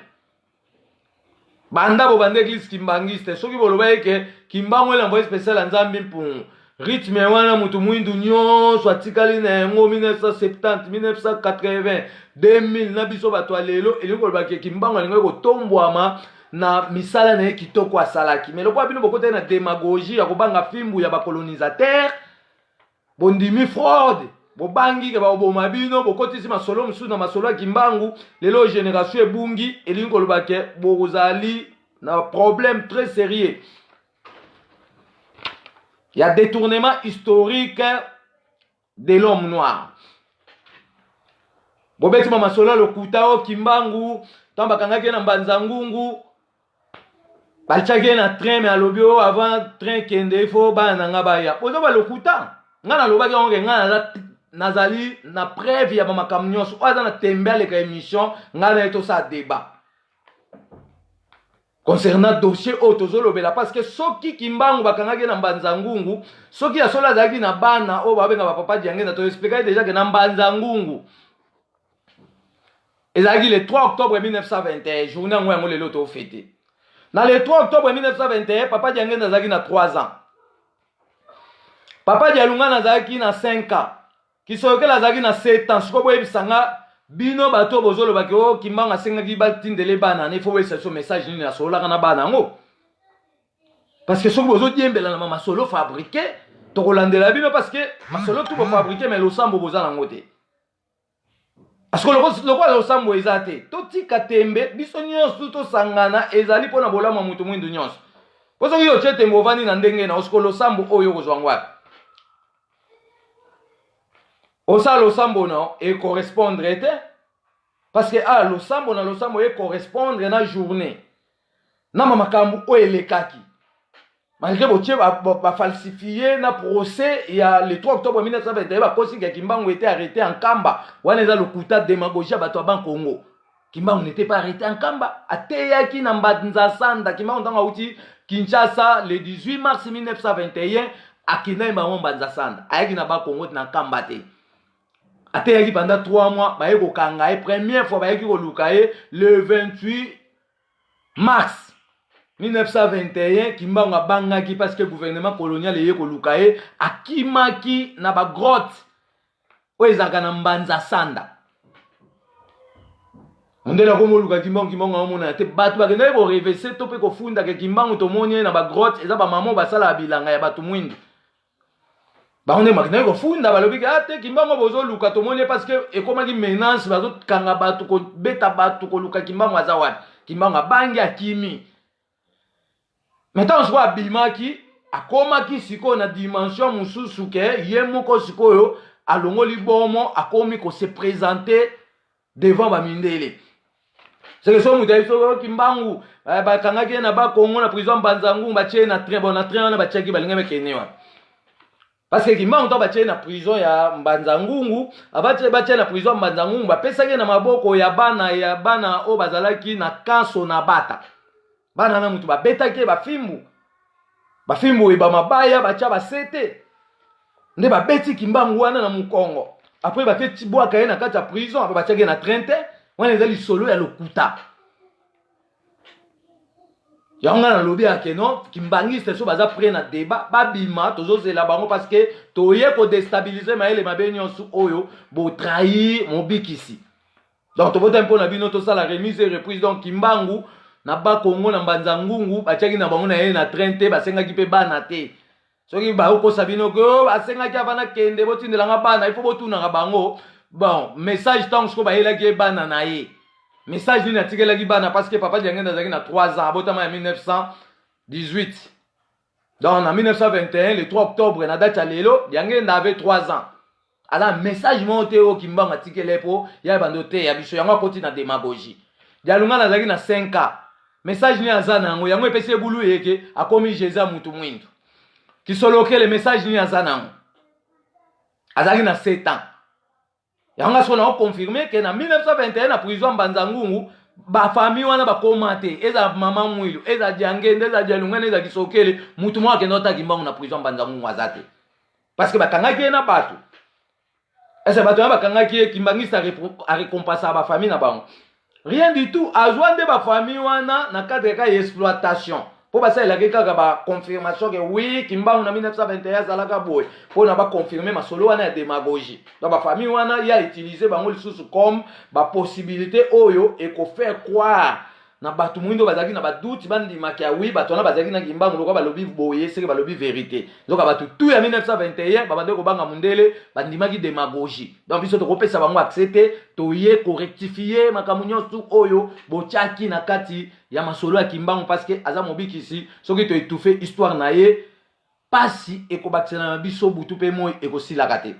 Banda bobanda église kimbangiste, soki boloba eke Kimbangu envoyé spécial ya Nzambe mpungu, rythme wana moto mwindu nyonso atikali na yango 1970, 1980, 2000 na biso bato ya lelo, elingi koloba ke Kimbangu alingaki kotombwama na misala na ye kitoko asalaki. Mais lokola bino bokotaki na démagogie ya kobanga fimbu ya bacolonisateur, bondimi fraude, bobangi ke bakoboma bino, bokotisi masolo mosusu na masolo ya Kimbangu. Lelo génération ebungi, elingi koloba ke bozali na problème très sérieux ya détournement historique de l'homme noir. Bobetima masolo ya lokuta oyo Kimbangu, ntango bakangaki ye na Mbanza Ngungu, batiaki ye na train, mais alobi oyo avant train kende, ifo bana na nga baya. Boza balokuta. Nga nalobaki yango ke nga nazali na preuve ya bamakambo nyonso. Oyo aza na tembe, aleka émission, ngai na ye tosala débat concernant dossier oyo tozolobela. Parce que soki Kimbangu bakangaki ye na Mbanza Ngungu, soki ya solo azalaki na bana oyo babenga bapapa Diangenda, toexplikaki déjà ke na Mbanza Ngungu ezalaki le 3 octobre 1921, journée yango lelo tofete. Na le 3 octobre 1921, papa Diangenda azalaki na 3 ans, papa Dialungana azalaki na 5 ans, Kisoyokela azalaki na 7 ans. Sikoyo boyebisa nga, bino bato oyo bozolobaki o Kimbangu asengaki batindele bana na, ifo boyebisa biso message nini asololaka na bana yango. Parce que soki bozodiembela na masolo fabriqué, tokolandela bino, parce que masolo tu bofabriqué, mais losambo boza nango te. Parce que lokola losambo eza te, totika tembe. Biso nyonso tosangana, ezali mpona bolamu ya moto mwindu nyonso. Po soki otie tembe, ovandi na ndenge na osiko, losambo oyo okozwa ngo wapi? Osala losambo na ecorrespondre te, parce que ah, losambo na losambo ecorrespondre na journée na makambo oyo elekaki. Malgré botie bafalsifie na procès ya le 3 octobre 1921, bakosi ya Kimbangu était arrêté en Kamba, wana eza lokuta, démagogie ya bato ya Bankongo. Kimbangu n'était pas arrêté en Nkamba. Ateyaki na Mbanza Sanda. Kimbangu ntango auti Kinshasa le 18 mars 1921 akendaki bango Mbanza Sanda. Ayaki na Bakongo na Nkamba te. Ateyaki pendant 3 mois, baye kokanga ye première fois bayaki koluka ye le 28 mars 1921. Kimbangu abangaki parce que gouvernement colonial eye koluka ye, akimaki na bagrotte oyo ezalaka na Mbanza Sanda. Mondele akomi oluka Kimbangu, Kimbangu aomonana te. Bato bakendaki korévéler to mpe kofundaka Kimbangu tomoni ye na bagrotte, eza bamama oyo basalaka bilanga ya bato mwindu. Bango nde bakendaki kofunda, balobi ke ah te, Kimbangu bozoluka tomoni ye, parce que ekomaki menace, bazokanga bato, kobeta bato, koluka Kimbangu aza wapi. Kimbangu abangi, akimi. Mais ntango sikoyo abimaki, akomaki sikoyo na dimension mosusu ke ye moko sikoyo alongoli bomo, akomi kose présenter devant bamindele. Seke so moto ayebi soki Kimbangu bakangaki ye na Bakongo na prison Mbanza-Ngungu, batie ye na train. Bon, na train wana batiaki, balingi bakende wana parce que Kimbangu to batie ye na prison ya Mbanza-Ngungu, batie na prison ya Mbanza-Ngungu, bapesaki ye na maboko ya bana oyo bazalaki na kanso na bata bana na mutu, babetaki ye bafimbu, bafimbu eba mabaya, batya basete nde babeti Kimbangu wana na mokongo. Après bake bwaka ye na kati ya prison, après batiaki ye na train te. Wana eza lisolo ya lokuta. Yango ngai nalobi yake non, kimbangiste so baza prêt na débat, babima, tozozela bango parce que toye kodéstabiliser mayele mabe nyonso oyo botrahir mobikisi. Donc tobotami mpo na bino tosala remise et reprise. Donc Kimbangu na Bakongo na Mbanza Ngungu batiaki na bango na ye na train te, basengaki mpe bana te. Soki bakokosa bino ke oh, basengaki avana kende botindelanga bana, il faut botunaka bango. Bon, message ntango sikoyo bayelaki ye bana na ye, message nini atikelaki bana? Parce que papa Diangenda azalaki na 3 ans, abotama ya 1918. Donc na 1921 le 3 octobre, na date ya lelo, Diangenda avait 3 ans. Aza message moko te oyo Kimbangu atikele mpo ya bando te ya biso. Yango akoti na démagogie. Dialungana azalaki na 5 ans, message nini aza na yango? Yango epesi ebulu yeke akomi Jésus ya mutu mwindu. Kisolokele, message nini aza na yango? Azalaki na 7 ans. Yango nga sikoyo naoconfirmer ke na 1921 na prison Mbanza Ngungu, bafamille wana bakoma te. Eza mama Mwilu, eza Diangende, eza Dialungana, eza Kisokele, mutu moko akende otaki mbangu na prison Mbanza Ngungu aza te, parce que bakangaki ye na bato. Ese bato wana bakangaki ye, kimbangisi arécompensaka bafamille na bango? Rien du tout. Azwa nde bafamille wana na cadre kaka ya exploitation mpo basalelaki kaka baconfirmation ke oui, Kimbangu na 1921 azalaka boye, mpona baconfirmer masolo wana ya démagogie. Donc bafamille wana ya utiliser bango lisusu comme bapossibilité oyo ekofaire croire na bato moyindo bazalaki na badoute, bandimaki ya oui, bato wana bazalaki na Kimbangu, lokola balobi boye seke balobi vérité. Nzoka bato tu ya 1921 babandaki kobanga mundele, bandimaki démagogie. Donc biso tokopesa bango accès te. Toye korectifier makambo nyonso oyo botiaki na kati ya masolo ya Kimbangu, parce que aza mobikisi. Soki toétouffe histoire na ye, pasi ekobakisana na biso butu mpe moi, ekosilaka te.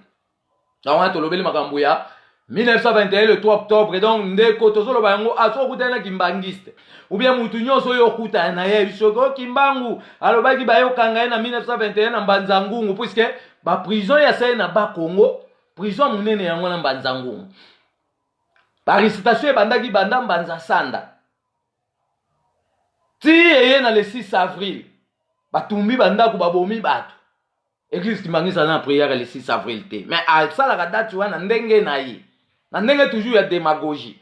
Donc wana tolobeli makambo ya 1921 le 3 octobre. Donc ndeko, tozoloba yango, soki okutani na kimbangiste ou bien mutu nyonso oyo okutana na ye, soki o Kimbangu alobaki bayokanga ye na 1921 na Mbanza Ngungu, puisque baprison ya sali na Bakongo, prison monene yango na Mbanza Ngungu, baarrestation ebandaki banda Mbanza Sanda ti eye na le 6 avril, batumbi bandako, babomi bato. Église kimbangisi aza na prière le 6 avril te, mais asalaka date wana ndenge na ye, na ndenge toujours ya démagogie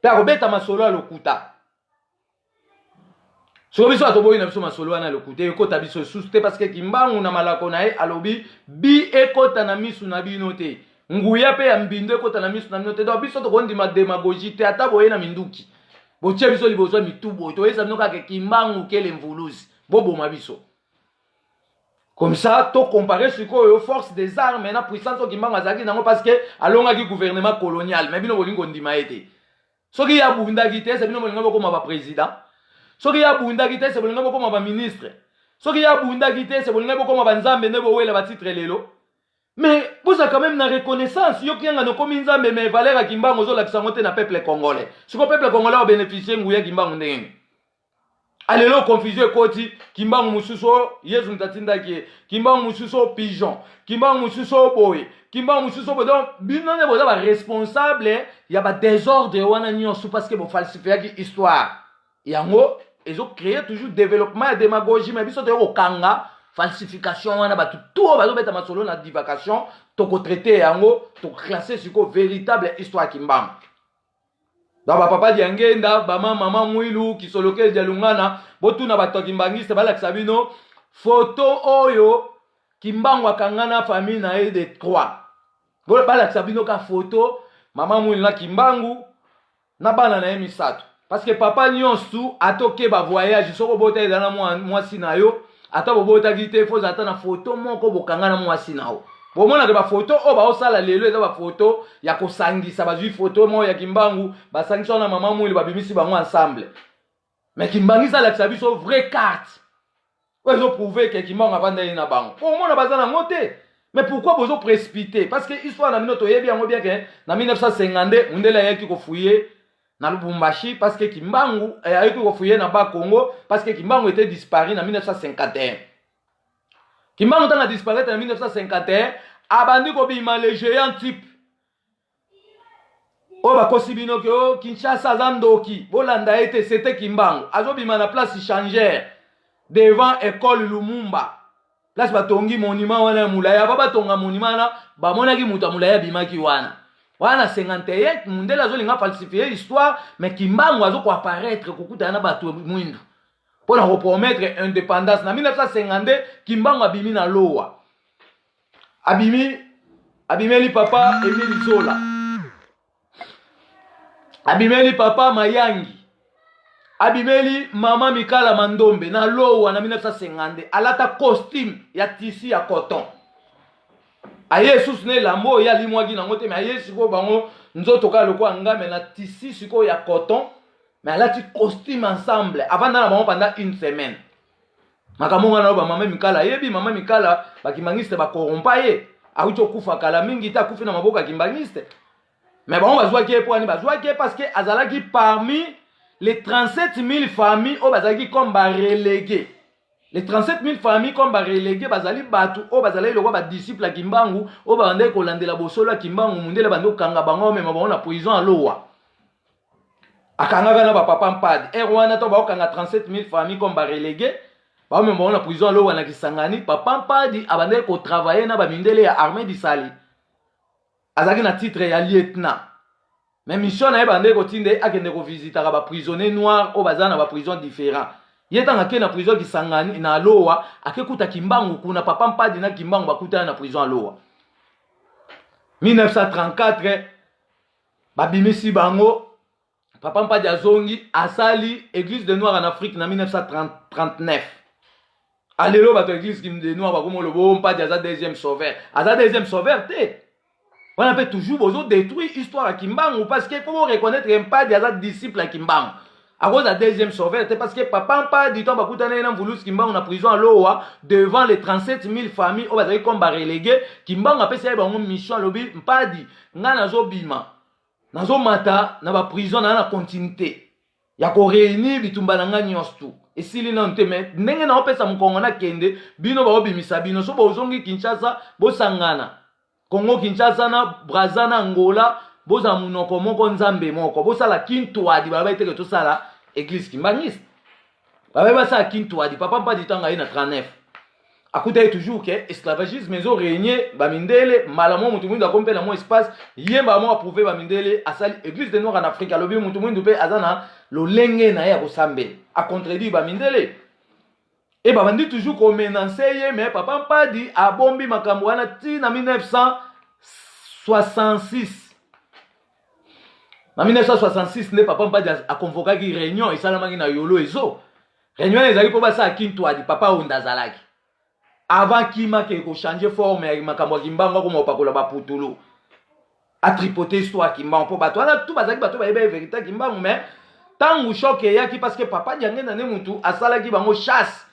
mpe akobeta masolo ya lokuta. Soki biso atoboyi na biso masolo wana ya lokuta, ekota biso lisusu te, parce que Kimbangu na malako na ye alobi bi ekota na misu na bino te, nguya mpe ya mbindo ekota na misu na bino te. Donc biso tokondima démagogie te. Ata boye na minduki, botie biso liboso ya mitu boye, toyesa bino kaka Kimbangu kele mvuluzi, boboma biso. Comme ça tocompare sikoyo force des armes na puissance oyo Kimbangu azalaki nango, parce que alongaki gouvernement colonial. Mais bino bolingi kondima ye te. Soki ye abundaki te, ese bino bolingi bokóma baprésident? Soki ye abundaki te, ese bolingi bokóma baministre? Soki ye abundaki te, ese bolingi bokóma banzambe nde bowela batitre lelo? Mais boza quand même na reconnaissance. Yoki yanga nokomi nzambe, mais valeur ya Kimbangu ozolakisa yango te na peuple congolais. Siko peuple congolais obénéficie nguya Kimbangu ndenge nini? Alelo confusion ekoti. Kimbangu mosusu oyo Yesu moto atindaki ye, Kimbangu mosusu oyo pigeon, Kimbangu mosusu oyo boye, Kimbangu mosusu oyo boye. Donc bino nde boza baresponsable ya badésordre wana nyonso, parce que bofalsifiaki histoire. Yango ezocréer toujours développement ya démagogie. Mais biso toye kokanga falsification wana. Bato tu oyo bazobeta masolo na divagation, tokotraite yango, tokoclasse sikoyo véritable histoire ya Kimbangu. Donc bapapa Diangenda, bama mama Mwilu Kisolokele Dialungana, botuna bato ya kimbangiste, balakisa bino foto oyo Kimbangu akanga na famille na ye de trois. Balakisa bino ka foto mama Mwilu na Kimbangu na bana na ye misato, parce que papa nyonso atoke bavoyage, soki obota eza na mwasi na yo, ata bobotaki te, fo ozala ata na foto moko bokanga na mwasi na yo. Bomonaka bafoto oyo baosala lelo eza bafoto ya kosangisa. Bazwi foto moko ya Kimbangu, basangisi wana mama Mwili, babimisi bango ensemble. Mais kimbangisi alakisa biso vraie carte oyo ezoprouve ke Kimbangu avanda ye na bango, po omona baza nango te. Mais pourquoi bozo précipité? Parce que histoire na bino toyebi yango bien ke na 1952 mundele ayaki kofouiller na Lubumbashi, parce que Kimbangu ayaki kofouiller na Bakongo, parce que Kimbangu était disparu na 1951. Kimbangu ntango adisparaître na 1951, abandi kobima le géant type oyo bakosi bino ke o Kinshasa aza ndoki, bolanda ye te. C'était Kimbangu azobima na place Changer, devant école Lumumba, place batongi monument wana ya molai. Aba batonga monument wana, bamonaki moto ya molai abimaki wana wana 51. Mundele azolinga falsifier histoire, mais Kimbangu azokoapparaître kokutana na bato mwindu mpo na kopromettre indépendance. Na 1952 Kimbangu abimi na Lowa, abimi, abimeli papa Emile Zola, abimeli papa Mayangi, abimeli mama Mikala Mandombe na Lowa na 1952. Alata costume ya tissu ya coton, aye susu na elamba oyo ye alimwaki nango te, mais aye sikoyo bango nzoto kaka lokola ngame na tissu sikoyo ya coton, mais alati costume ensemble. Avanda na bango pendant une semaine. Makambo nga na oyo bamama Mikala ayebi. Mama Mikala, bakimbangiste bakorompa ye, awuti okufa kala mingi te, akufi na maboko ya kimbangiste. Mais bango bazwaki ye mpo ani? Bazwaki ye parce que azalaki parmi les 37 000 familles oyo bazalaki comme barelégué. Les 37 000 familles comme barelégué bazali bato oyo bazalaki lokola badisciple ya Kimbangu, oyo babandaki kolandela bosolo ya Kimbangu. Mundele bandi kokanga bango, omema bango na prison ya Lowa, akangaka na bapapa Mpadi. Ere wana to baokanga 37 000 familles comme barelégué, baomema bango na prison ya Lowa na Kisangani. Papa Mpadi abandaki kotravailler na bamindele ya Armée du Salut, azalaki na titre ya lieutenant, mais mission na ye bandeki kotinda ye akende kovisitaka baprisonnier noir oyo baza na baprison différent. Ye ntango ake na prison Kisangani na Lowa, ake kuta Kimbangu kuna. Papa Mpadi na Kimbangu bakutana na prison ya Lowa. 1934 babimisi bango. Papa Mpadi azongi, asali Église de Noir en Afrique na 1939. Alelo bato ya Église de Noir bakoma oloba o Mpadi aza deuxième sauveur. Aza deuxième sauveur te. Wana mpe toujours bozodétruire histoire ya Kimbangu, parce que faut reconnaître Mpadi aza disciple ya Kimbangu, akoza deuxième sauveur te, parce que papa Mpadi to bakutana ye na Mvulusi Kimbangu na prison ya Lowa, devant les 37 000 familles oyo bazalaki comme barelégué. Kimbangu apesi ye bango mission, alobi: "Mpadi, ngai nazobima, nazomata na baprison na na continuité ya koréunir bitumba na ngai nyonso tu esili nano te. Mais ndenge naopesa mokongo nakende, bino baobimisa bino, so bozongi Kinshasa, bosangana Kongo Kinshasa na Braza na Angola, bozala monoko moko, Nzambe moko, bosala Kintwadi." Baloba eteke tosala église kimbangiste, babai basala Kintwadi. Papa Mpadi ntango aye na 39, akuta ye toujours ke esclavagisme ezorégner bamindele. Mbala moko motu mwindu akomi mpe na mwa espace. Ye mbala moko approuve bamindele, asali Église de Noir en Afrique. Alobi motu mwindu mpe aza na lolenge na ye ya kosambela, acontredire bamindele. E babandi toujours komenacer ye, mais papa Mpadi abombi makambo wana ti na 1966. Na 1966 nde papa Mpadi aconvokaki réunion, esalamaki na Yolo. Ezo réunion wana ezalaki mpo basala Kintwadi. Papa Onda azalaki avant kima ke kochange forme ya makambo ya Kimbangu, akoma kopakola baputulu, atripote histoire ya Kimbangu, mpo bato wana tu bazalaki bato bayeba ye vérité ya Kimbangu. Mais ntango choc eyaki, parce que papa Diangenda nde mutu asalaki bango chasse,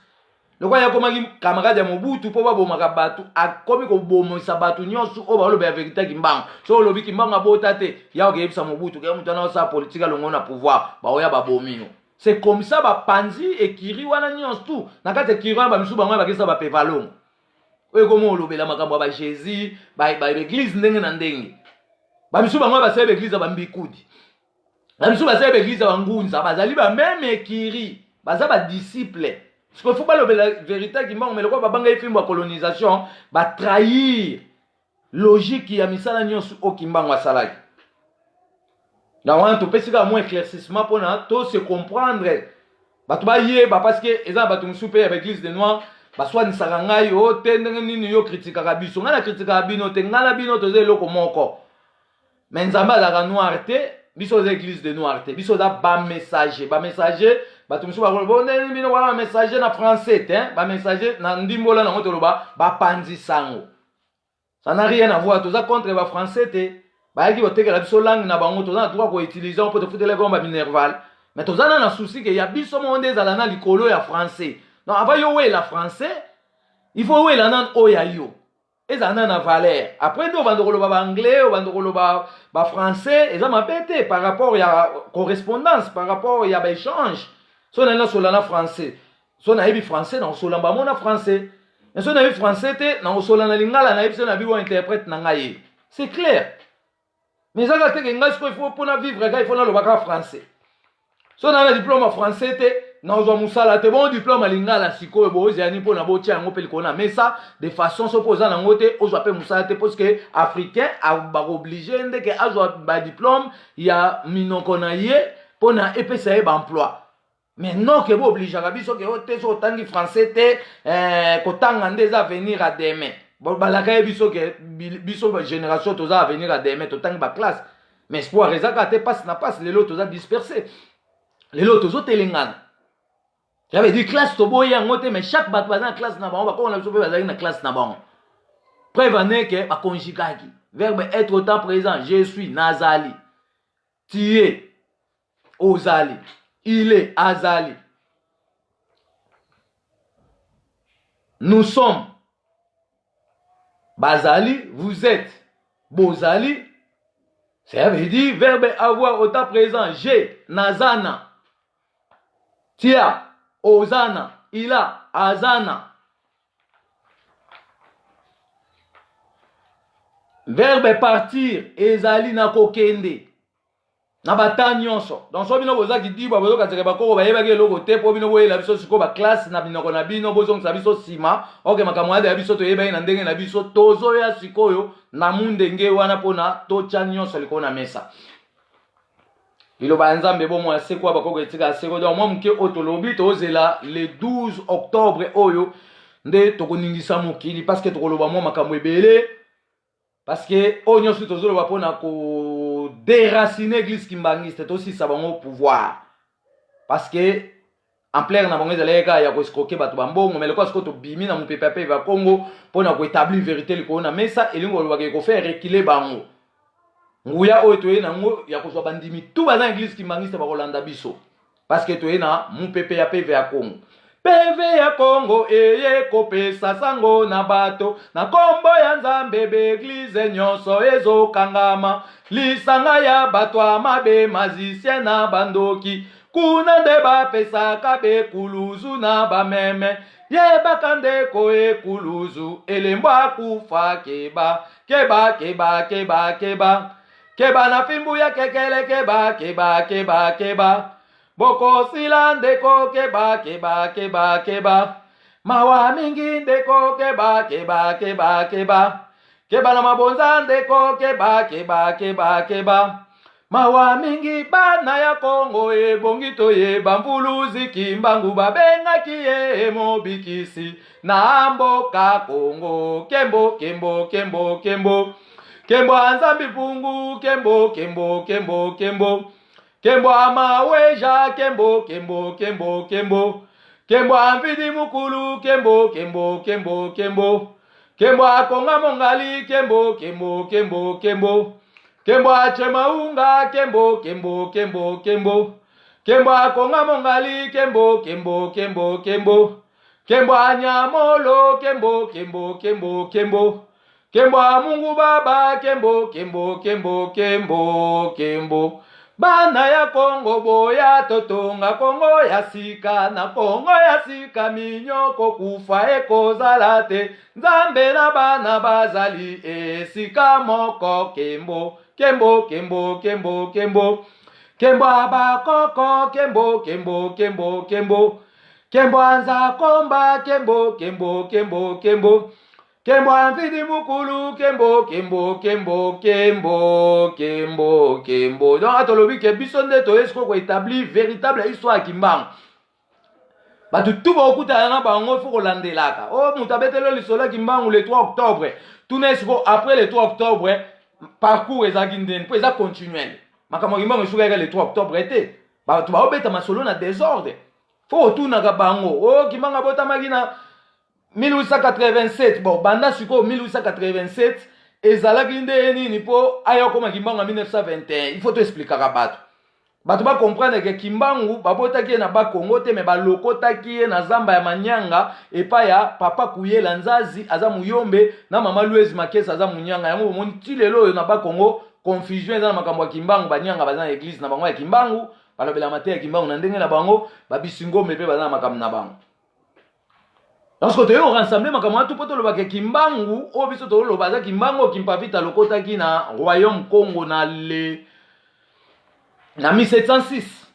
lokola ye akomaki camarade ya Mobutu mpo babomaka bato, akomi kobomisa bato nyonso oyo baloba ya vérité ya Kimbangu. So olobi Kimbangu abota te, ya okeyebisa Mobutu ke moto wana osala politike alongo na pouvoir, baoya babomi yo. C'est comme ça bapanzi ekiri wana nyonso tout na kati ekiri wana bamisusu bango bakisa bapevalongo oyo ekoma olobela makambo ya bajesus baeglise ndenge na ndenge. Bamisusu bango basali baeglise ya bambikudi, bamisusu basali baeglise ya bangunza, bazali bameme ekiri, baza badisciple. Sikoyo fo balobela verité ya Kimbangu, me lokola babanga fimbo ya colonisation, batrahir logique ya misala nyonso oyo Kimbangu asalaki. Na wana topesi kaka mwa éclaircissement mpona to se comprendre, bato bayeba, parce que eza na bato mosusu mpe ya baeglise de noir baswanisaka ngai o te: ndenge nini yo kritikaka biso? Ngai na kritikaka bino te, ngai na bino toza eloko moko. Me Nzambe azalaka noir te, biso oza église de noir te, biso oza bamessager. Bamessager, bato mosusu bakoloba ndenge bino wana bamessager na français te, bamessager na ndimbola nango toloba bapanzi sango. Ça n'a rien à voir, toza contre bafrançais te. Bayaki kotekela biso langue na bango, toza na droit koutiliser mpo tofutelaki bango baminerval, mais toza na souci ke ya biso moko nde ezala na likolo ya français. Donc avant yo wela français, il faut wela nanu oyo ya yo ezala nanu na valeur, après nde obanda koloba baanglais, obanda koloba bafrançais. Eza mabe te par rapport ya correspondance, par rapport ya baéchange. So nali nasola na français, so nayebi français, nakosola bango na français, mais so nayebi français te, nakosola na lingala, nayebi so nayebi wa interprète na ngai ye, c'est clair. Mais eza kaka teke ngai sikoyo il faut mpona vivre kaka il faut naloba kaka français. So naa na diplôme ya français te, nazwa mosala te. Bon, diplôme ya lingala sikoyo bozali mpona botia yango mpe likolo na mesa de façon so mpo oza nango te, ozwa mpe mosala te, parce que africain bakoobliger ndeke azwa badiplôme ya minoko na ye mpona epesa ye baemploi. Mais non ke boobligeaka biso ke o te, so otangi français te, kotanga nde eza avenir à demain. Balaka ye biso ke biso génération toza avenir à demain, totangi baclasse, mais espoir eza kaka te, pasi na pasi. Lelo toza dispersé, lelo tozotelengana. Ça veut dire classe toboyi yango te, mais chaque bato baza na classe na bango. Bakoko na biso mpe bazalaki na classe na bango. Preuve ane ke baconjugaki verbe être au temps présent: je suis, nazali, tu es, ozali, il est, azali, nous sommes, bazali, vous êtes, bozali. Ça veut dire verbe avoir au temps présent: j'ai, nazana, tu as, ozana, il a, azana. Verbe partir ezali na kokende na bata nyonso. Donc so bino bozaki dibwa, bozokatisaka bakoko bayebaki eloko te, mpo bino boyela biso sikoyo baklasse na binoko na bino, bozongisa biso nsima. Oke, makambo ya biso toyebaki na ndenge na biso, tozoya sikoyo na mundenge wana mpona totya nyonso likolo na mesa. Liloba ya Nzambe bomoi ya seko, bakoko etika ya seko. Donc mwa moke oyo tolobi, tozela le 12 octobre oyo nde tokoningisa mokili, parce que tokoloba mwa makambo ebele, parce que oyo nyonso tozoloba mpona kodéraciner église kimbangiste, tosisa bango pouvoir, parce que ampleur na bango ezalaki kaka ya koescroquer bato bambongo. Mais lokola sikoyo tobimi na mopepe ape ya Congo mpona koétablir vérité likolo na mesa, elingi kolobaka ekofaire reculer bango. Nguya oyo toye nango ya kozwa bandimi tu baza église kimbangiste bakolanda biso, parce que toye na mopepe ya peve ya Congo. Peve ya Kongo eye kopesa sango na bato na nkombo ya Nzambe. Baeglize nyonso ezokangama, lisanga ya bato ya mabe, magicien na bandoki, kuna nde bapesaka bekuluzu na bameme. Yebaka ndeko, ekuluzu elembo akufa. Keba, keba, keba, keba, keba, keba na fimbu ya kekele. Keba, keba, keba, keba, bokosila ndeko. Keba, keba, keba, keba, mawa mingi ndeko. Keba, keba, keba, keba, keba na mabonza ndeko. Keba, keba, keba, keba, mawa mingi. Bana ya Kongo, ebongi toyeba mvuluzi Kimbangu, babengaki ye mobikisi na mboka Kongo. Kembo, kembo, kembo, kembo, kembo ya Nzambi mpungu. Kembo, kembo, kembo, kembo, kembo ya maweja. Kembo, kembo, kembo, kembo, kembo ya mvidi mukulu. Kembo, kembo, kembo, kembo, kembo ya konga mongali. Kembo, kembo, kembo, kembo, kembo ya chemaunga. Kembo, kembo, kembo, kembo, kembo ya konga mongali. Kembo, kembo, kembo, kembo, kembo ya nyamolo. Kembo, kembo, kembo, kembo, kembo ya Mungu Baba. Kembo, kembo, kembo, kembo, kembo. Bana ya Kongo boya totonga Kongo ya sika, na Kongo ya sika minyoko kufa ekozala te. Nzambe na bana bazali esika moko. Kembo, kembo, kembo, kembo, kembo. Kembo ya bakoko, kembo, kembo, kembo, kembo. Kembo ya Nzakomba, kembo, kembo, kembo, kembo. Kembo ya Mvidi Mukulu, kembo, kembo, kembo, kembo, kembo, kembo. Donc atolobi ke biso nde toye sikoyo koetablir véritable histoire ya Kimbangu. Bato tu bakokutana na bango fo kolandelaka. O oh, moto abeteli lisolo ya Kimbangu le 3 octobre. Tuna ye sikoyo après le 3 octobre parcours ezalaki ndeni mpo eza continuel. Makambo ya Kimbangu esukaki le 3 octobre te. Bato baobeta masolo na desordre. Fo kotunaka bango. O oh, Kimbangu abotamaki na 1887 bon banda sikoyo 1887 ezalaki nde nini mpo aya okoma Kimbangu ya 1921. Il faut toexplikaka bato, bato bacomprendre ke Kimbangu babotaki ye na Bakongo te, me balokotaki ye na zamba ya Manyanga epai ya papa Kuyela Nzazi aza Muyombe na mama Louise Makesa aza Munyanga. Yango bomoni ti lelo oyo na Bakongo confusion eza na makambo ya Kimbangu. Banyanga baza na eglise na bango ya Kimbangu, balobela mateya ya Kimbangu na ndenge na bango. Babisingombe mpe baza na makambo na bango. Lorsque toyei korassembler makambo wana tu mpo tolobaka Kimbangu oyo biso toloba aza Kimbangu oyo Kimpavita alokotaki na royaume Congo na le na 1706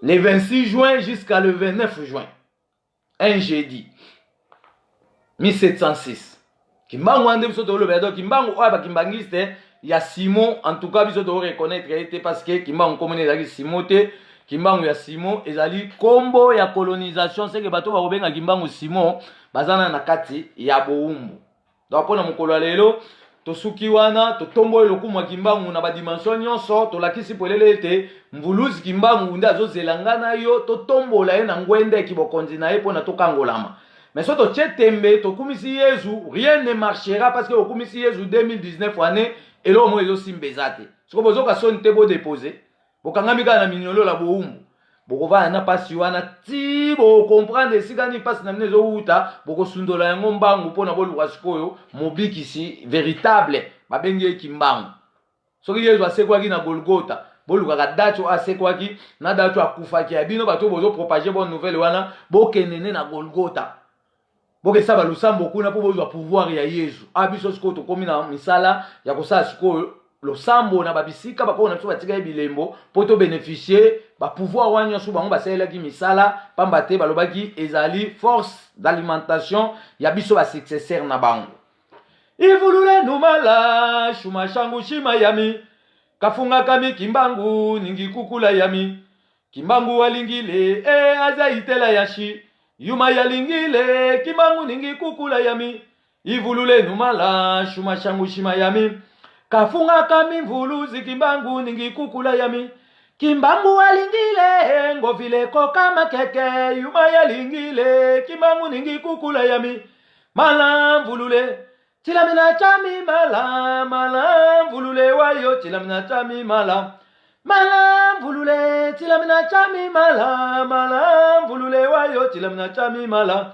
le 26 juin jusqu'à le 29 juin, un jeudi 1706. Kimbangu wana nde biso tolobela. Donc Kimbangu oyo bakimbangiste ya Simon, en tout cas biso toreconnaître ye te, parce que Kimbangu nkombo ezalaki Simon te. Kimbangu ya Simon ezali nkombo ya colonisation. Seke bato bakobenga Kimbangu Simon baza na na kati ya bowumbu. Donc mpona mokolo ya lelo tosuki wana. Totomboli lokumu ya Kimbangu na badimension nyonso. Tolakisi polele ete Mvuluzi Kimbangu nde azozela nga na yo totombola ye na ngwendeki bokonzi na ye mpona tokangolama. Mais so totie tembe, tokumisi Yezu, rien ne marchera, parce que okumisi Yezu 2019 ane eloko moko ezosimba eza te. Soko bozoka soni te, bodepose, bokangami kaka na minyololo ya bowumbu, bokovanda na mpasi wana ti bokomprendre esika nini mpasi na bino ezowuta. Bokosundola yango mbangu mpona boluka sikoyo mobikisi véritable babengi ye Kimbangu. Soki Yezu asekwaki na Golgota, bolukaka date oyo asekwaki na date oyo akufaki. Ya bino bato oyo bozopropage bonne nouvelle wana, bokende nde na Golgota, bokesa balosambo kuna mpo bozwa pouvoir ya Yezu. A biso sikoyo tokomi na misala ya kosala sikoyo losambo na babisika bakoko na biso batikaki bilembo mpo tobénéficie bapouvoir wana nyonso bango basalelaki misala, pamba te balobaki ezali force d'alimentation ya biso basuccesseur na bango. Ivulule numala shuma shangu shima yami kafunga kami Kimbangu ningi kukula yami Kimbangu walingile e aza itela yashi yuma yalingile Kimbangu ningi kukula yami ivulule numala shuma shangu shima yami kafunga kami mvuluzi Kimbangu ningi kukula yami Kimbangu walingile ngovile koka makeke yuma yalingile Kimbangu ningi kukula yami mala mvulule tilamina chami mala mala mvulule wayo tilamina chami mala mala mvulule tilamina chami mala mala mvulule wayo tilamina chami mala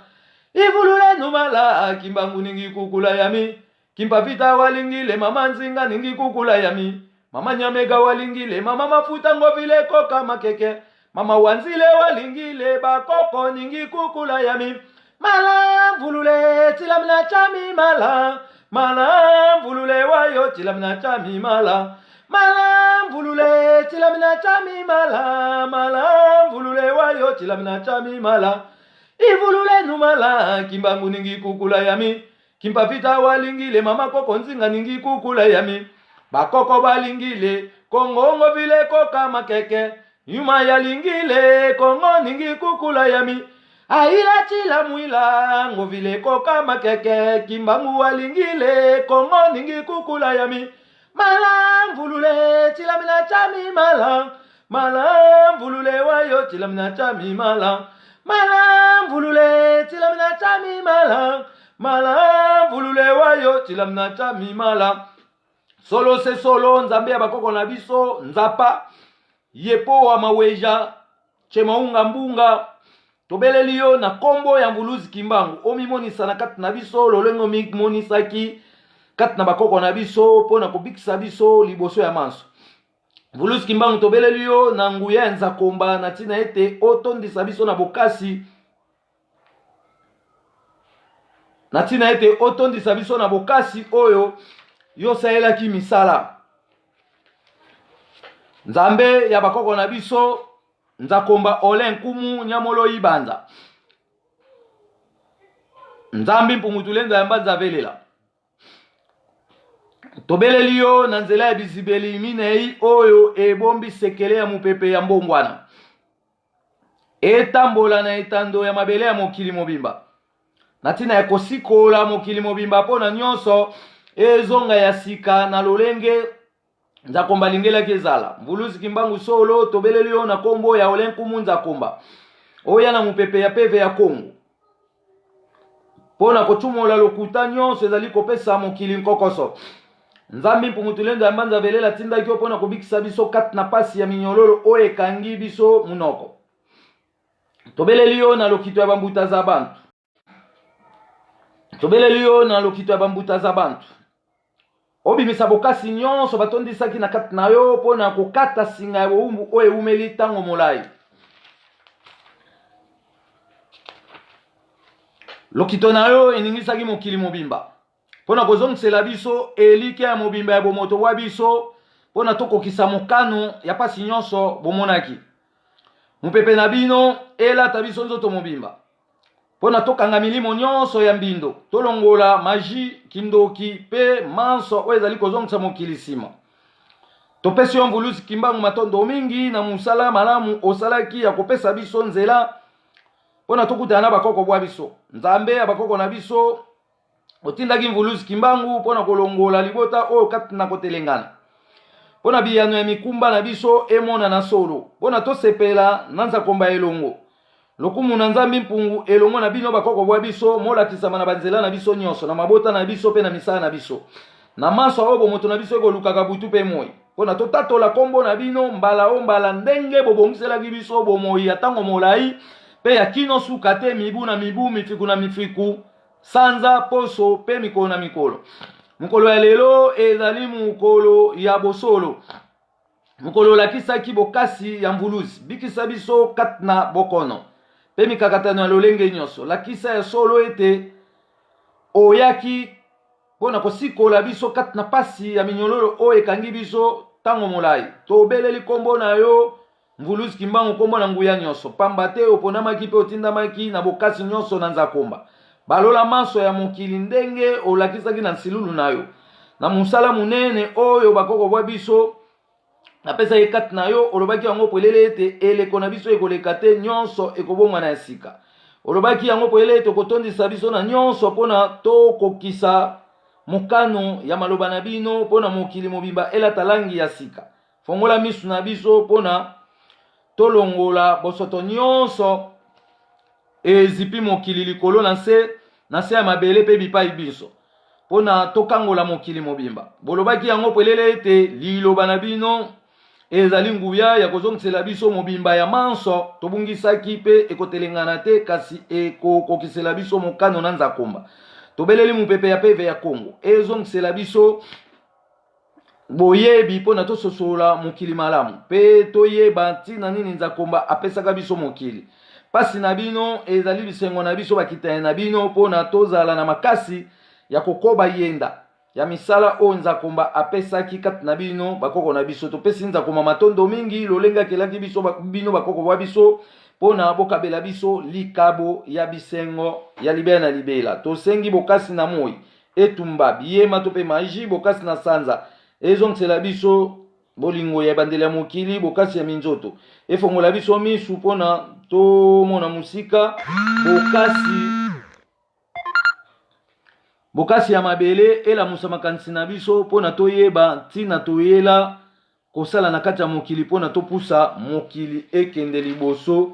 ivulule numala Kimbangu ningi kukula yami Kimpavita walingile mama Nzinga ningi kukula yami mama Nyamega walingile mama Mafuta ngovile koka makeke mama Wanzile walingile bakoko ningi kukula yami mala mvulule tilamina chami mala mala mvulule wayo tilamina chami mala mala mvulule tilamina chami mala mala mvulule wayo tilamina chami mala ivulule numala Kimbangu ningi kukula yami Kimpavita walingile mama koko Nzinga ningi kukula yami bakoko balingile kongongo vile koka makeke yuma yalingile kongo ningi kukula yami aila chila mwila ngovile koka makeke Kimbangu walingile kongo ningi kukula yami mala mvulule chilamina chami mala mala mvulule wayo chilamina chami mala mala mvulule chilamina chami mala mala mvulule wayo chilamina chami mala. Solo se solo, Nzambe ya bakoko na biso Nzapa yepo wa maweja chemaunga mbunga, tobeleli yo na nkombo ya Mvuluzi Kimbangu. Omimonisa na kati na biso lolenge omimonisaki kati na bakoko na biso mpo na kobikisa biso liboso ya manso. Mvuluzi Kimbangu, tobeleli yo na nguya ya Nzakomba na ntina ete otondisa biso na bokasi, na ntina ete otondisa biso na bokasi oyo yo osalelaki misala. Nzambe ya bakoko na biso, Nzakomba Ole Nkumu Nyamolo Ibanza, Nzambi Mpungu Tulendo ya Mbanza Velela, Tobeleli yo na nzela ya bizibeli minei oyo ebombi sekele ya mopepe ya mbongwana etambola na etando ya mabele ya mokili mobimba na ntina ya kosikola mokili mobimba mpo na nyonso ezonga ya sika na lolenge Nzakomba alingelaki ezala. Mvuluzi Kimbangu solo tobeleli yo na kombo ya Ole Nkumu Nzakomba oya na mopepe ya peve ya Kongo mpo na kotumola lokuta nyonso ezali kopesa mokili nkokoso. Nzambi Mpungu Tulendo ya Mbanza Velela atindaki yo mpo na kobikisa biso kati na pasi ya minyololo oyo ekangi biso monoko. Tobeleli yo na lokito ya bambuta za bantu. Tobeleli yo na lokito ya bambuta za bantu. Obimisa bokasi nyonso batondisaki na kati na yo mpo na kokata singa ya bowumbu oyo ewumeli ntango molai. Lokito na yo eningisaki mokili mobimba mpo na kozongisela biso elikya ya mobimba ya bomoto bwa biso mpo na tokokisa mokano ya mpasi nyonso bomonaki. Mopepe na bino elata biso nzoto mobimba mpo na tokanga milimo nyonso ya mbindo, tolongola maji, kindoki mpe manso oyo ezali kozongisa mokili nsima. Topesi yo Mvuluzi Kimbangu matondo mingi na mosala malamu osalaki ya kopesa biso nzela mpo na tokutana na bakoko bwa biso. Nzambe ya bakoko na biso otindaki Mvuluzi Kimbangu mpo na kolongola libota oyo kati na kotelengana, mpo na biyano ya mikumba na biso emonana solo, mpo na tosepela na Nzakomba elongo. Lokumu na Nzambi Mpungu elongo na bino bakoko bwa biso, molakisama na banzela na biso nyonso, na mabota na biso mpe na misala na biso, na manso oyo bomoto na biso ekolukaka butu mpe moi, mpo na totatola nkombo na bino mbala o mbala ndenge bobongiselaki biso bomoi ya ntango molai mpe ya kino suka te, mibu na mibu, mifiku na mifiku, sanza, poso mpe mikolo na mikolo. Mokolo ya lelo ezali mokolo ya bosolo, mokolo olakisaki bokasi ya mvuluzi. Bikisa biso kati na bokono mpe mikakatano ya lolenge nyonso. Lakisa ya solo ete oyaki mpo na kosikola biso kati na pasi ya minyololo oyo ekangi biso ntango molai. Tobeleli nkombo na yo Mvuluzi Kimbangu, nkombo na nguya nyonso, pamba te oponamaki mpe otindamaki na bokasi nyonso na Nzakomba. Balola manso ya mokili ndenge olakisaki na nsilulu na yo na mosala monene oyo bakoko bwa biso napesaki kati na yo. Olobaki yango polele ete eleko na biso ekoleka te, nyonso ekobongwana ya sika. Olobaki yango polele ete okotondisa biso na nyonso mpo na tokokisa mokano ya maloba na bino mpo na mokili mobimba elata langi ya sika. Fongola misu na biso mpo na tolongola bosoto nyonso ezipi mokili likolo na nse, na nse ya mabele mpe bipai binso, mpo na tokangola mokili mobimba. Bolobaki yango polele ete liloba na bino ezali nguya ya kozongisela biso mobimba ya manso tobungisaki mpe ekotelengana te, kasi ekokokisela biso mokano na Nzakomba. Tobeleli mopepe ya peve ya Kongo ezongisela biso boyebi mpo na tososola mokili malamu mpe toyeba ntina nini Nzakomba apesaka biso mokili. Mpasi na bino ezali bisengo na biso bakitani na bino mpo na tozala na makasi ya kokoba yenda ya misala oyo Nzakomba apesaki kati na bino bakoko na biso. Topesi Nzakomba matondo mingi lolenge akelaki biso bino bakoko bwa biso mpo na bokabela biso likabo ya bisengo ya libela na libela. Tosengi bokasi na moi Etumba, biyema to mpe maji, bokasi na sanza, ezongisela biso bolingo ya ebandeli ya mokili, bokasi ya minzoto, efongola biso misu mpo na tomona mosika, bokasi bokasi ya mabele elamusa makanisi na biso mpo na toyeba ntina toyela kosala na kati ya mokili mpo na topusa mokili ekende liboso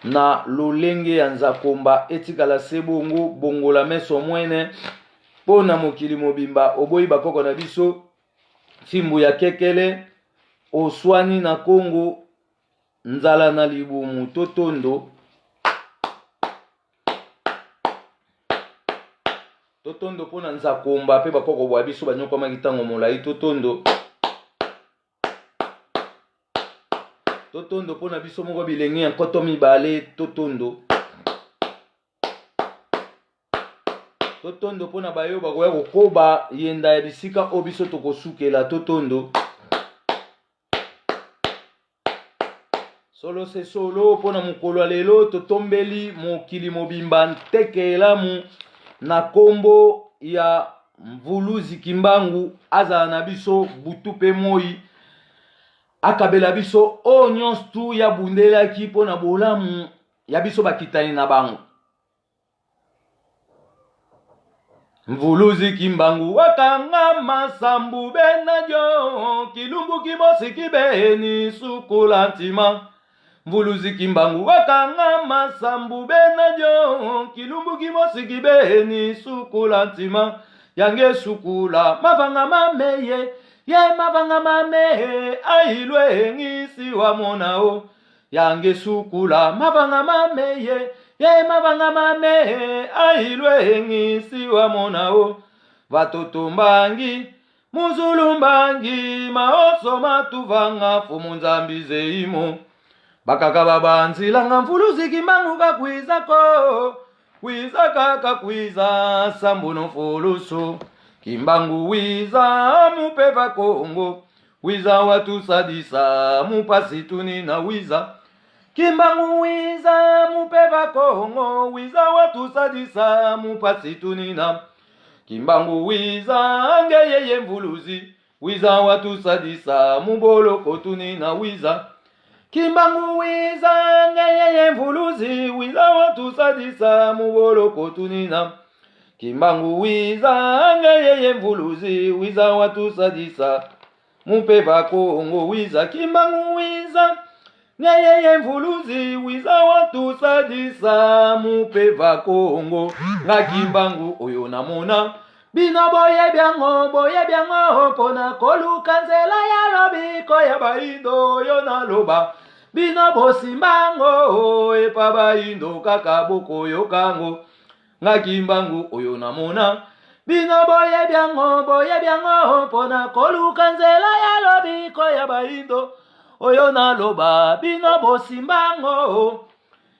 na lolenge ya nzakomba etikala se bongo. Bongola meso mwene mpo na mokili mobimba, oboyi bakoko na biso fimbu ya kekele, oswani na Kongo nzala na libumu totondo. Totondo mpo na nzakomba mpe bakoko bwa biso banyokwamaki ntango molai. Totondo. Totondo mpo na biso moko bilenge ya 2000. Totondo, totondo mpo na bayo bakoya kokoba yenda ya bisika oyo biso tokosukela. Totondo solo se solo mpo na mokolo ya lelo. Totombeli mokili mobimba nteke elamu na nkombo ya Mvuluzi Kimbangu. Azala na biso butu mpe moi, akabela biso oyo nyonso tu yabundelaki mpo na bolamu ya biso bakitani na bango. Mvuluzi Kimbangu wakanga masambu benadio kilumbu kimosi kibeni sukula ntima. Mvuluzi Kimbangu wakanga masambu benadio kilumbu kimosi kibeni sukula ntima. Yange sukula mavanga mameye ye mavanga mameye ailwe ngisi wa monao. Yange sukula mavanga mameye ye mavanga mameye ailwe ngisi wa monao. Vatoto mbangi muzulu mbangi maoso matuvanga fumu nzambi zeimo bakaka babanzilanga. Mvuluzi Kimbangu kakwizako kwiza kaka kwiza sambuno fulusu. Kimbangu wiza mupeva Kongo, wiza watusadisa mupasi tunina. Wiza Kimbangu wiza mupeva Kongo, wiza watusadisa mupasi tunina. Kimbangu wiza ngeyeye mvuluzi, wiza watusadisa muboloko tunina. Wiza Kimbangu wiza ngeyeye mvuluzi, wiza watusadisa muboloko tunina. Kimbangu wiza ngeyeye mvuluzi, wiza watusadisa mupeva Kongo. Wiza Kimbangu wiza ngeyeye mvuluzi, wiza watusadisa mupeva Kongo. Nga Kimbangu oyo namona, bino boyebi yango, boyebi yango mpona koluka nzela ya lobiko ya bayindo oyo naloba. Bino bosimbango epa bayindo kaka bokoyokango. Nga Kimbangu oyo namona, bino boyebi yango, boyebi yango mpona koluka nzela ya lobiko ya bayindo oyo naloba. Bino bosimbango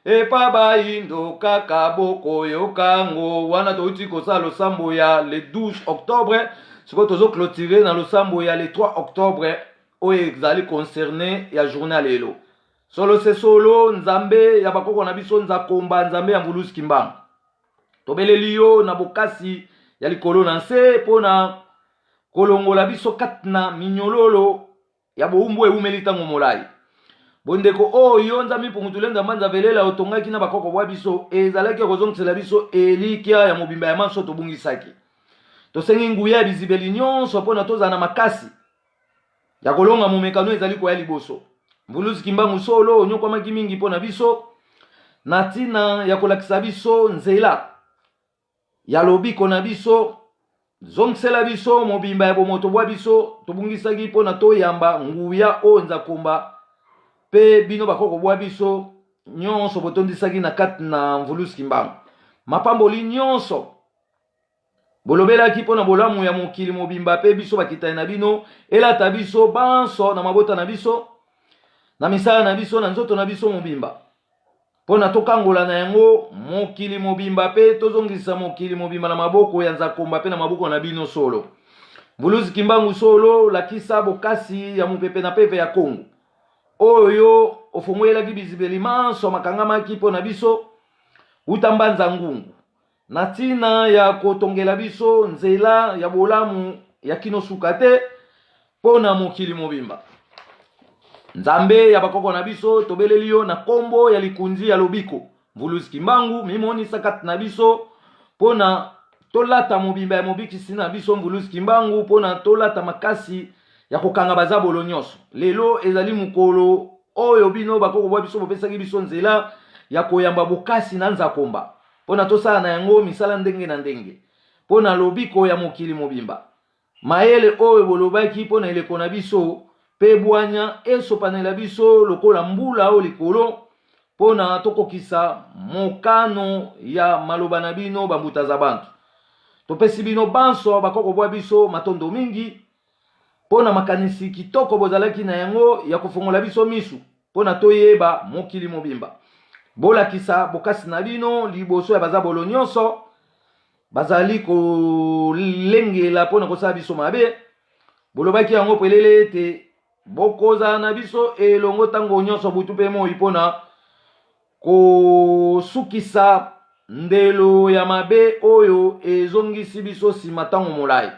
epa bayindo kaka bokoyokango. Wana touti kosala losambo ya le 12 octobre, sikoyo tozoclôturer na losambo ya le 3 octobre oyo ezali concerné ya journée ya lelo. Solo se solo, Nzambe ya bakoko na biso, Nzakomba, Nzambe ya Mvuluzi Kimbangu, tobeleli yo na bokasi ya likolo na nse mpo na kolongola biso kati na minyololo ya bowumbu ewumeli ntango molai. Bondeko oyo Nzambe Mpungu Tulendo Mbanza Velela otongaki na bakoko bwa biso ezalaki ya kozongisela biso elikya ya mobimba ya manso tobungisaki. Tosengi nguya ya bizibeli nyonso mpo na tozala na makasi ya kolonga momekano ezali koya liboso. Mvuluzi Kimbangu, solo onyokwamaki mingi mpo na biso na ntina ya kolakisa biso nzela ya lobiko na biso. Zongisela biso mobimba ya bomoto bwa biso tobungisaki mpo na toyamba nguya oyo Nzakomba mpe bino bakoko bwa biso nyonso botondisaki na kati na Mvuluzi Kimbangu. Mapamboli nyonso bolobelaki mpo na bolamu ya mokili mobimba mpe biso bakitani na bino elata biso banso na mabota na biso, na misala na biso, na nzoto na biso mobimba, mpo na tokangola na yango mokili mobimba mpe tozongisa mokili mobimba na maboko ya Nzakomba mpe na maboko na bino. Solo, Mvuluzi Kimbangu, solo lakisa bokasi ya mopepe na peve ya Kongo oyo ofongolelaki bizibeli manso makangamaki mpo na biso uta Mbanza Ngungu na ntina ya kotongela biso nzela ya bolamu ya kino suka te mpo na mokili mobimba. Nzambe ya bakoko na biso, tobeleli yo na nkombo ya likunzi ya lobiko Mvuluzi Kimbangu, mimonisa kati na biso mpo na tolata mobimba ya mobikisi na biso Mvuluzi Kimbangu, mpo na tolata makasi ya kokanga bazabolo nyonso. Lelo ezali mokolo oyo bino bakoko bwa biso bopesaki biso nzela ya koyamba bokasi na Nzakomba mpo na tosala na yango misala ndenge na ndenge mpo na lobiko ya mokili mobimba. Mayele oyo bolobaki mpo na eleko na biso mpe bwanya esopanela biso lokola mbula oyo likolo mpo na tokokisa mokano ya maloba na bino bambuta za bantu. Topesi bino banso bakoko bwa biso matondo mingi mpo na makanisi kitoko bozalaki na yango ya kofongola biso misu. mpo na toyeba mokili mobimba. Bolakisa bokasi na bino liboso ya bazabolo nyonso bazali kolengela mpo na kosala biso mabe. Bolobaki yango polele ete bokozala na biso elongo ntango nyonso butu mpe moi mpo na kosukisa ndelo ya mabe oyo ezongisi biso nsima ntango molai.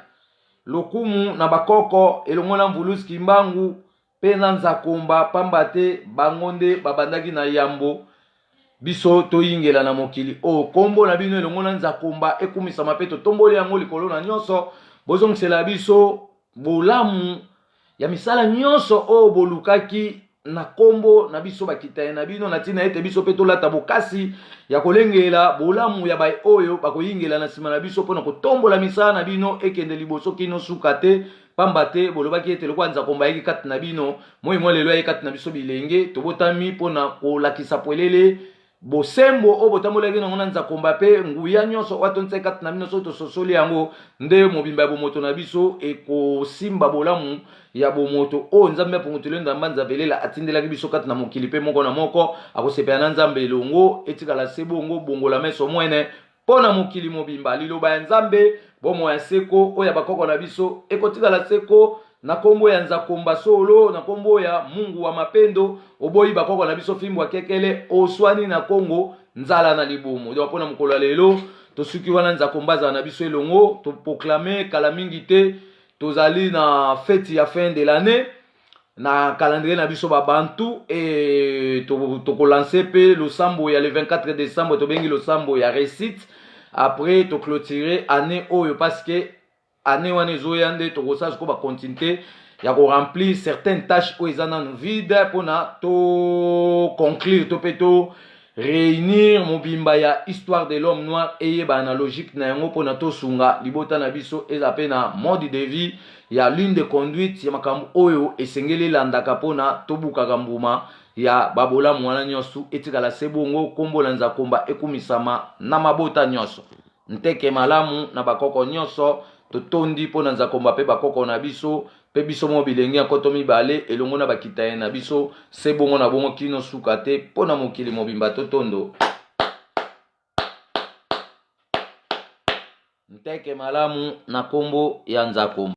Lokumu na bakoko elongo na Mvuluzi Kimbangu mpe na Nzakomba, pamba te bango nde babandaki na yambo biso toyingela na mokili oyo. Kombo na bino elongo na Nzakomba ekumisama mpe totomboli yango likolo na nyonso. Bozongisela biso bolamu ya misala nyonso oyo bolukaki na kombo na biso bakitani na bino, na ntina ete biso mpe tolata bokasi ya kolengela bolamu ya baye oyo bakoyingela na nsima na biso mpo na kotombola misala na bino ekende liboso kino suka te. Pamba te bolobaki ete lokola Nzakomba ayaki kati na bino, moi mwa lelo aye kati na biso bilenge, tobotami mpo na kolakisa pwelele bosembo oyo botambolaki nango na Nzakomba mpe nguya nyonso oyo atondisaki kati na bino. Soki tososoli yango, nde mobimba ya bomoto na biso ekosimba bolamu ya bomoto oyo Nzambe apungutuli Nzamba Nzabelela atindelaki biso kati na mokili, mpe moko na moko akosepela na Nzambe elongo. Etikala se bongo, bongola meso mwene Mpo na mokili mobimba, liloba ya Nzambe, bomoi ya seko oyo ya bakoko na biso ekotikala seko na kombo ya Nzakomba solo, na kombo ya Mungu wa mapendo. Oboyi bakoko na biso fimbo ya kekele, oswani na Kongo nzala na libumu. Donc mpo na mokolo ya lelo tosuki wana. Nzakomba azala na biso elongo. Toproklame kala mingi te tozali na feti ya fin de l'annee na calendrier na biso ba bantu e tokolanse to mpe losambo ya le 24 décembre, tobengi losambo ya réussite. Après toclôturer année oyo, parce que année wana ezoya nde tokosala sikoyo bacontinuité ya koremplir certaines tâches oyo eza nanu vide mpona toconclure to mpe to reunir mobimba ya histoire de l'homme noir eyebana na logique na yango mpona tosunga libota na biso eza mpe na mode de vie ya ligne de conduite ya makambo oyo esengeli elandaka mpona tobukaka mbuma ya babolamu wana nyonso. Etikala se bongo, nkombo na Nzakomba ekumisama na mabota nyonso. Nteke malamu na bakoko nyonso, totondi mpo na Nzakomba mpe bakoko na biso mpe biso moko bilenge ya nkoto mibale elongo na bakitani na biso se bongo na bongo kino suka te mpo na mokili mobimba. Totondo nteke malamu na nkombo ya Nzakomba.